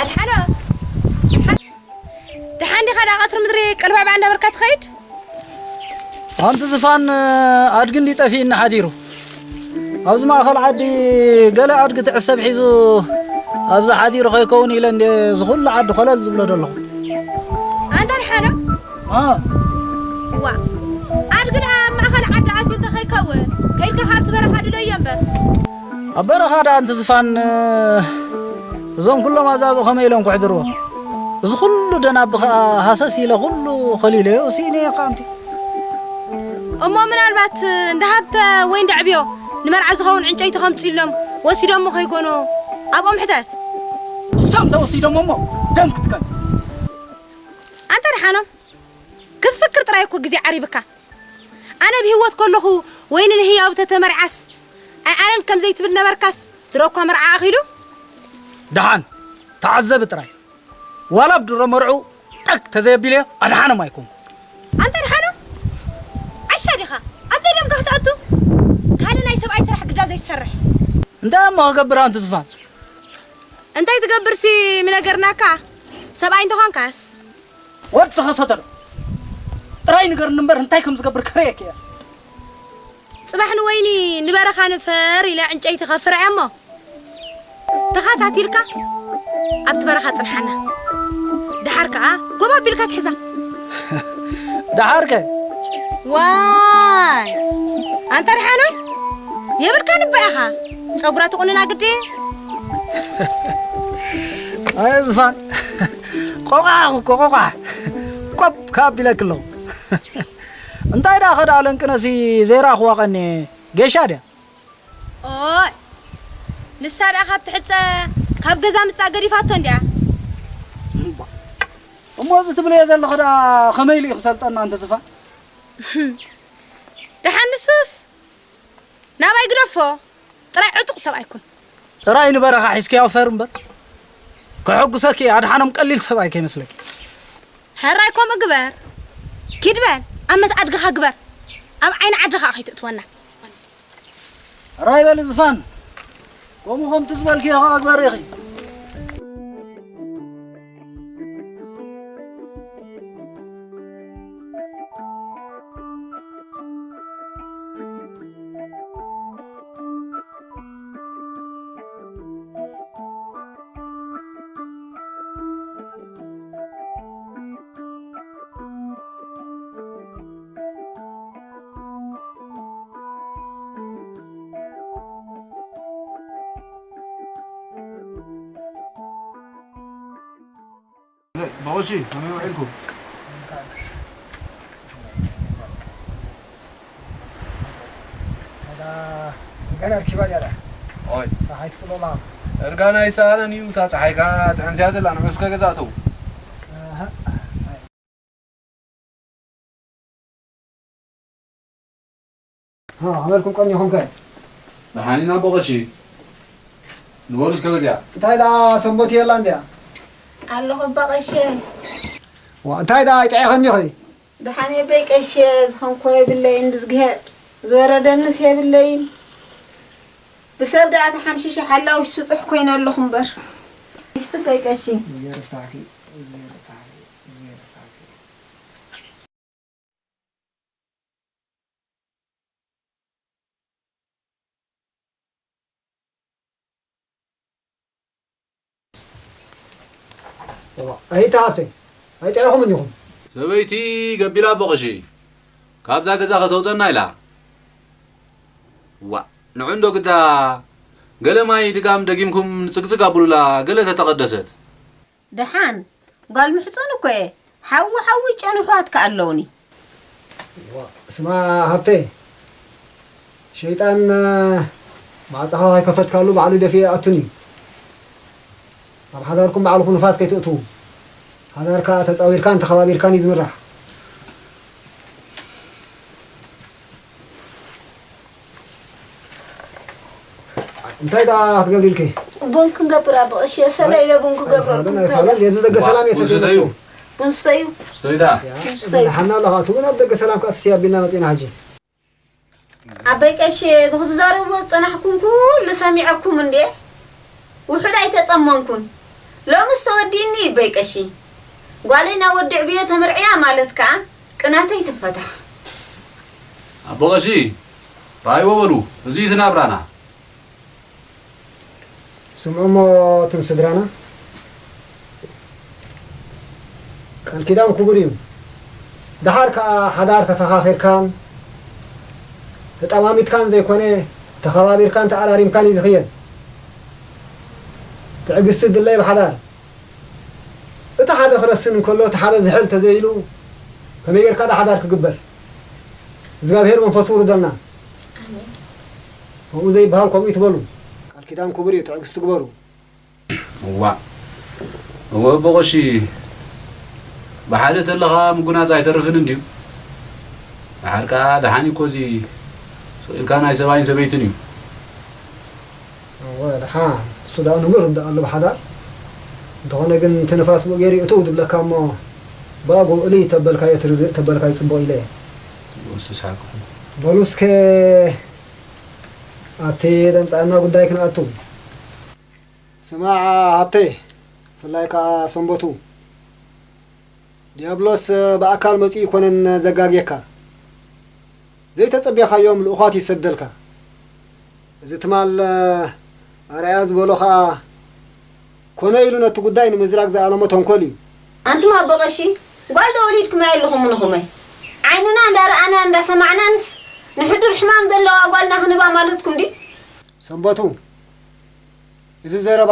ኣድሓኖ፣ ደሓን ዲኻ? ደኣ ቀትሪ ምድሪ ቅልባባ እንዳበልካ ትኸይድ? ኣንቲ ዝፋን፣ ኣድጊ እንዲ ጠፊእኒ ሓዲሩ። ኣብዚ ማእኸል ዓዲ ገለ ኣድጊ ትዕሰብ ሒዙ ኣብዚ ሓዲሩ ከይከውን ኢለ እንደ ዝኹሉ ዓዲ ኮለል ዝብሎ ዘለኹ። ኣንታ ኣድሓኖ? አ። ዋ፣ ኣድጊ ደኣ ኣብ ማእኸል ዓዲ ኣትዩ እንተ ከይከውን፣ ከይድካ ካብቲ በረኻ ድለዮ እምበር። ኣብ በረኻ ደኣ ኣንቲ ዝፋን፣ እዞም ኩሎም ኣዛብእ ከመይ ኢሎም ክሕድርዎ? እዚ ኩሉ ደናቢ ኸኣ ሃሰስ ኢለ ኩሉ ኸሊለዮ ስኢነዮ ከኣ ኣንቲ። እሞ ምናልባት እንዳ ሃብተ ወይ እንዳ ዕብዮ ንመርዓ ዝኸውን ዕንጨይቲ ከምጽኡሎም ወሲዶሞ ከይኮኑ ኣብኦም ሕተት። እሶም እንተ ወሲዶሞ እሞ ደም ክትከል። ኣንታ ደሓኖም ክትፍክር ጥራይ እኮ ግዜ ዓሪብካ። ኣነ ብህይወት ከለኹ ወይኒ ንህያብ ተተመርዓስ ኣይኣነን ከም ዘይትብል ነበርካስ ድሮ እኳ መርዓ ኣኺሉ። ደሓን ተዓዘቢ ጥራይ። ዋላ ኣብ ድሮ መርዑ ጠቅ ተዘየቢለዮ ኣድሓኖም ኣይኮንኩ። ኣንታ ኣድሓኖም ዓሻ ዲኻ? ኣብ ደምካ ክትኣቱ ካልእ ናይ ሰብኣይ ስራሕ ግዳ ዘይትሰርሕ። እንታይ እሞ ክገብር ኣንቲ ዝፋን? እንታይ ትገብርሲ ምነገርናካ? ሰብኣይ እንተኾንካስ? ወዲ ተኸሰተ ዶ? ጥራይ ንገርኒ እምበር እንታይ ከም ዝገብር ከርእየኪ እየ። ጽባሕ ንወይኒ ንበረኻ ንፈር ኢለ ዕንጨይቲ ከፍርዐ እሞ ተኸታቲልካ ኣብቲ በረኻ ጽንሓና። ደሓር ከኣ ጎብ ኣቢልካ ትሕዛ። ደሓርከ? ዋይ! ኣንታ ደሓኖም የብልካን እባ ኢኻ። ጸጉራ ትቑንና ግዲ። ኣየ ዝፋን፣ ቆቋሕ እኮ፣ ቆቋሕ። ቆብ ካብ ኢለኪ ኣለኹ። እንታይ ደኣ ኸ ደኣ ለንቅነሲ ዘይረኣኽዋ ቀንየ? ጌሻ ድያ? ኦይ፣ ንሳ ደኣ ካብ ትሕጸ ካብ ገዛ ምጻእ ገዲፋቶ እንድያ። እሞ እዚ ትብልዮ ዘለኺ ደኣ ከመይ ኢሉ እዩ ክሰልጠና እንተ ዝፋን? ደሓን ንሱስ ናባይ ግደፎ። ጥራይ ዕጡቕ ሰብኣይ ኩን። ጥራይ ንበረኻ ሒዝክያ ወፈር እምበር። ከሐጉሰኪ ኣድሓኖም ቀሊል ሰብኣይ ከይመስለኪ። ሕራይ ከምኡ ግበር። ኪድ በል፣ ኣመት ኣድግኻ ግበር። ኣብ ዓይኒ ዓዲ ኸኣ ከይትእትወና። ሕራይ በሊ ዝፋን። ከምኡ ከምቲ ዝበልክዮ ኸኣ ግበሪ ኢኺ። በቆሺ ከመይ ውዒልኩም? ገና ርኪባ እያለ ኦይ፣ ፀሓይ ትፅበባ። እርጋና ኣይሰኣነን እዩ። እታ ፀሓይ ከዓ ጥዕምቲ እያ ዘላ። ንዑ እስከ ገዛ እተው። ኣሃ። ها، عملكم قني هم كاي. ደሓን ኢና ኣቦ ቀሺ። ንበሉ እስከ በዚኣ። እንታይ ደኣ ሰንበት የላ እንድያ? ኣለኹ ኣባ ቀሺ። ዋ፣ እንታይ ደኣ ኣይጥዒኽኒ ኢኺ? ደሓን እየ ኣቦይ ቀሺ፣ ዝኾንኮ የብለይን ብዝግሄር። ዝወረደንስ የብለይን። ብሰብ ደኣ ተሓምሺሸ ሓላውሽ ስጡሕ ኮይነ ኣለኹ እምበር። ይፍቲ ኣቦይ ቀሺ። እግዜር ይፍታሕኪ፣ እግዜር ይፍታሕኪ፣ እግዜር ይፍታሕኪ። እዋ፣ ኣይተ ሃብተይ፣ ኣይጥዕኹም እንዲኹም። ሰበይቲ ገቢላ ኣቦ ቀሺ፣ ካብዛ ገዛ ከተውፀና ኢላ። ዋ፣ ንዑ እንዶ ግዳ፣ ገለ ማይ ድጋም ደጊምኩም ንፅግፅግ ኣብሉላ፣ ገለ ተተቐደሰት። ደሓን፣ ጓል ምሕጹን እኮ እየ። ሓዊ ሓዊ ጨኑ ኣሕዋት ከኣ ኣለውኒ። ስማ ሃብተይ፣ ሸይጣን ማዕጻኻ ከይከፈትካሉ ባዕሉ ደፊኡ ይኣቱን እዩ። ኣብ ሓዳርኩም ባዕልኩም ንፋስ ከይትእትዉ። ሓዳርካ ተጻዊርካን ተኸባቢርካን እዩ ዝምራሕ። እንታይ ደኣ ክትገብሪ ኢልኪ? ቡን ክንገብር ኣቦ ቀሺ፣ ሰለ ኢለ ቡን ክገብረልኩም ኣይፋለን፣ ተለ። ኣይፋለን። የዚ ደገ ሰላም እየ ቡን ስተዩ። ሰቲየ። ቡን ስተዩ። ስተዩ ደኣ። ቡን ስተዩ። ዝሓና ኣለኻ፣ እቲ እውን ኣብ ደገ ሰላም ከኣ ስትይ ኣቢልና መጺና ሕጂ። ኣቦይ ቀሺ፣ እቲ ክትዛረብዎ ዝጸናሕኩም ኩሉ ሰሚዐኩም እንዴ? ውሑድ ኣይተጸመምኩን። ሎምስ ተወዲእኒ ኣቦይ ቀሺ። ጓለይ ናብ ወዲ ዕብዮ ተመርዕያ ማለት ከኣ ቅናተይ ትፈታሕ። ኣቦ ቀሺ፣ ራእይዎ በሉ፣ እዚ እዩ እቲ ናብራና። ስምዑ እሞ እቶም ስድራና፣ ቃል ኪዳን ክቡር እዩ። ደሓር ከኣ ሓዳር ተፈኻኺርካን ተጠማሚትካን ዘይኮነ፣ ተኸባቢርካን ተኣራሪምካን እዩ ዝኽየድ። ትዕግስቲ ድለይ ብሓዳር። እቲ ሓደ ክረስን እንከሎ፣ እቲ ሓደ ዝሕል ተዘይሉ፣ ከመይ ጌርካ ዶ ሓዳር ክግበር? እግዚኣብሔር መንፈሱ ውርደልና። ኣሜን። ከምኡ ዘይበሃል ከምኡ ይትበሉ። ቃል ኪዳን ክቡር እዩ፣ ትዕግስቲ ግበሩ። እዋ፣ እወ፣ ኣቦ ቀሺ፣ ብሓደ ተለኻ ምጉናጽ ኣይተርፍን እንድዩ። ደሓር ከኣ ደሓን እዩ እኮ፣ እዚ ስቕ ኢልካ ናይ ሰብኣይን ሰበይትን እዩ። እወ፣ ደሓን፣ እሱ ደኣ ንቡር እንዳ ኣሎ ብሓዳር። እንተኾነ ግን፣ እቲ ንፋስ ብኡ ገይሩ ይእትው ዝብለካ እሞ፣ ብኣግኡ እልይ ተበልካዮ ትርድእ፣ ተበልካዮ ጽቡቕ ኢለ እየ። ጽቡቕ ዝተስሓቅኹም። በሉ እስከ፣ ኣብቲ ዘምጻእና ጉዳይ ክንኣቱ። ስማዕ ሃብተይ፣ ብፍላይ ከኣ ሰንበቱ፣ ዲያብሎስ ብኣካል መጺኡ ኣይኮነን ዘጋግየካ። ዘይተጸበኻዮም ልኡኻት ይሰደልካ። እዚ ትማል ኣርኣያ ዝበሎ ከኣ ኮነ ኢሉ ነቲ ጉዳይ ንምዝራግ ዝኣለሞ ተንኮል እዩ። ኣንቱም ኣቦ ቀሺ፣ ጓል ዶ ወሊድኩምያ ኣለኹም ንኹመይ? ዓይንና እንዳረኣና እንዳሰማዕናንስ ንሕዱር ሕማም ዘለዋ ጓልና ክንህባ ማለትኩም ድዩ? ሰንበቱ፣ እዚ ዘረባ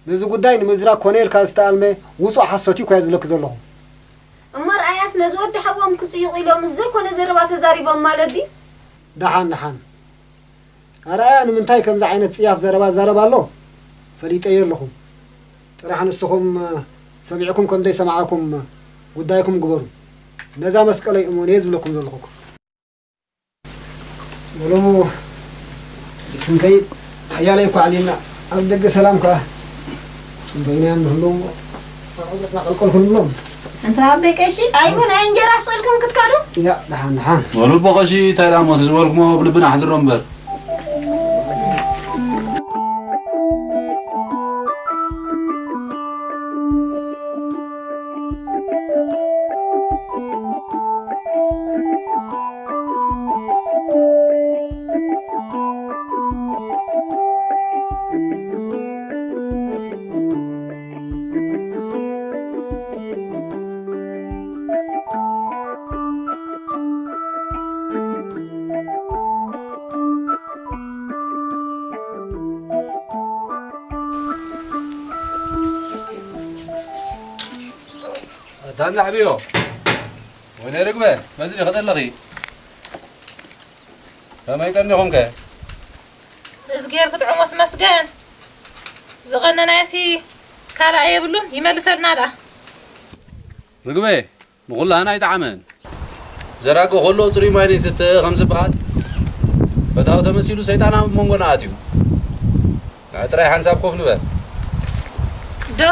ነዚ ጉዳይ ንምዝራግ ኮነ ኢልካ ዝተኣልመ ውጹእ ሓሶት እዩ እኮ እየ ዝብለኪ ዘለኹ። እሞ ኣርኣያስ ነዚ ወዲ ሓዎም ክጽይቑ ኢሎም ዘይኮነ ዘረባ ተዛሪቦም ማለት ድዩ? ደሓን፣ ደሓን። ኣርኣያ ንምንታይ ከምዚ ዓይነት ጽያፍ ዘረባ ዛረብ ኣሎ? ፈሊጠዮ ኣለኹ። ጥራሕ ንስኹም፣ እ፣ ሰሚዕኩም ከም ዘይሰማዕኩም፣ እ፣ ጉዳይኩም ግበሩ። ነዛ መስቀለይ እመኑ እየ ዝብለኩም ዘለኹ እኮ። በሉ፣ ስንከይ ሓያለይ እኮ ዓሊና። ኣብ ደገ ሰላም ከኣ ጽበዩና እዮም ዝህልዉ እሞ፣ ኣቑሑትና ቀልቀል ክንብሎም። እንተ ኣቦይ ቀሺ፣ ኣይኮነ፣ ኣይ እንጀራ ስቕ ኢልኩም ክትከዱ? ያ፣ ደሓን፣ ደሓን። በሉ ኣቦ ቀሺ፣ እንታይ ደኣ እሞ፣ እቲ ዝበልኩሞ ኣብ ልብና ኣሕድሮ እምበር። ኣታ እንዳ ዕብዮ፣ ወይነይ ርግበ፣ መዚ ዲኺ ዘለኺ? ከመይ ቀኒኹም ከ? እዝግሄር ክጥዕሞስ መስገን። ዝቐነናዮሲ ካልኣይ የብሉን፣ ይመልሰልና ደኣ። ርግበ፣ ንኹላህና ኣይጠዓመን። ዘራቂ ከሎ ጽሩይ ማይ ዘይስተ ከም ዝበሃል፣ ፈታዊ ተመሲሉ ሰይጣን ኣብ መንጎና ኣትዩ። ንዓ ጥራይ ሓንሳብ ኮፍ ንበል። ዶ?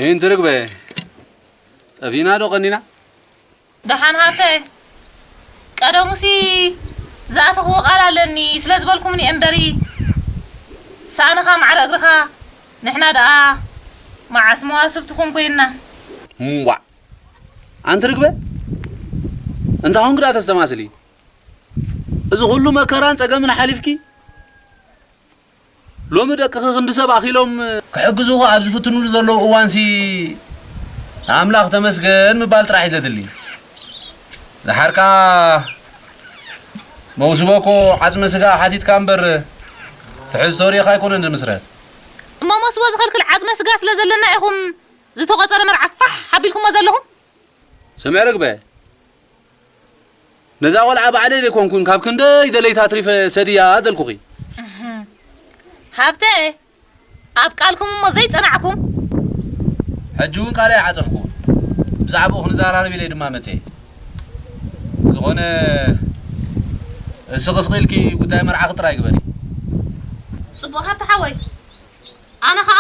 እንቲ ርግበ፣ ጠፊእና ዶ ቀኒና? ደሓን ሃብተ፣ ቀደሙሲ ዝኣተኽዎ ቃል ኣለኒ ስለ ዝበልኩምኒ እምበሪ፣ ሳእንኻ ማዕረ እግርኻ፣ ንሕና ደኣ መዓስ መዋስብትኹም ኮይንና። እምቧእ! ኣንቲ ርግበ፣ እንታይ ኮንኪ ደኣ ተስተማስሊ? እዚ ኩሉ መከራን ጸገምን ሓሊፍኪ፣ ሎሚ ደቅኺ ክንዲ ሰብ ኣኺሎም ክሕግዙኺ ኣብ ዝፍትኑሉ ዘለዉ እዋንሲ፣ ንኣምላኽ ተመስገን ምባል ጥራሕ እዩ ዘድሊ። ዝሓርካ መውስቦ እኮ ዓጽመ ስጋ ሓቲትካ እምበር፣ ትሕዝቶ ርኢኻ ኣይኮነን ዝምስረት። እሞ መውስቦ ዝኽልክል ዓጽመ ስጋ ስለ ዘለና ኢኹም ዝተቖጸረ መርዓ ፋሕ ኣቢልኩሞ ዘለኹም? ስምዒ ርግበ፣ ነዛ ቆልዓ ባዕለይ ዘይኮንኩን ካብ ክንደይ ደለይቲ ኣትሪፈ ሰድያ ዘልኩኺ። እህ። ሃብተ፣ ኣብ ቃልኩም እሞ ዘይጸናዕኩም። ሕጂ እውን ቃለይ ዓጸፍኩ። ብዛዕባኡ ክንዘራረብ ኢለ ድማ መጽየ። ዝኾነ እስኺ ስቕ ኢልኪ ጉዳይ መርዓኺ ጥራይ ግበሪ። ጽቡቕ ሃብተ ሓወይ። ኣነ ኸኣ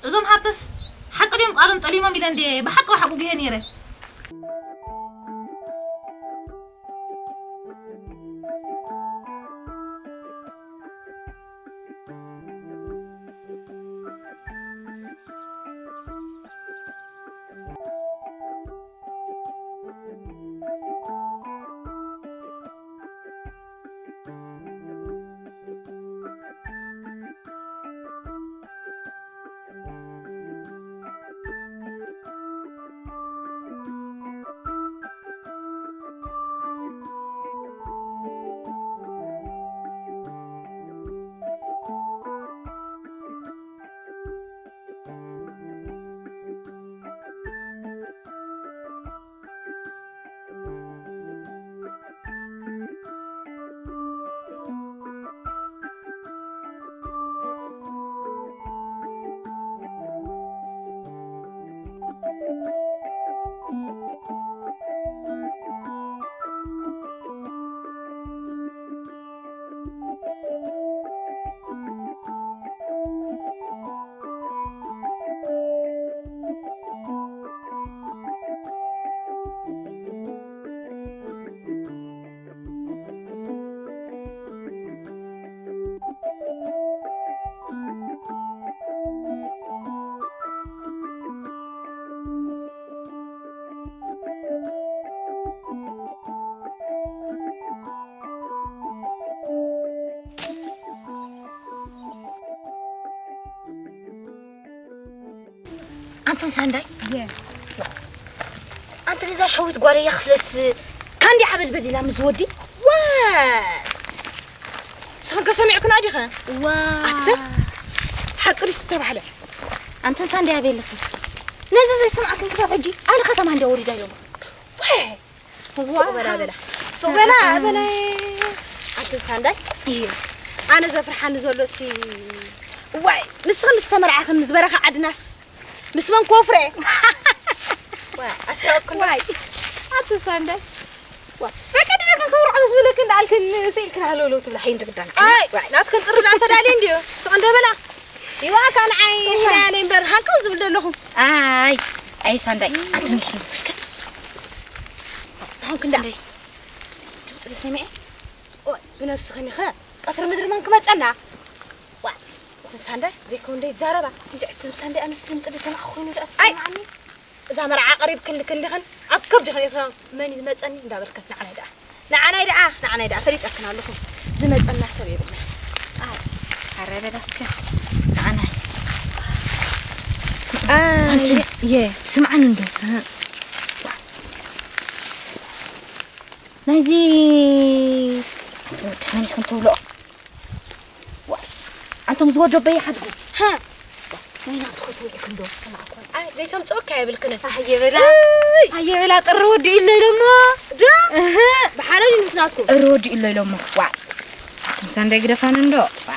እዞም ሃብተስ ሓቂ ድዮም ቃሎም ጠሊሞም ኢለ እንድየ ብሓቂ ብሓቁ ግሄ ነይረ። ኣንተን ሳንዳይ? ኣንተን እዛ ሸዊት ጓለያ ክፍለስ ካንዲ ዓበል በሊላ ምስ ወዲ? ዋ! ስኽን ከሰሚዕክና ዲኸ? ዋ! ኣተ? ሓቂ ድዩ ዝተባህለ? ኣንተን ሳንዳይ ኣበይ ኣለኽን? ነዚ ዘይሰማዕክን ክሳብ ሕጂ ኣነ ከተማ እንድያ ወሪዳ ኢሎም። ወይ! ሱቕ በላ በላ። ሱቕ በላ በላ። ኣንተን ሳንዳይ? እየ። ኣነ ዘፍርሓኒ ዘሎ ሲ፣ ዋይ፣ ንስኽን ምስ ተመርዓኽን ዝበረኻ ዓድናስ ምስ መን ኮፍረ? ዋይ፣ ኣስሕቕክን። ዋይ፣ ኣንተን ሳንዳይ። ዋ፣ በቃ ንዓክን ከብርዖ ምስ በለክን ደኣልክን ስኢልክን ሃለውለው ትብላ፣ ሓይ እንድግዳን። ኣይ፣ ዋይ፣ ናትክን ጥሪ ደኣ ተዳልየ እንድዮ። ስቕ እንደ በላ። ይዋእካ ንዓይ እዋ። ኢላ ያለ እምበር፣ ሃንቀው ዝብል ዘለኹም። ኣይ፣ ኣይ፣ ሳንዳይ፣ ኣንተ ንሱ እስከ። ኣሁን ክንዳ። ሳንዳይ። ድምፂ ዶ ሰሚዐ? ኦይ፣ ብነብስኽን ኢኸ ቀትሪ ምድሪ መን ክመፀና? ዋ፣ እትን ሳንዳይ ዘይከውን ዶ ይዛረባ? እንድዒ እትን ሳንዳይ ኣነስ ድምፂ ዶ ሰማዕ ኮይኑ ደኣ ኣይ! ትሰማዕኒ? እዛ መርዓ ቀሪብክን ክንዲኽን ኣብ ከብድኽን እየ መን እዩ ዝመፀኒ እንዳበልክን ንዓናይ ደኣ፣ ንዓናይ ደኣ፣ ንዓናይ ደኣ ፈሊጠክን ኣለኹ። ዝመፀና ሰብ የብልና። ኣይ፣ ኣረ በላ እስከ ንዓናይ። ኣይ፣ ኣንቺ፣ የ፣ ስምዓኒ እንዶ። ናይዚ ኣንተ ወዲ መን ኢኽን ትብልኦ? ዋ፣ ኣንቶም ዝወደበ ይሓድጉ። ሃ። ናይ ናቱ ክሰይ ክንዶ ስማዕኩም። ኣይ፣ ዘይተምጽኦ እካ የብልክንን። ኣየ በላ። እይ። ኣየ በላ፣ ጥሪ ወዲኡ ኣሎ ኢሎሞ። ዶ? እህ። ብሓለል እዩ ምስ ናትኩም። ጥሪ ወዲኡ ኣሎ ኢሎሞ። ዋ። ትንሳ እንዳይ ግደፋን እንዶ። ዋ።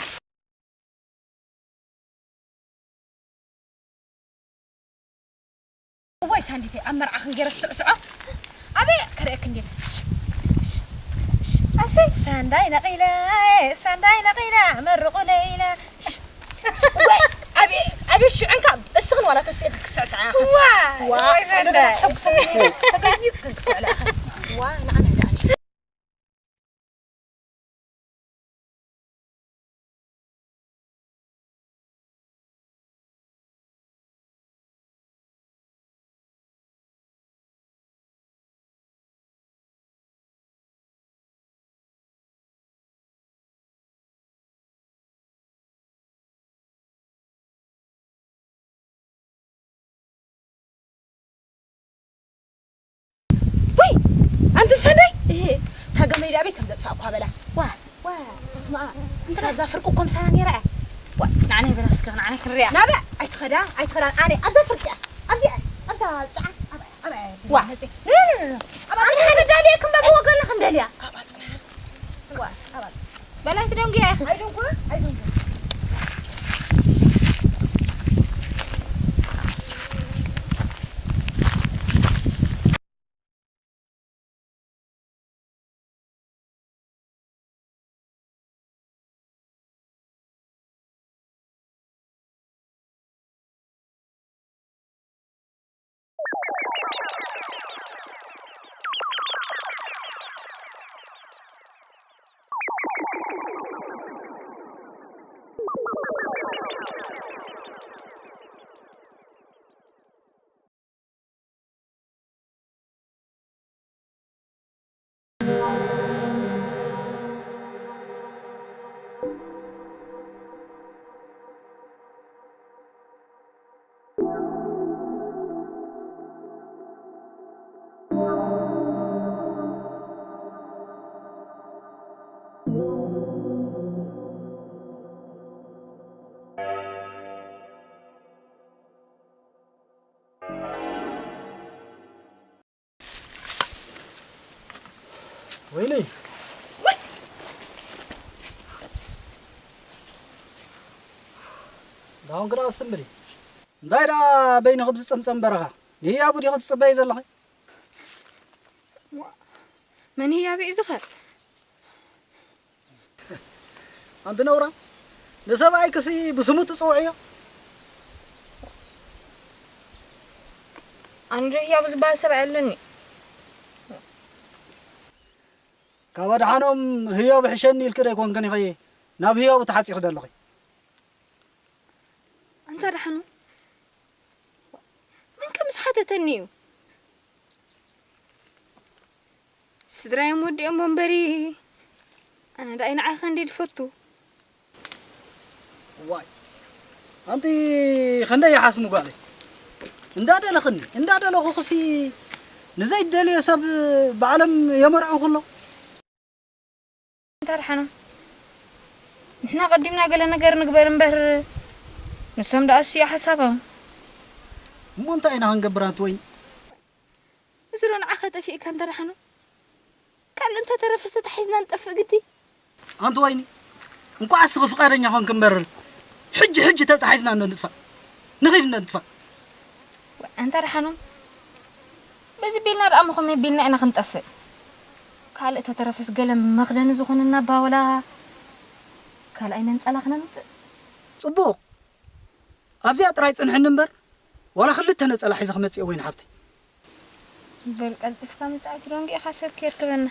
እዋይ ሳንዲተይ፣ ኣብ መርዓኽን ገይረ ስዕስዖ። ኣበይ ከርእየክ እንዴ? እሺ፣ እሺ፣ እሺ። ኣሰይ። ሳንዳይ ነቒለ፣ ሳንዳይ ነቒለ፣ መርቑለይ ኢለ። እሺ፣ እሺ። እዋይ፣ ኣበይ፣ ኣበይ ሽዑንካ እስኽን ዋላ ተስእክ ክስዕስዓ ኢኽን። ዋ፣ ዋ፣ እዋይ ሳንዳይ። ሕጉሰ ተገይጽክን ክትውዕላ ኢኽን። ዋ፣ ንዓና ደኣ። ወይ! ኣንቲ ሳንዳይ! እሄ፣ እታ ገመይ ደኣ ኣበይ ከም ዘጥፋእኳ በላ። ዋ! ዋ! ስማ፣ እንተ እዛ ፍርቂ እኮ ምሳና ነይራ እያ። ዋ! ንዓና ይበላ እስከ፣ ንዓና ክንሪኣ። ናበ! ኣይትኸዳ፣ ኣይትኸዳ፣ ኣነ ኣብዛ ፍርቂ እያ። ኣብዚኣ፣ ኣብዛ ጫዓ፣ ኣብ፣ ኣብ፣ ዋ! መጽእ። ኣብ ኣንተ ሓደ ዳልያ ክንበብ ወገንና ክንደልያ። ኣብ ኣጽናሕ። ዋ! ኣብ ኣጽናሕ። በላይ ትደንጉያ ኢኺ። ኣይደንጉ፣ ኣይደንጉ። ወይኒ። ዳውን ግዳ ስምብሊ። እንታይ ደኣ በይንኹም ዝጸምጸም በረኻ? ንህያቡ ዲኺ ትጽበዪ ዘለኺ? መን ህያብ እዩ ዝኸ? ኣንቲ ነውራ፣ ንሰብኣይክሲ ብስሙ ትጽውዕዮ? ኣነ ዶ ህያቡ ዝበሃል ሰብኣይ ኣለኒ? ካብ ኣድሓኖም ህያቡ ሕሸኒ ኢልኪ ዶ ኣይኮንክን ኢኺ ናብ ህያቡ ተሓጺኺ ዘለኺ? ኣንታ ኣድሓኖም፣ መን ከም ዝሓተተኒ እዩ? ስድራዮም ወዲኦሞ እምበሪ፣ ኣነ ደኣ ንዓኺ ክንደይ ዝፈቱ። ዋይ፣ ኣንቲ ክንደይ ይሓስሙ ጓለይ። እንዳደለኽኒ፣ እንዳደለኹኽሲ ንዘይደልዮ ሰብ ባዕሎም የመርዑ ኩሎ። ኣንታ ኣድሓኖም፣ ንሕና ቀዲምና ገለ ነገር ንግበር እምበር፣ ንሶም ደኣ እሱ እዩ ሓሳቦም። እሞ እንታይ ኢና ክንገብር ኣንቲ ወይኒ? እዚ ዶ ንዓኻ ጠፊእካ እንተ ደሓኑ? ካልእ እንተ ተረፈስ ተታሒዝና ንጠፍእ ግዲ። ኣንቲ ወይኒ፣ እንቋዕ እስኺ ፍቓደኛ ኾንኪ እምበር፣ ሕጂ፣ ሕጂ ተታሒዝና እንዶ ንጥፋእ። ንኺድ እንዶ ንጥፋእ። ኣንታ ደሓኖም፣ በዚ ቢልና ደኣ እሞ ከመይ ቢልና ኢና ክንጠፍእ? ካልእ ተተረፈስ ገለ መኽደኒ ዝኾነና ባወላ ካልኣይ ነንጸላ ክነምጽእ። ጽቡቕ። ኣብዚኣ ጥራይ ጽንሕኒ እምበር፣ ዋላ ክልተ ነጸላ ሒዘ ክመጽእ እየ ወይኒ ሓብተይ። በል ቀልጢፍካ ምጻእ፣ እቲ ደንጊእኻ ሰብ ከየርክበና።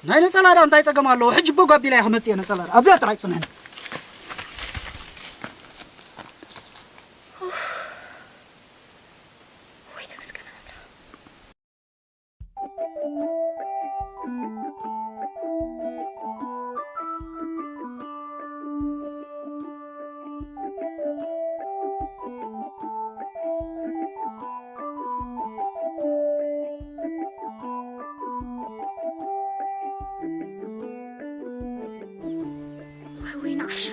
ናይ ነጸላ ደኣ እንታይ ጸገም ኣለዎ? ሕጂ ቦግ ኣቢለ እየ ክመጽእ እየ ነጸላ ደኣ። ኣብዚኣ ጥራይ ጽንሕኒ። ወይ ተመስገን ኣምላኽ። ወይ ወይ ንዓሻ።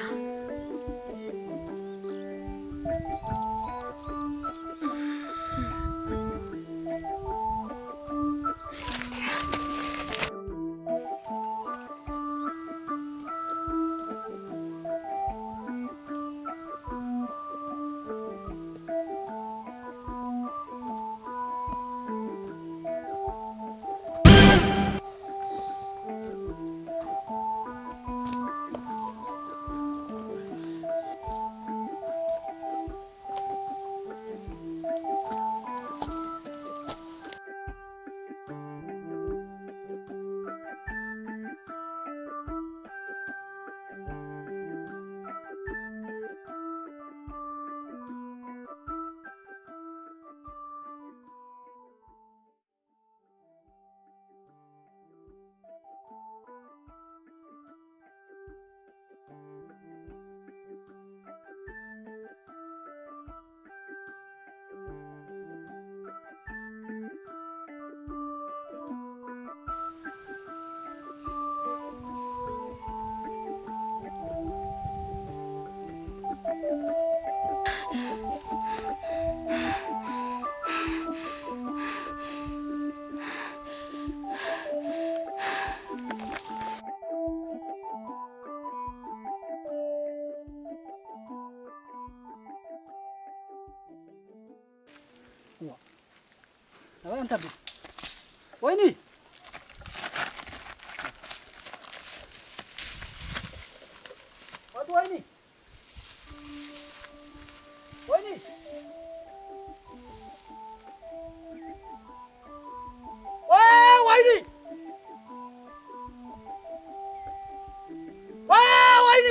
እዋ። ኣበይ ኣንታ ኣቢ? ወይኒ! ኣቲ ወይኒ! ወይኒ! ዋ፣ ወይኒ! ዋ፣ ወይኒ!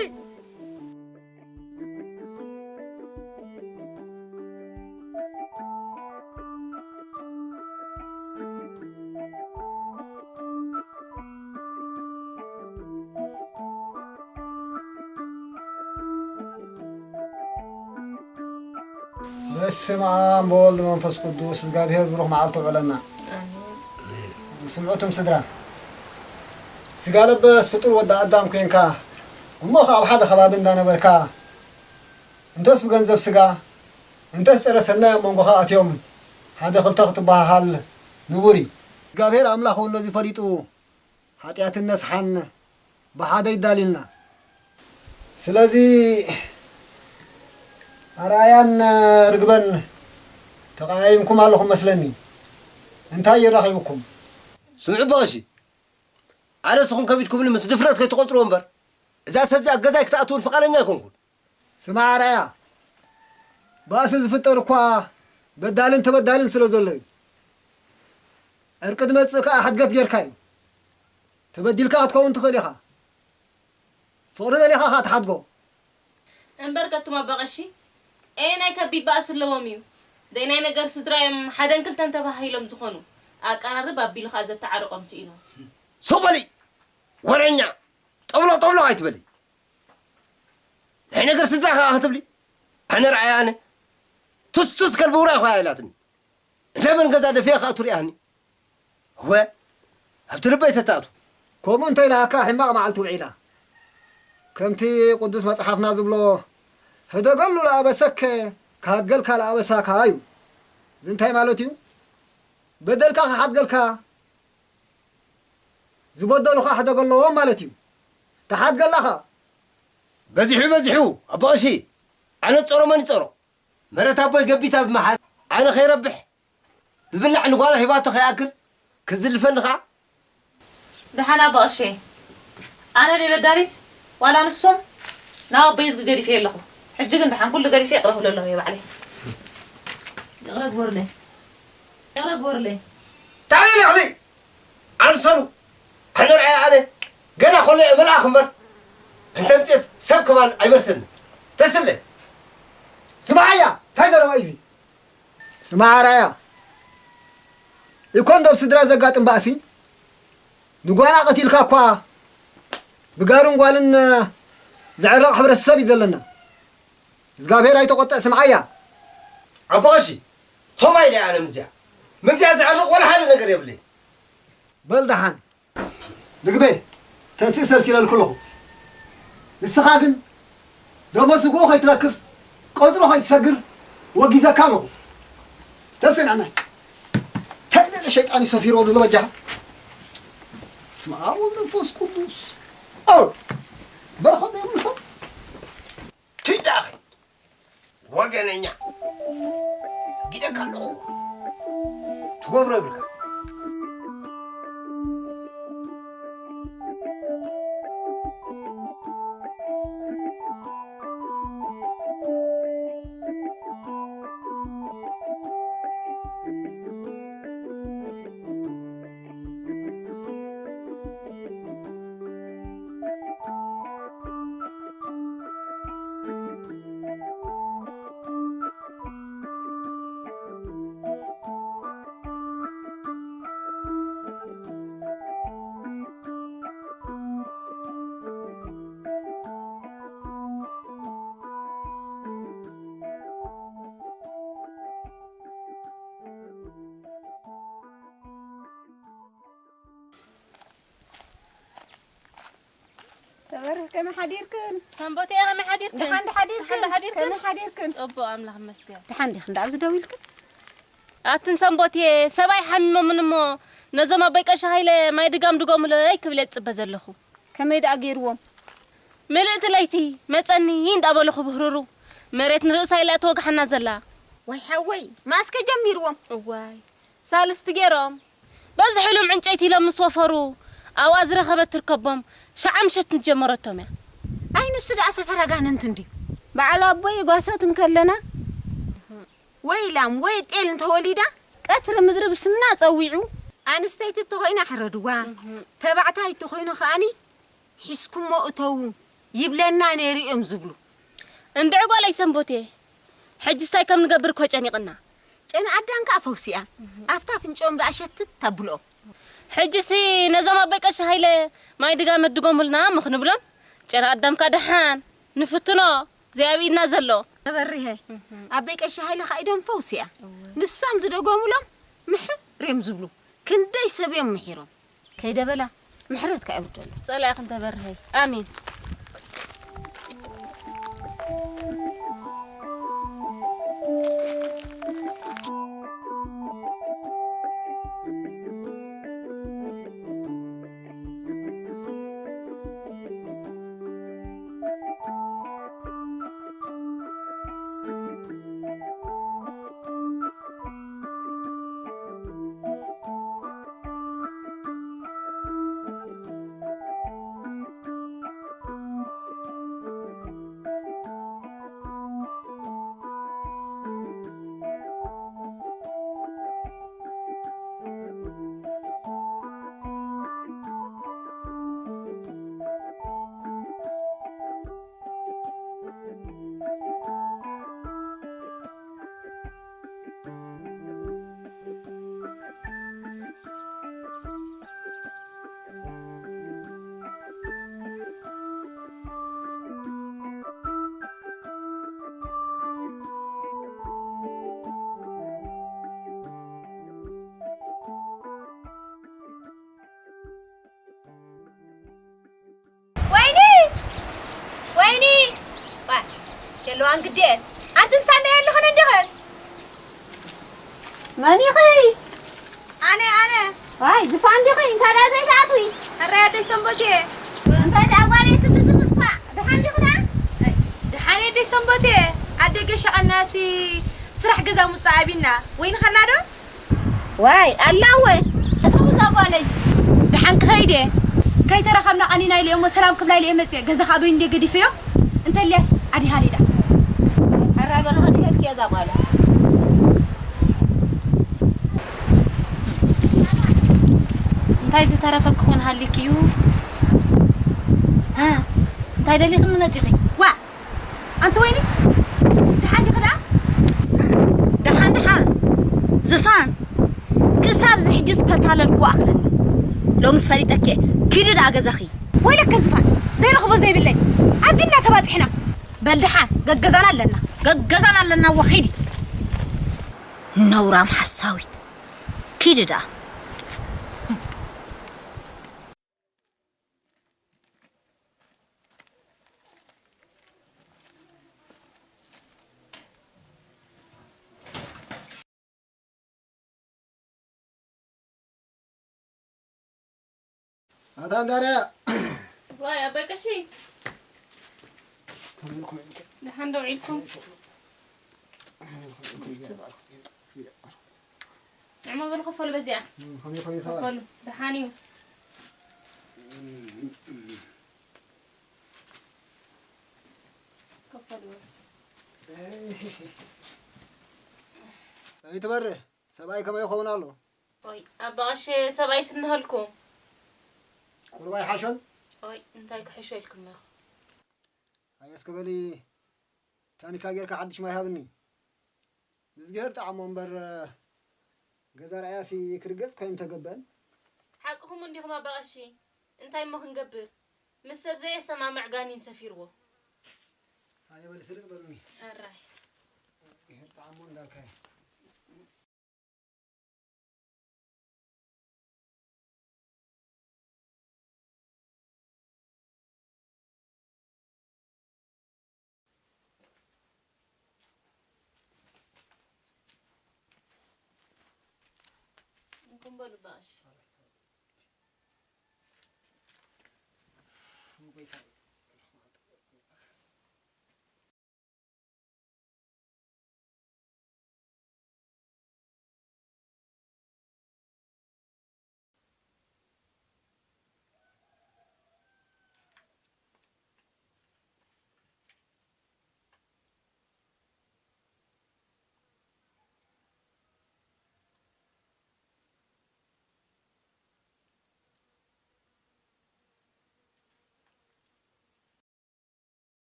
በስመ ኣብ ወወልድ ወመንፈስ ቅዱስ፣ እግዚኣብሔር ብሩኽ መዓልቲ ውዕለና። ኣሜን። ስምዑ እቱም ስድራ፣ ስጋ ለበስ ፍጡር ወዲ ኣዳም ኮንካ፣ እሞ ኸዓ ኣብ ሓደ ከባቢ እንዳነበርካ፣ እንተስ ብገንዘብ ስጋ፣ እንተስ ጸረ ሰናይ ኣብ መንጎኻ ኣትዮም፣ ሓደ ክልተ ክትበሃሃል ንቡር እዩ። እግዚኣብሔር ኣምላኽ እውን ነዚ ፈሊጡ፣ ሓጢኣትን ነስሓን ብሓደ ይዳልዩልና። ስለዚ ኣርኣያን ርግበን ተቐያይምኩም ኣለኹም መስለኒ። እንታይ የራኺብኩም? ስምዑ በቐሺ፣ ኣነ ንስኹም ከቢድኩምኒ ምስ ድፍረት ከይትቖጽርዎ እምበር፣ እዛ ሰብ እዚኣ ኣብ ገዛይ ክትኣትውን ፍቓደኛ ኣይኮንኩን። ስማዕ ኣርኣያ፣ ባእሲ ዝፍጠር እኳ በዳልን ተበዳልን ስለ ዘሎ እዩ። ዕርቂ ዝመጽእ ከኣ ሕድገት ጌርካ እዩ። ተበዲልካ ክትከውን ትኽእል ኢኻ። ፍቕሪ ደሊኻ ከኣ ትሓድጎ። እምበር ከቱም ኣባ ቀሺ፣ ኣየናይ ከቢድ ባእሲ ኣለዎም እዩ? ደይ ናይ ነገር ስድራ እዮም ሓደን ክልተን ተባሂሎም ዝኾኑ። ኣቀራርብ ኣቢሉ ከኣ ዘተዓርቆም ስኢኖም። ሱቕ በሊ! ወረኛ! ጠብሎ ጠብሎ ኣይትበሊ። ናይ ነገር ስድራ ከኣ ክትብሊ? ኣነ ረኣያ ኣነ። ቱስቱስ ከልቢ ውራይ ኾያ ኢላትኒ። እንዳ መን ገዛ ደፊኣ ከኣ ትሪኣኒ? እወ፣ ኣብቲ ልበይ ተታእቱ። ከምኡ እንተ ኢላካ ሕማቕ መዓልቲ ውዒላ። ከምቲ ቅዱስ መጽሓፍና ዝብሎ፣ ህደገሉ ለኣበሰከ ክሃድገልካ ለኣበሳካ እዩ። እዚ እንታይ ማለት እዩ? በደልካ ክሓድገልካ፣ ዝበደሉኻ ክሕደገለዎም ማለት እዩ። ተሓድገላኻ። በዚሑ በዚሑ ኣቦ ቀሺ፣ ኣነ ጸሮ መን ይጸሮ? መረት ኣቦይ ገቢታ ብምሓዝ ኣነ ከይረብሕ ብብላዕ ንጓላ ሂባቶ ከይኣክል ክዝልፈኒ ኸኣ። ደሓን ኣቦ ቀሼ፣ ኣነ ደይ በዳሊት ዋላ ንሶም ናብ ኣቦይ እዝጊ ገዲፈ ኣለኹ። ሕጂ ግን ደሓን ኩሉ ገዲፈ ይቕረ ክብለሎም እየ ባዕለይ። ይቕረ ግበሩለይ። ይቕረ ግበሩለይ። ታሪኽ ይቕሪ ኣምሰሉ ኣነ ርኣያ ኣነ ገና ኮሎ እየ መልኣኽ እምበር እንተምፅኤስ ሰብ ከማን ኣይመስልኒ። ተስለ ስማዓያ እንታይ ዘለዋ እዚ ስማዓ ራያ ይኮን ዶብ ስድራ ዘጋጥም ባእሲ ንጓና ቀቲልካ እኳ ብጋሩን ጓልን ዘዕረቕ ሕብረተሰብ እዩ ዘለና። እግዚኣብሔር ኣይተቆጥዕ ስምዓያ። ኣቦ ቀሺ ቶባ ኢለ ኣነ ምዝያ ምዝያ ዘዕርቕ ወላ ሓደ ነገር የብለይ። በል ደሓን ርግበ ተንስእ ሰልሲለልኩ ኣለኹ። ንስኻ ግን ደሞ ስግኡ ከይትለክፍ ቆጽሮ ከይትሰግር ወጊዘካ ኣለኹ። ተስእ ንዕናይ እንታይ ዝበለ ሸይጣን እዩ ሰፊርዎ ዘሎ በጃኻ። ስመ ኣብ ወወልድ ወመንፈስ ቅዱስ። ኦ በርኸት የምልሶ። ትዳኸ ወገነኛ ጊደካ ኣለኹ ትገብሮ ይብልካ። ተበርህ ከመይ ሓዲርክን? ሰንበትየ ከመይ ሓዲርክን? ደሓን ድሓዲርክን? ደሓን ድሓዲርክን? ከመይ ሓዲርክን? ጽቡቕ ኣምላኽ ይመስገን። ደሓን ዲኽን? ደኣ ኣብዚ ደው ኢልክን? ኣትን ሰንበትየ ሰብኣይ ሓሚሞምን እሞ ነዞም ኣቦይ ቀሺ ሃይለ ማይ ድጋም ድገሙለይ ክብል እየ ዝጽበ ዘለኹ። ከመይ ደኣ ገይርዎም? ምልእቲ ለይቲ መጸኒ እንዳበሉ ክብህርሩ መሬት ንርእሳ ኢላ እትወግሓና ዘላ። ወይ ሓወይ ማስከ ጀሚርዎም። እዋይ ሳልስቲ ገይሮም በዚ ሕሉም ዕንጨይቲ ኢሎም ምስ ወፈሩ ኣብኣ ዝረኸበት ትርከቦም ሸዓ ምሸት ጀመረቶም እያ። ኣይ ንሱ ደኣ ሰፈር ኣጋንንት እንድዩ። በዓል ኣቦይ ጓሶት እንከለና ወይ ላም ወይ ጤል እንተወሊዳ ቀትሪ ምድሪ ብስምና ጸዊዑ ኣንስተይቲ እንተኾይና ሕረድዋ ተባዕታይ እንተኾይኑ ከኣኒ ሒዝኩሞ እተዉ ይብለና ነይሩ እዮም ዝብሉ። እንድዒ ጓለይ ሰንቦቴ፣ ሕጅስ ታይ ከም ንገብር እኮ ጨኒቕና። ጨና ኣዳም ከኣ ፈውሲኣ ኣብታ ኣፍንጭኦም ደኣ ሸትት ተብልኦም። ሕጅሲ ነዞም ኣቦይ ቀሺ ሃይለ ማይ ድጋመ ድጎሙልና እሞ ክንብሎም ጨና ኣዳም ከኣ ደሓን ንፍትኖ ዘይ ኣብ ኢድና ዘሎ። ተበሪሀ ኣቦይ ቀሺ ሃይለ ከኣ ኢዶም ፈውሲኣ ንሶም ዝደጎሙሎም ምሕር እዮም ዝብሉ። ክንደይ ሰብ እዮም ምሒሮም። ከይደበላ ምሕረትካ የውርደሉ። ጸላኢ ክንተበርሀይ ኣሜን። ለዋን ግዴ። ኣንቲ ንሳ እንዳ የለኹን እንዲኽን? መን ኢኺ? ኣነ፣ ኣነ። ዋይ፣ ዝፋን ዲኺ? እንታይ ደኣ ዘይትኣትዊ? ሕራይ ኣደይ ሰንበቴ። እንታይ ደኣ ጓለይ ትዝዝምጽፋ? ደሓን ዲኺ ደኣ? ደሓን ኣደይ ሰንበቴ። ኣደይ ገሻ ቀናሲ ስራሕ ገዛ ምውጻእ ኣቢና። ወይኒ ኸላ ዶ? ዋይ፣ ኣላ እወ። እተው እዛ ጓለይ። ደሓን ክኸይድ እየ። ከይተራኸብና ቀኒና ኢለ እሞ ሰላም ክብላ ኢለ እየ መጽየ። ገዛ ኸኣ በይኑ እንድየ ገዲፈዮ። እንተ እልያስ ኣዲሃ ሊዳ። ሕራይ በሊ ኸዲ ኢልኪ እዛ ጓለይ። እንታይ ዝተረፈ ክኾን ሃሊኪ እዩ? እ? እንታይ ደሊኽኒ መጺኺ? ዋ! ኣንቲ ወይኒ፣ ደሓን ዲኺ ደኣ? ደሓን፣ ደሓን። ዝፋን፣ ክሳብ እዚ ሕጂ ዝተታለልክዎ ኣኽለኒ። ሎምስ ፈሊጠኪ እየ። ኪዲ ደኣ ገዛኺ። ወይለከ ዝፋን፣ ዘይረኽቦ ዘይብለይ። ኣብዚ እና ተባጺሕና። በል ደሓን፣ ገገዛና ኣለና። ገገዛና ኣለና፣ እወ ኺዲ። ነውራም ሓሳዊት። ኪዲ ደኣ። ኣታ እንዳርያ። ዋይ፣ ኣባይ ቀሺ። ከመይ ኢልኩም? ደሓን ዶ ውዒልኩም? ንዕሞ በሉ፣ ከፈሉ በዚኣ። ከመይ፣ ከመይ፣ ከመይ? ከፈሉ። ደሓን እዩ። ከፈሉ። ኣይትበርህ። ሰብኣይ ከመይ ይኸውን ኣሎ? ኦይ፣ ኣባ ቀሺ፣ ሰብኣይስ እንሀልኩም? ቁሩብ ኣይሓሾን? ኦይ፣ እንታይ ክሕሾ ኢልኩም ኢኹም? ኣየ እስከ በሊ፣ ታኒካ ጌርካ ሓድሽ ማይ ሃብኒ። ንእዝግሄር ጠዓሞ እምበር፣ ገዛ ርኣያሲ ክርገጽ እኳ ኣይምተገበአን። ሓቅኹም እንዲኹም ኣባ ቀሺ፣ እንታይ እሞ ክንገብር? ምስ ሰብ ዘየሰማምዕ ጋኒን ሰፊርዎ። ኣየ በሊ ስርቅ በልኒ። ሕራይ። እዝግሄር ጠዓሞ እንዳልካዮ። እንኩም በሉ ባሽ።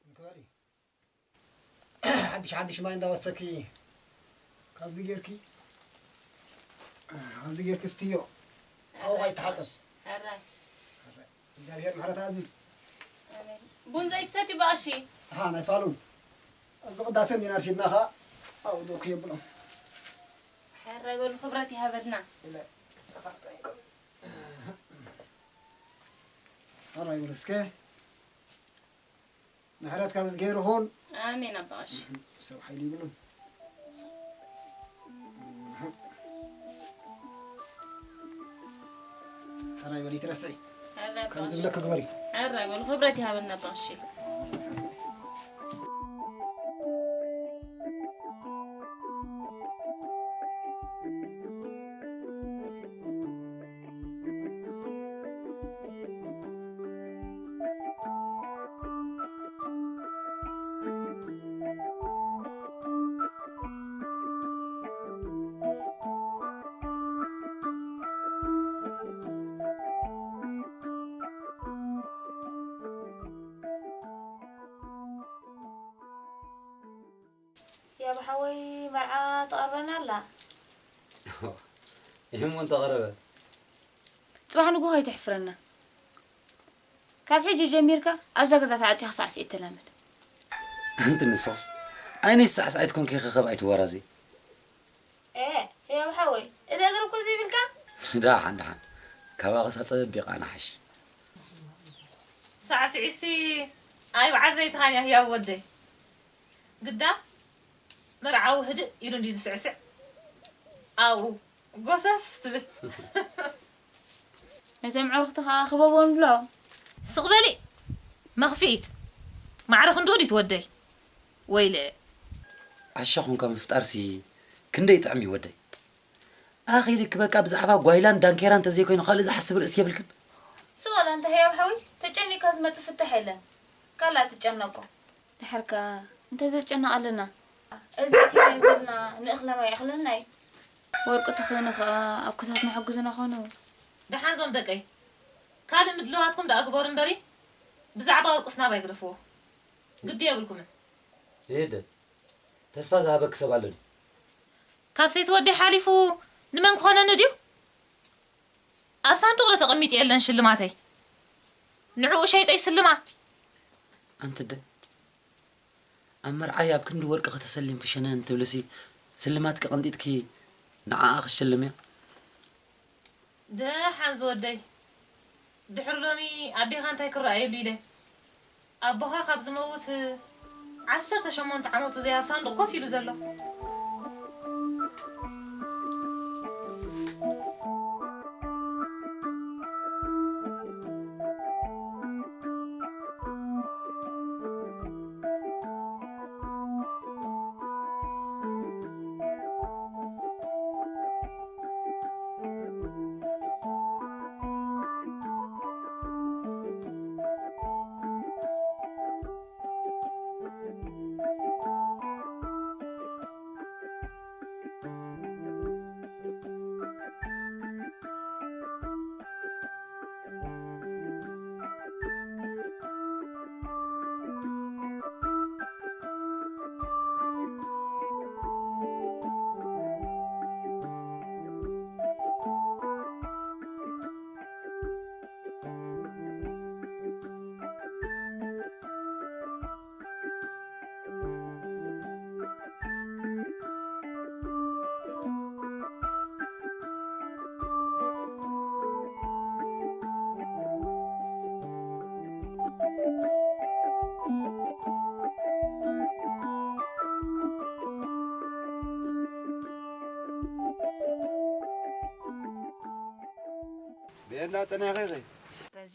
እንተባሊ ሓድሽ ሓድሽ ማይ እንዳወሰኪ ካብዚ ጌርኪ፣ ካብዚ ጌርኪ ስትዮ። ኣብኡ ኣይተሓጸብ። ሕራይ። እግዚኣብሔር ምሕረት ኣዚዝ። ኣሜን። ቡን ዘይትሰቲ ባእሺ? ኣሃ፣ ናይ ፋሉን። ኣብዚ ቅዳሴ እንዲና ኣርፊድና ኸኣ ኣብኡ ደው ክየብሎም። ሕራይ በሉ፣ ክብረት ይሃበልና። ኢለ እዛ እንታይ ይኮን? ሕራይ በሉ እስከ። ምሕረት ካብ እግዚኣብሔር ይኹን። ኣሜን ኣባ ቀሺ። ሰብ ሓይሊ ይብሉን። ሕራይ በሊ ትረስዒ። ሕራይ ከም ዝብለኪ ግበሪ። ሕራይ በሉ፣ ክብረት ይሃበልና ኣባ ቀሺ። ያብ ሓወይ፣ መርዓ ትቐርበና ኣላ። ይህም እውን ተቐረበ። ጽባሕ ንግሆ ኣይተሕፍረና። ካብ ሕጂ ጀሚርካ ኣብዛ ገዛ ተዓጺኻ ሳዕስዒት ተላመድ። ኣንቲ ንስኽስ ኣይነይ ሳዕሳዒት ኮንኪ ኸኸብ ኣይትወራዚ። ኤ፣ ህያብ ሓወይ፣ እደ እግሪ እኮ ዘይብልካ? ደሓን፣ ደሓን። ካባኺስ ኣጸበቢቓ ንሓሽ። ሳዕስዒትሲ ኣይ በዓል ዘይትኻን እያ ህያብ ወደይ። ግዳ መርዓዊ ህድእ ኢሉ እንድዩ ዝስዕስዕ። ኣብኡ ጎሰስ ትብል። ነቶም ኣዕሩኽቲ ኸኣ ክበቦም ብሎ። ስቕ በሊ መኽፍኢት። ማዕረ ክንድኡ ድዩ ትወደይ? ወይለ። ዓሻ ኾንካ ምፍጣርሲ ክንደይ ጥዕም እዩ ወደይ። ኣኺ ልክ በቃ ብዛዕባ ጓይላን ዳንኬራን እንተዘይኮይኑ ካልእ ዝሓስብ ርእሲ የብልክን። ስቕ በል ኣንታ ህያብ ሓወይ፣ ተጨኒካ ዝመጽእ ፍታሕ የለን። ካልእ ኣትጨነቆ። ድሓር ከኣ እንተ ዘጨነቕ ኣለና። እዚ እቲናዮ ዘለና ንእኽለ ማይ ይእኽለና እዩ። ወርቂ ተኾይኑ ኸኣ ኣኩታት ንሕግዙና ኾኑ። ደሓን ዞም ደቀይ፣ ካልእ ምድልዋትኩም ደኣ ግበሩ እምበሪ፣ ብዛዕባ ወርቅስ ናባይ ግደፍዎ። ግዲ የብልኩምን። ይደ፣ ተስፋ ዝሃበኪ ሰብ ኣሎ ድዩ? ካብ ሰይቲ ወደይ ሓሊፉ ንመን ክኾነኒ ድዩ? ኣብ ሳንዱቕ ዶ ተቐሚጡ የለን ሽልማተይ? ንዕኡ ሸይጠ ይስልማ። ኣንቲ ኣደ፣ ኣብ መርዓይ ኣብ ክንዲ ወርቂ ከተሰሊምኪ ሸነን ትብልሲ፣ ስልማትኪ ቀንጢጥኪ ንዓኣ ክትሸልምያ? ደሓን ዝወደይ፣ ድሕሪ ሎሚ ኣዴኻ እንታይ ክረኣየሉ ኢለ። ኣቦኻ ካብ ዝመውት ዓሰርተ ሸሞንተ ዓመቱ ዘይ ኣብ ሳንዱቕ ኮፍ ኢሉ ዘሎ። ብኤላ ጸኒሕኺ ኢኺ? በዚ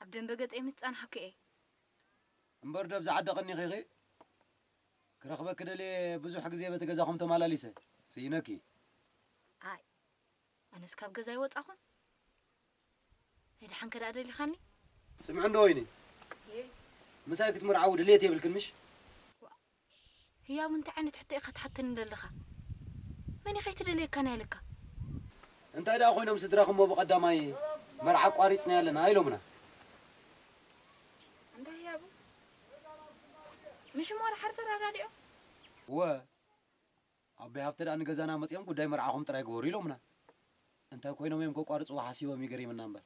ኣብ ደንበ ገጸይ ምስ ጸናሕኩ እየ። እምበር ዶ ኣብዚ ዓዲ ቀኒኺ ኢኺ? ክረኽበኪ ደልየ ብዙሕ ግዜ በቲ ገዛኹም ተመላሊሰ። ስኢነኪ። ኣይ፣ ኣነስ ካብ ገዛ ኣይወጻኹን። ናይ ደሓንከ ደኣ ደሊኻኒ? ስምዒ እንዶ ወይኒ። ምሳይ ክትምርዓዊ ድልየት የብልክን ምሽ? ህያብ፣ እንታይ ዓይነት ሕቶ ኢኻ ትሓተኒ ዘለኻ? መን ኢኻ ኣይትደልየካን እያ ኢለካ? እንታይ ደኣ ኮይኖም ስድራኹም እሞ ብቐዳማይ መርዓ ኣቋሪጽና ኣለና ኢሎምና? እንታይ ህያቡ? ምሽ እሞ ድሓር ተረዳዲኦም? እወ፣ ኣቦይ ሃብተ ደኣ ንገዛና መጺኦም ጉዳይ መርዓኹም ጥራይ ግበሩ ኢሎምና። እንታይ ኮይኖም እዮም ከቋርጽዎ ሓሲቦም እዩ ገሪምና እምበር።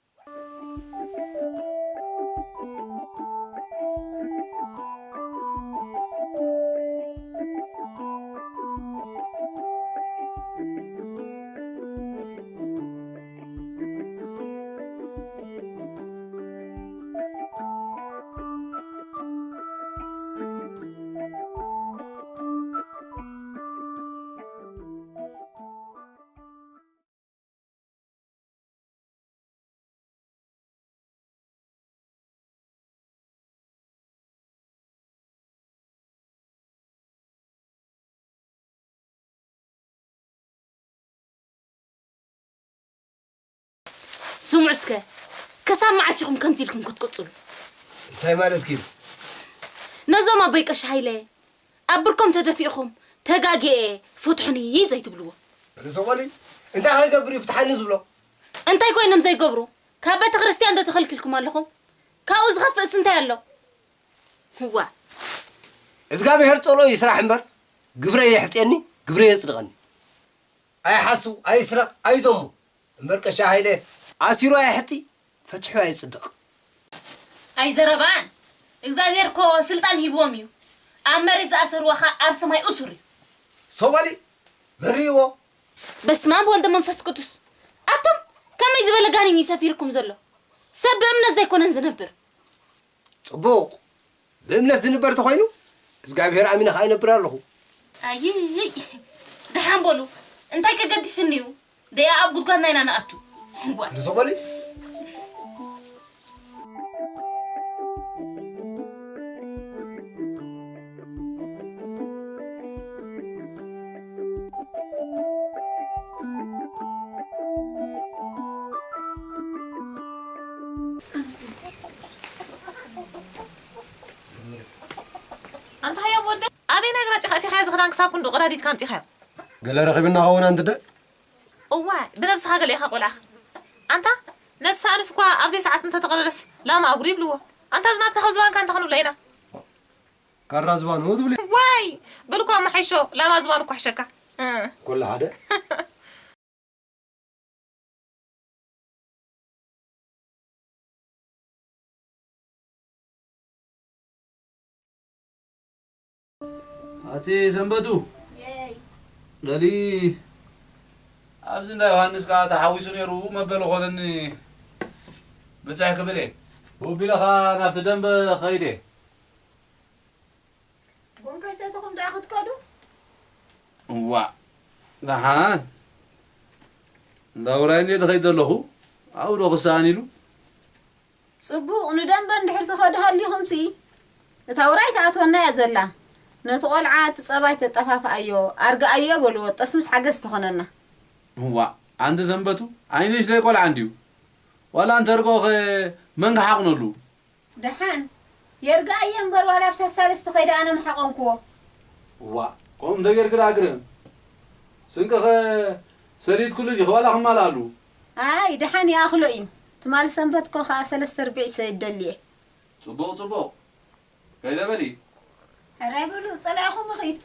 ስምዑ እስከ፣ ክሳብ መዓስ ኢኹም ከምዚ ኢልኩም ክትቅጽሉ? እንታይ ማለትኪ እዩ? ነዞም ኣቦይ ቀሺ ሃይለ ኣብ ብርኮም ተደፊእኹም፣ "ተጋግየ፣ ፍትሑኒ" ዘይትብልዎ? ርእሲ ቆሊ፣ እንታይ ከይገብር እዩ ፍትሓኒ ዝብሎ? እንታይ ኮይኖም ዘይገብሩ? ካብ ቤተ ክርስቲያን ዶ ተኸልኪልኩም ኣለኹም? ካብኡ ዝኸፍእስ እንታይ ኣሎ? እዋ። እዝጋብሄር ጸልኦ ይስራሕ እምበር፣ ግብረይ የሕጥየኒ፣ ግብረይ የጽድቐኒ። ኣይሓሱ፣ ኣይስረቕ፣ ኣይዘሙ። እምበር ቀሺ ሃይለ ኣሲሩ ኣየሕጢ፣ ፈቲሑ ኣየጽድቕ። ኣይዘረባን። እግዚኣብሔር እኮ ስልጣን ሂብዎም እዩ። ኣብ መሬት ዝኣሰርዋ ኸኣ ኣብ ሰማይ እሱር እዩ። ሶማሊ መን ርእይዎ? በስመ ኣብ ወልደ መንፈስ ቅዱስ። ኣቱም ከመይ ዝበለ ጋኔን እዩ ሰፊርኩም ዘሎ? ሰብ ብእምነት ዘይኮነን ዝነብር። ጽቡቕ። ብእምነት ዝንበር ተኾይኑ እግዚኣብሔር ኣሚነ ኸኣ ይነብር ኣለኹ። ኣይይ፣ ደሓን በሉ። እንታይ ከገዲስኒ እዩ? ደኣ ኣብ ጉድጓድ ናይና ንኣቱ። ጓል። ንሶ በሊ። ኣንታ ህያብ ወደ፣ ኣበይ ናይ ግራ ጭኻ እቲኻ እዚ ክዳን ክሳብ ክንዱ ቀዳዲድካ ኣምጺኻዮ? ገለ ረኺብና ኸውን ኣንቲ ደ? እዋይ፣ ብነብስኻ ገለ ኢኻ ቆልዓኻ። ኣንታ፣ ነቲ ሳእንስ እኳ ኣብ ዘይሰዓት እንተተቐለለስ ላማ ኣጉሪ ይብልዎ። ኣንታ፣ እዚ ናትካ ካብ ዝባንካ እንታይ ክንብሎ ኢና? ካራ ዝባኑ ትብሊ? ዋይ፣ በል እኳ መሓይሾ፣ ላማ ዝባኑ እኳ ሕሸካ። እ። ኩሉ ሓደ። ኣቲ ሰንበቱ፣ የይ። በሊ፣ ኣብዚ እንዳ ዮሃንስ ከኣ ተሓዊሱ ነይሩ መበሊ ኾነኒ ብጽሕ ክብል እየ። ወቢለኻ ናብቲ ደንበ ኸይደ። ቡን ከይሰተኹም ደኣ ክትከዱ? እዋእ፣ ደሓን። እንዳ ውራይ እንድየ ዝኸይድ ዘለኹ፣ ኣብኡ ዶ ክሰኣን ኢሉ? ጽቡቕ፣ ንደንበ እንድሕር ትኸዱ ሃሊኹምሲ፣ እታ ውራይ ትኣትወና እያ ዘላ። ነቲ ቖልዓ እቲ ጸባይ ተጠፋፍኣዮ፣ ኣርግኣዮ በልዎ፣ ጠስምስ ሓገዝ ትኾነና። እዋእ፣ ኣንቲ ሰንበቱ፣ ኣይ ንእሽተይ ቆልዓ እንድዩ። ዋላ እንተርግኦኸ መን ክሓቕነሉ? ደሓን የርግኣዮ እምበር፣ ዋላ ኣብ ሳሳልስቲ ከይደ ኣነ ምሓቖንክዎ። እዋእ፣ ከምኡ እንተጌርኪ ደኣ ግርም። ስንቅኸ ሰሊጥክሉ ዲኺ ዋላ ክማልኣሉ? ኣይ፣ ደሓን ይኣኽሎ እዩ። ትማሊ ሰንበት እኮ ኸኣ ሰለስተ ርብዒ ሰይድ ደልየ። ጽቡቕ፣ ጽቡቕ። ከይደ በሊ። ሕራይ በሉ፣ ጸላኢኹም ይኺድ።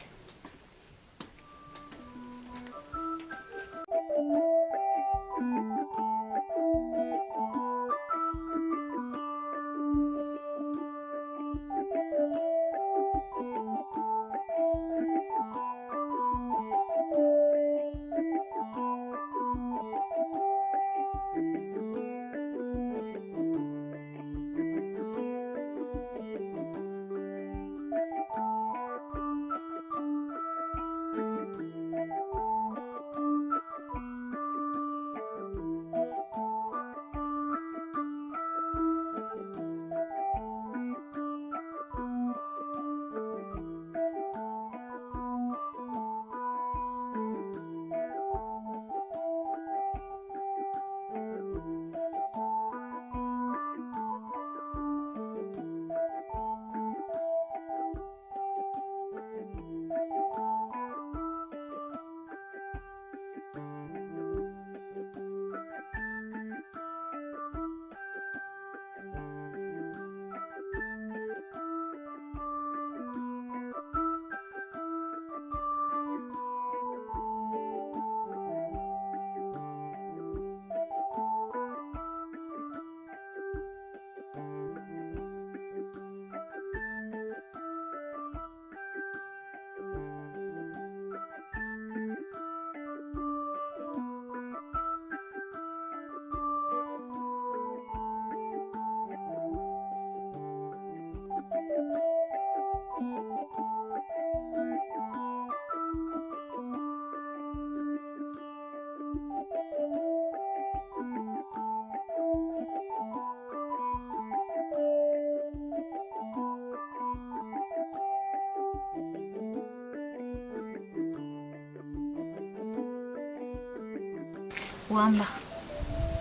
ወኣምላኽ፣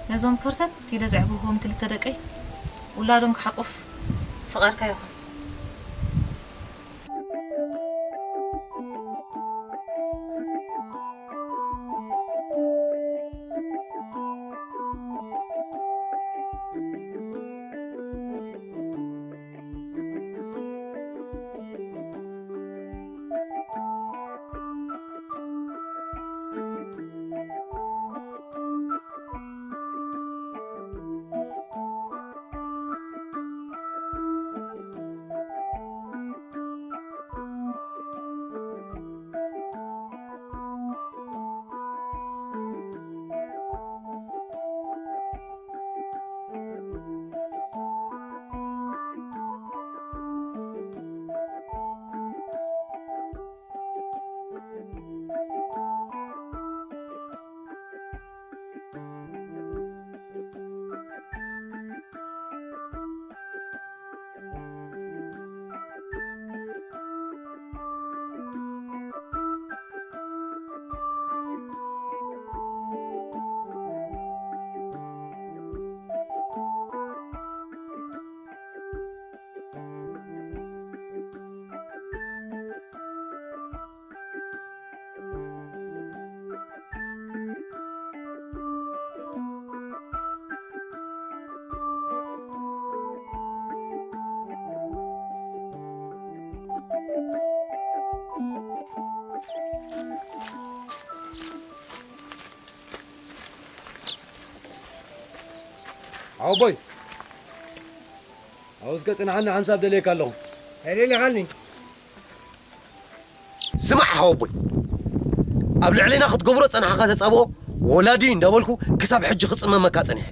ነዞም ከርተት ኢለ ዘዕበኹዎም ክልተ ደቀይ ውላዶም ክሓቁፍ ፍቓድካ ይኹን። ሓወቦይ፣ ኣብኡ እስከ ጽንሓኒ፣ ሓንሳብ ደልየካ ኣለኹ። ኣይደሊኻኒ? ስማዕ ሓወቦይ፣ ኣብ ልዕሌና ክትገብሮ ጸናሕካ ተጻብኦ ወላዲ እንዳበልኩ ክሳብ ሕጂ ክጽመመካ ጸኒሐ።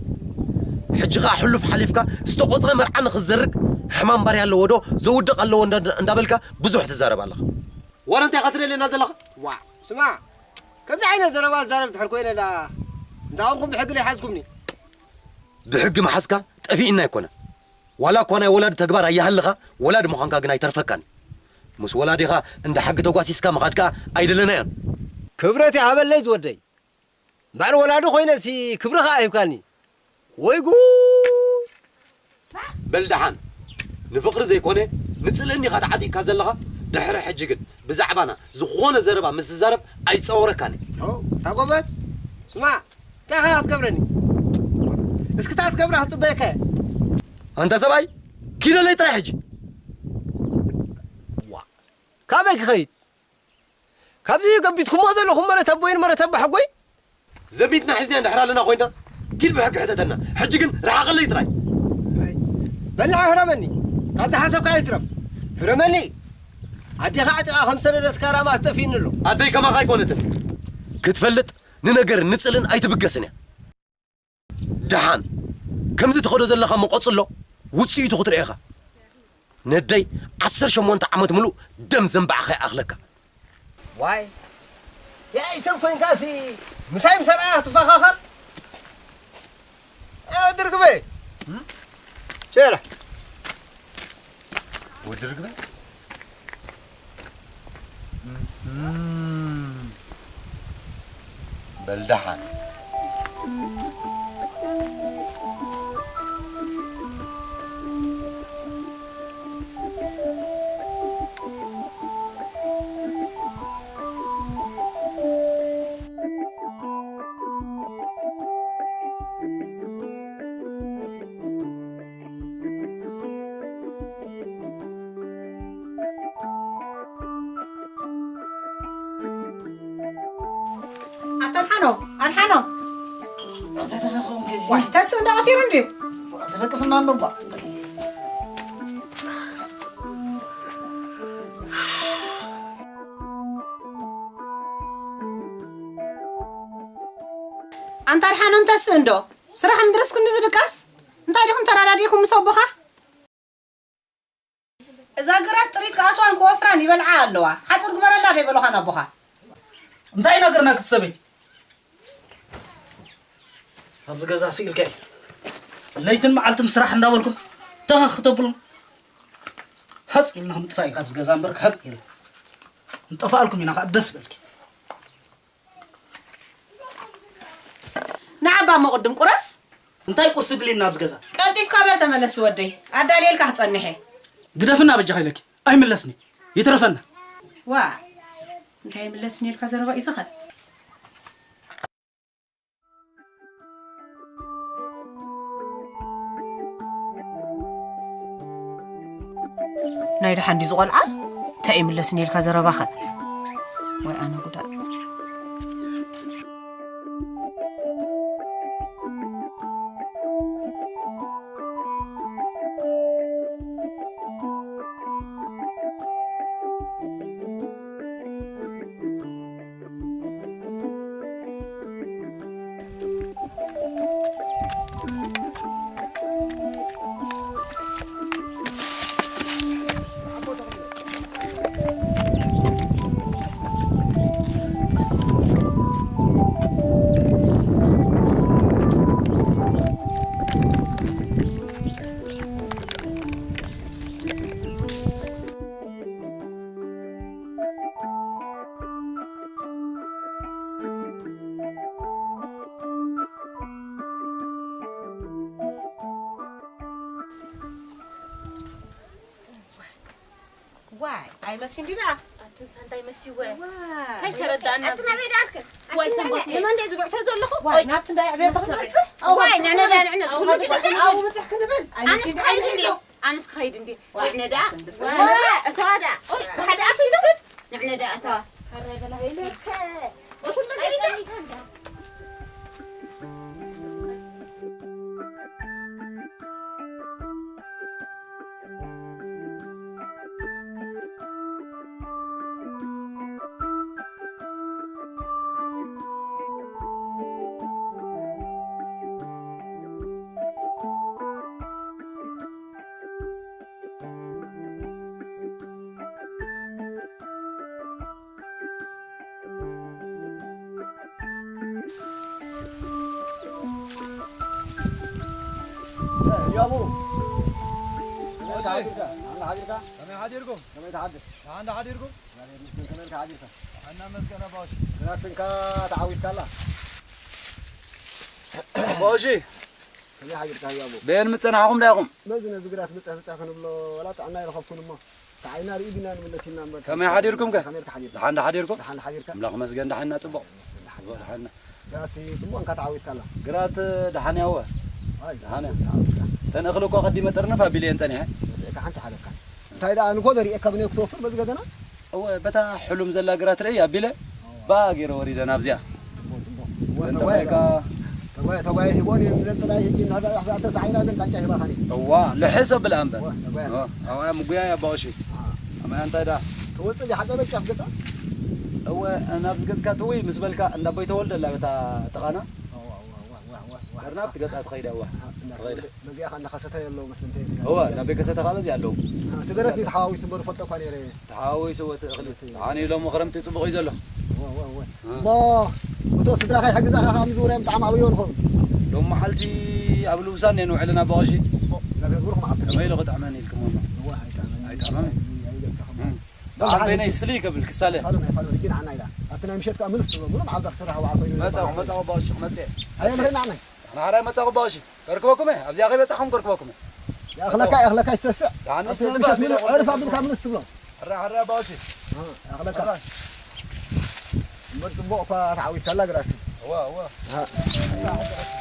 ሕጂ ኸኣ ሕሉፍ ሓሊፍካ ዝተቖጽረ መርዓ ንኽትዘርግ ሕማም ባርያ ኣለዎ ዶ ዘውድቕ ኣለዎ እንዳ-፣ እንዳበልካ ብዙሕ ትዛረብ ኣለኻ። ዋላ እንታይ ኢኻ ትደልየና ዘለኻ? ዋ፣ ስማዕ፣ ከምዚ ዓይነት ዘረባ ዝዛረብ ድሕር ኮይነ ደኣ፣ እንተ ኾንኩም ብሕጊ ዘይሓዝኩምኒ። ብሕጊ ምሓዝካ ጠፊእና ኣይኮነን። ዋላ እኳ ናይ ወላዲ ተግባር ኣይሃልኻ፣ ወላዲ ምዃንካ ግን ኣይተርፈካን። ምስ ወላዲኻ እንዳ ሕጊ ተጓሲስካ ምኻድ ከኣ ኣይደለናዮን። ክብረት ይሃበለይ ዝወደይ። እምበኣር ወላዲ ኮይነሲ ክብሪ ከኣ ሂብካኒ። ወይ ጉድ! በል ደሓን፣ ንፍቕሪ ዘይኮነ ንጽልእኒ ኢኻ ተዓጢቕካ ዘለኻ። ድሕሪ ሕጂ ግን ብዛዕባና ዝኾነ ዘረባ ምስ ትዛረብ ኣይጸወረካን እየ። ኦ፣ እታ ጎበዝ፣ ስማዕ፣ እንታይ ኢኻ ክትገብረኒ? እስክታ ክትገብራ ክጽበየካ እየ። ኣንታ ሰብኣይ፣ ኪደለይ ጥራይ ሕጂ። ዋ፣ ካበይ ክኸይድ? ካብዚ ገቢትኩሞ ዘለኹም መሬት ኣቦይን መሬት ኣቦሓጎይ? ዘሚትና ሒዝና እንድሕር ኣለና ኮይና፣ ኪድ ብሕጊ ሕተተና። ሕጂ ግን ርሓቐለይ ጥራይ። በልዓ፣ ህረመኒ። ካብዚ ሓሳብካ ኣይትረፍ። ህረመኒ። ኣዴኻ ዓጢቓ ከም ሰደደትካ ራማ ኣስጠፊእኒ ኣሎ። ኣደይ ከማኻ ኣይኮነትን። ክትፈልጥ ንነገር ንጽልን ኣይትብገስን እያ። ደሓን፣ ከምዚ ትኸዶ ዘለኻ መቆጽሎ ውጽኢቱ ክትርኢ ኢኻ። ነደይ ዓሰርተ ሸሞንተ ዓመት ምሉእ ደም ዘንባዕኻ ይኣኽለካ። ዋይ፣ ያይ ሰብ ኮይንካሲ ምሳይ ምሰርኣ ክትፈኻኸር? እ፣ ድርግበ። ቸራ። ወዲ ርግበ? እም፣ በል ደሓን። ኣታ ኣድሓኖ፣ ኣድሓኖ። እንታይ ተረኸብኩም ከ? ዋይ፣ ተስእ እንዳ ቀቲሩ እንድዩ። ተደቅስና ኣሎ እባ። ኣንታ ኣድሓኖ፣ እንተስእ እንዶ ስራሕ ምድረስ ክንዲ ዝድቀስ? እንታይ ዲኹም ተራዳዲእኩም ምስ ኣቦኻ? እዛ ግራት ጥሪት ክኣትዋን ክወፍራን ይበልዓ ኣለዋ። ሓጹር ግበረላ ዶ ኣይበሉኻን ኣቦኻ? እንታይ ነገርና ክትሰበይ? ኣብዚ ገዛ ስኢልካ እዩ። ለይትን መዓልትን ስራሕ እንዳበልኩም ተኸኽ ክተብሉ። ሃጽ ኢልና ምጥፋእ እዩ ካብዚ ገዛ እምበር ክሃቅ የለን። እንጠፋኣልኩም ኢና ከዓ ደስ በልኪ። ንዓባ እሞ ቅድም ቁረስ። እንታይ ቁርሲ ድልየና ኣብዚ ገዛ? ቀልጢፍካ በል ተመለስ ወደይ። ኣዳልየልካ ክጸንሕ እየ። ግደፍና በጃኻ ኢለኪ። ኣይምለስኒ። ይትረፈና። ዋ፣ እንታይ ኣይምለስኒ ኢልካ ዘረባ እዩ ዝኸ? ናይ ደሓን ድዩ ዝቖልዓ? እንታይ ይምለስኒ ኢልካ ዘረባኸ? ወይ ኣነ ጉዳይ። ዋይ፣ ኣይመሲን ዲና? ኣትንሳ እንታይ መሲወ? ዋይ። ከይተረዳእና ኣብዚ። ኣቲ ናበይ ደኣልክ? ዋይ፣ ኣቲ ሰንበት ናበይ? ንመን ደይ ዝጉዕቶ ዘለኹ? ዋይ፣ ናብቲ እንዳይ ዕቤት ክመጽእ? ኣው፣ ዋይ፣ ንዕነ ዳ ንዕነ ትኹሉ ግዜ። ኣው፣ ብጽሕ ክንብል። ኣነስ ኣይመሲን ክኸይድ ዲና? እንዴ? ኣነስ ክኸይድ እንዴ? ዋይ። ንዕነ ደኣ። ዋይ። ንዕነ ደኣ። እተዋ ደኣ። ኦይ፣ ብሓደ ኣፊቱ። ንዕነ ደኣ፣ እተዋ። ኣረ፣ በላ። ኢለከ። ብኹሉ ግዜ። ኣይጸኒሕካን ዳ? ያቡ፣ ከመይ ሓዲርካ? ከመይ ሓዲርኩም? ከመይ ትሓድር? ደሓን ዶ ሓዲርኩም? ከመይ ሓዲርካ? እና መስገን ኣባዎች። ግራት እንካ ተዓዊትካላ። ኣባዎች። ከመይ ሓዲርካ ያቡ? በየን ምጸናሕኹም ዳይኹም? በዚ ነዚ ግራት ብጽሕ ብጽሕ ክንብሎ፣ ዋላ ጥዕና ይረኸብኩን እሞ፣ ተዓይና ርኢ ዲና ንምለስ ኢልና እምበር። ከመይ ሓዲርኩም ከ? ከመይ ኢልካ ሓዲርካ? ደሓን ዶ ሓዲርኩም? ደሓን ሓዲርካ? ኣምላኽ መስገን ደሓንና ጽቡቕ። መስገን ደሓን። ጽቡቕ ደሓንና። ግራት ጽቡቕ እንካ ተዓዊትካላ። ግራት ደሓን ያወ። ኣይ፣ ደሓን እያ። ተን እኽሊ እኮ ቀዲመ ጥርንፍ ኣቢለ እየን ጸኒሐ። ርኢኻ ሓንቲ ሓለካ። እንታይ ደኣ ንኮ ዘርእየካ ብነይ ክትወፍር በዚ ገደና? እወ፣ በታ ሕሉም ዘላ ግራት ርእይ ኣቢለ፣ ብኣ ገይረ ወሪደ ናብዚኣ። ጽቡቕ፣ ጽቡቕ። እወ፣ ዘን ተጓየ፣ ተባይካ ተጓየ፣ ተጓየ ሂቦን እየን። ዘን ጥራይ ሕጂ እንድሕር ደኣ ኣሕዛብተ ሰዓይና ዘን ቃንጫ ሂባኻኒ። እዋ፣ ልሕስ ኣብላ እምበር። እወ፣ ተጓየ። እወ፣ ኣዋ፣ ምጉያይ ኣባኦሺ። ኣማያ እንታይ ደኣ? ትወጽእ ዲኻ ገበል ጫፍ ገጻ? እወ፣ ናብዚ ገጽካ ጥውይ ምስ በልካ፣ እንዳ ኣቦይ ተወልደ ኣላ በታ ጥቓና። እወ፣ እወ፣ እወ፣ እወ፣ እወ። በርናብቲ ገጻ ትኸይድ፣ እወ። ትኸይድ። በዚኣ ኸኣ እናኸሰተ ኣሎ መስለኒ። እወ፣ ናብ ቤት ከሰተ ኸኣ በዚኣ ኣለዉ። እቲ ደረት ተሓዋዊሱ እምበር እፈልጦ እኳ ነይረ። ተሓዋዊሱ እወ፣ እቲ እኽሊ። ኣነ ሎሚ ክረምቲ ጽቡቕ እዩ ዘሎ። እወ፣ እወ፣ እወ። እ። እሞ እቶ ስድራኻ ይሕግዛኻ ካብ ምዝውራዮም ብጣዕሚ ኣበዮ ንኸውን። ሎም መዓልቲ ኣብ ልውሳን እየ ንውዕልና ኣባ ቀሺ። እሞ፣ እግዚኣብሔር ብሩኽ መዓልቲ። ከመይ ኢሉ ክጥዕመኒ ኢልክሞ እሞ? እወ፣ ኣይጥዕመኒ። ኣይጥዕመኒ? ኣይ-፣ ኣይገዝካኹም። እ። ደሓን በይነይ ስሊ ከብል ክሳለ። ፋሉን ኣይፋሉን፣ ሕጂ ንዓና ኢላ። ኣብቲ ናይ ምሸት ከኣ ምልስ ትብሎ፣ ምሉእ መዓልቲ ክስራሕ ውዓ ኮይኑ መጻኹ፣ ይባሃል። መጻኹ ኣባ ቀሺ ክመጽእ። ኣየለ ኸይድና ዓናይ? ንሓራይ መጻኹ ኣባ ቀሺ። ከርክበኩም እየ፣ ኣብዚኣ ከይበጻሕኩም ከርክበኩም እየ። የእኽለካ፣ የእኽለካ ይትሰስዕ። ደሓን ኣብቲ ምሽት ናይ ምሸት ምልእ ዕርፍ ኣቢልካ ምልስ ትብሎ። ሕራይ፣ ሕራይ ኣባ ቀሺ። እ፣ የእኽለካ። ሕራይ። እምበር ጽቡቕ እኳ ተዓዊትካላ ግራሲ። እዋ፣ እዋ። እ።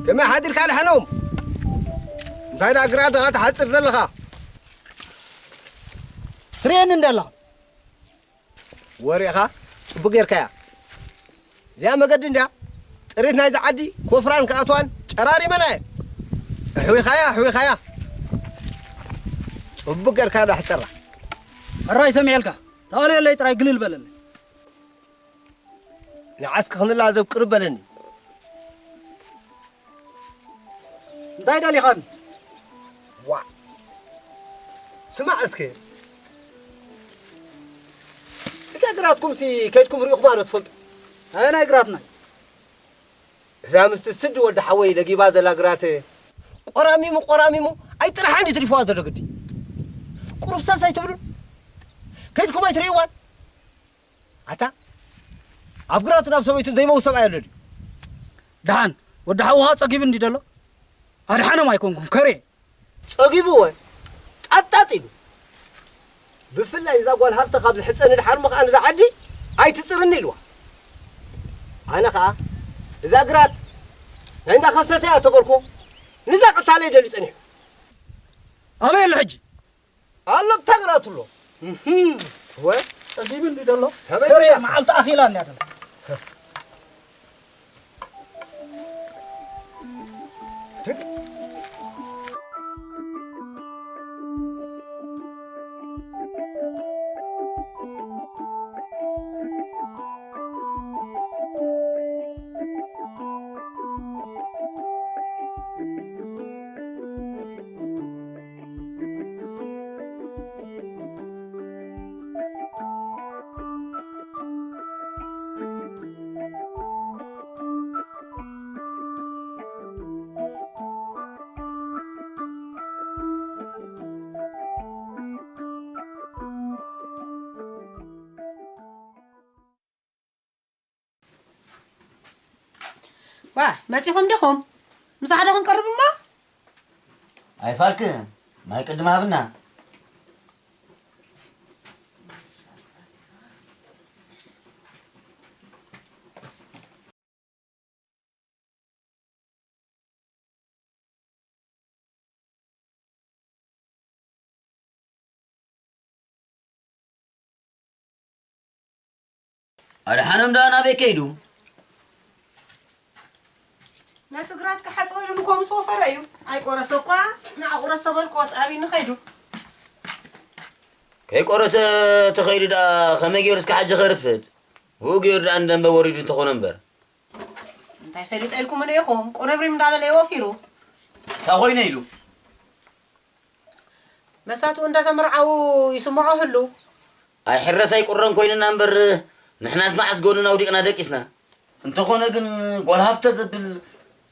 ከመይ ሓዲርካ ደሓኖም? እንታይ ደኣ ግራት ደኻ ትሓጽር ዘለኻ? ትርእየኒ እንደ ኣለኻ። ወሬኻ ጽቡቕ ጌርካያ። እዚኣ መገዲ እንድያ ጥሪት ናይዚ ዓዲ ኮፍራን ክኣትዋን ጨራሪመና እየ። ኣሕዊኻያ፣ ኣሕዊኻያ። ጽቡቕ ጌርካ ዳሕጸራ። ሕራይ ሰሚዐልካ። ተዋልየለይ ጥራይ ግልል በለለይ። ንዓስኪ ክንላዘብ ቅርብ በለኒ። እንታይ ደሊኻኒ? ዋ። ስማዕ እስከ። እታ ግራትኩምሲ ከይድኩም ርኢኹማ ዶ ትፈልጡ? ኣየናይ ግራትና? እዛ ምስቲ ስዲ ወዲ ሓወይ ለጊባ ዘላ ግራት። ቆራሚሙ፣ ቆራሚሙ፣ ኣይጥራሓን እዩ ትሪፍዋ ዘሎ ግዲ። ቁሩብ ሰስ ኣይትብሉን? ከይድኩም ኣይትርእይዋን? ኣታ፣ ኣብ ግራቱ ናብ ሰበይቱ ዘይመውት ሰብኣይ ኣሎ ድዩ? ደሓን፣ ወዲ ሓውኻ ጸጊቡ እንዲ ደሎ? ኣድሓኖም ኣይኮንኩም፣ ከሬ። ጸጊቡ እወ፣ ጣጣጥ ኢሉ። ብፍላይ እዛ ጓል ሃብተ ካብ ዝሕጸኒ ድሓር ምኽኣን እዛ ዓዲ ኣይትጽርኒ ኢልዋ። ኣነ ኸኣ፣ እዛ ግራት ናይ እንዳ ከሰተ እያ ተበልኩ፣ ንዛ ቅታለይ ደልዩ ጸኒሑ። ኣበይ ኣሎ ሕጂ? ኣሎ ብታ ግራት ኣሎ። እህም፣ ወ? ጸጊቡ እንዲ ደሎ? ከመይ ከሬ፣ ደሎ? መዓልቲ ኣኺላ እንድያ ደሎ። ዋ፣ መጺኹም ዲኹም? ምሳሕ ዶ ክንቀርብ እሞ? ኣይፋልክ፣ ማይ ቅድም ሃብና። ኣድሓኖም ደኣ ናበይ ከይዱ? ነቲ ግራት ክሓጽበሉ ንኮምስ ወፈረ እዩ። ኣይቆረሰ እኳ፣ ንዓ ቁረስ ተበልክዎስ ኣብይ ንኸይዱ። ከይቆረሰ ተኸይዱ ደኣ ከመይ ገይሩ እስከ ሓጂ ከርፍድ? ብኡ ገይሩ ደኣ ንደንበ ወሪዱ እንተኾነ እምበር። እንታይ ፈሊጠ ኢልኩም ኢኹም? ቁርብሪም እንዳበለ ይወፊሩ። እንታይ ኮይነ ኢሉ? መሳትኡ እንዳተመርዓዉ ይስምዖ ህሉ። ኣይሕረስ ኣይቁረን ኮይንና እምበር፣ ንሕናስ መዓስ ጎንና ውዲቕና ደቂስና። እንተኾነ ግን ጓል ሃፍተ ዘብል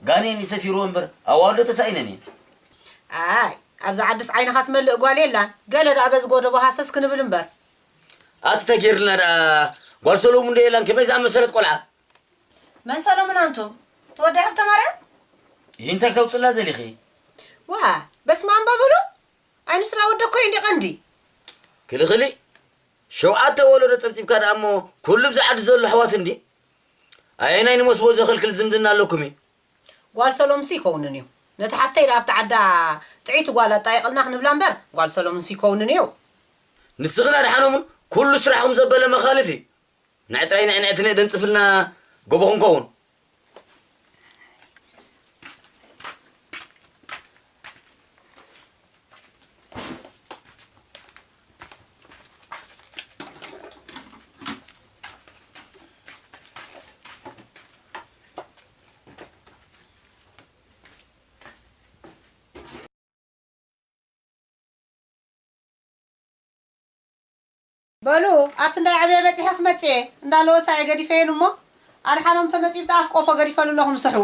ጋኔን ይሰፊርዎ እምበር፣ ኣዋልዶ ተሳኢነን እየን። ኣይ፣ ኣብዛ ዓድስ ዓይንኻ ትመልእ ጓል የላን። ገለ ደኣ በዚ ጎደቦ ሃሰስ ክንብል እምበር። ኣቲ ተጌርልና ደኣ፣ ጓል ሰሎሙን ዶ የላን ከመይ ዝኣመሰለት ቆልዓ? መን ሰሎሙን ኣንቱ? ተወዳይ ሃብተ ማርያም? ይህ እንታይ ክተውፅላ ደሊኺ? ዋ፣ በስመ ኣብ በብሉ? ኣይ ንስና ወደ እኮ እንዲ ቀንዲ። ክልኽሊ፣ ሸውዓተ ወለዶ ጸብጺብካ ደኣ እሞ ኩሉ ብዚ ዓዲ ዘሎ ኣሕዋት እንዲ? ኣየናይ ንመስቦ ዘኸልክል ዝምድና ኣለኩም እዩ? ጓል ሰሎምሲ ይከውንን እዩ። ነቲ ሓፍተይ ደኣ ኣብቲ ዓዳ ጥዒቲ ጓል ኣጣይቕልና ክንብላ እምበር፣ ጓል ሰሎምሲ ይከውንን እዩ። ንስኽን ኣድሓኖምን ኩሉ ስራሕኹም ዘበለ መኻልፍ እዩ። ንዕጥራይ ንዕንዕቲ ነደንጽፍልና ጎቦ ክንከውን። በሉ ኣብቲ እንዳይ ዓብየ በጺሐ ክመጽእ እየ እንዳለወሳ እየ ገዲፈየን እሞ ኣድሓኖም ተመጺኡ ብጣፍ ቆፎ ገዲፈሉ ኣለኹ ምስሑ።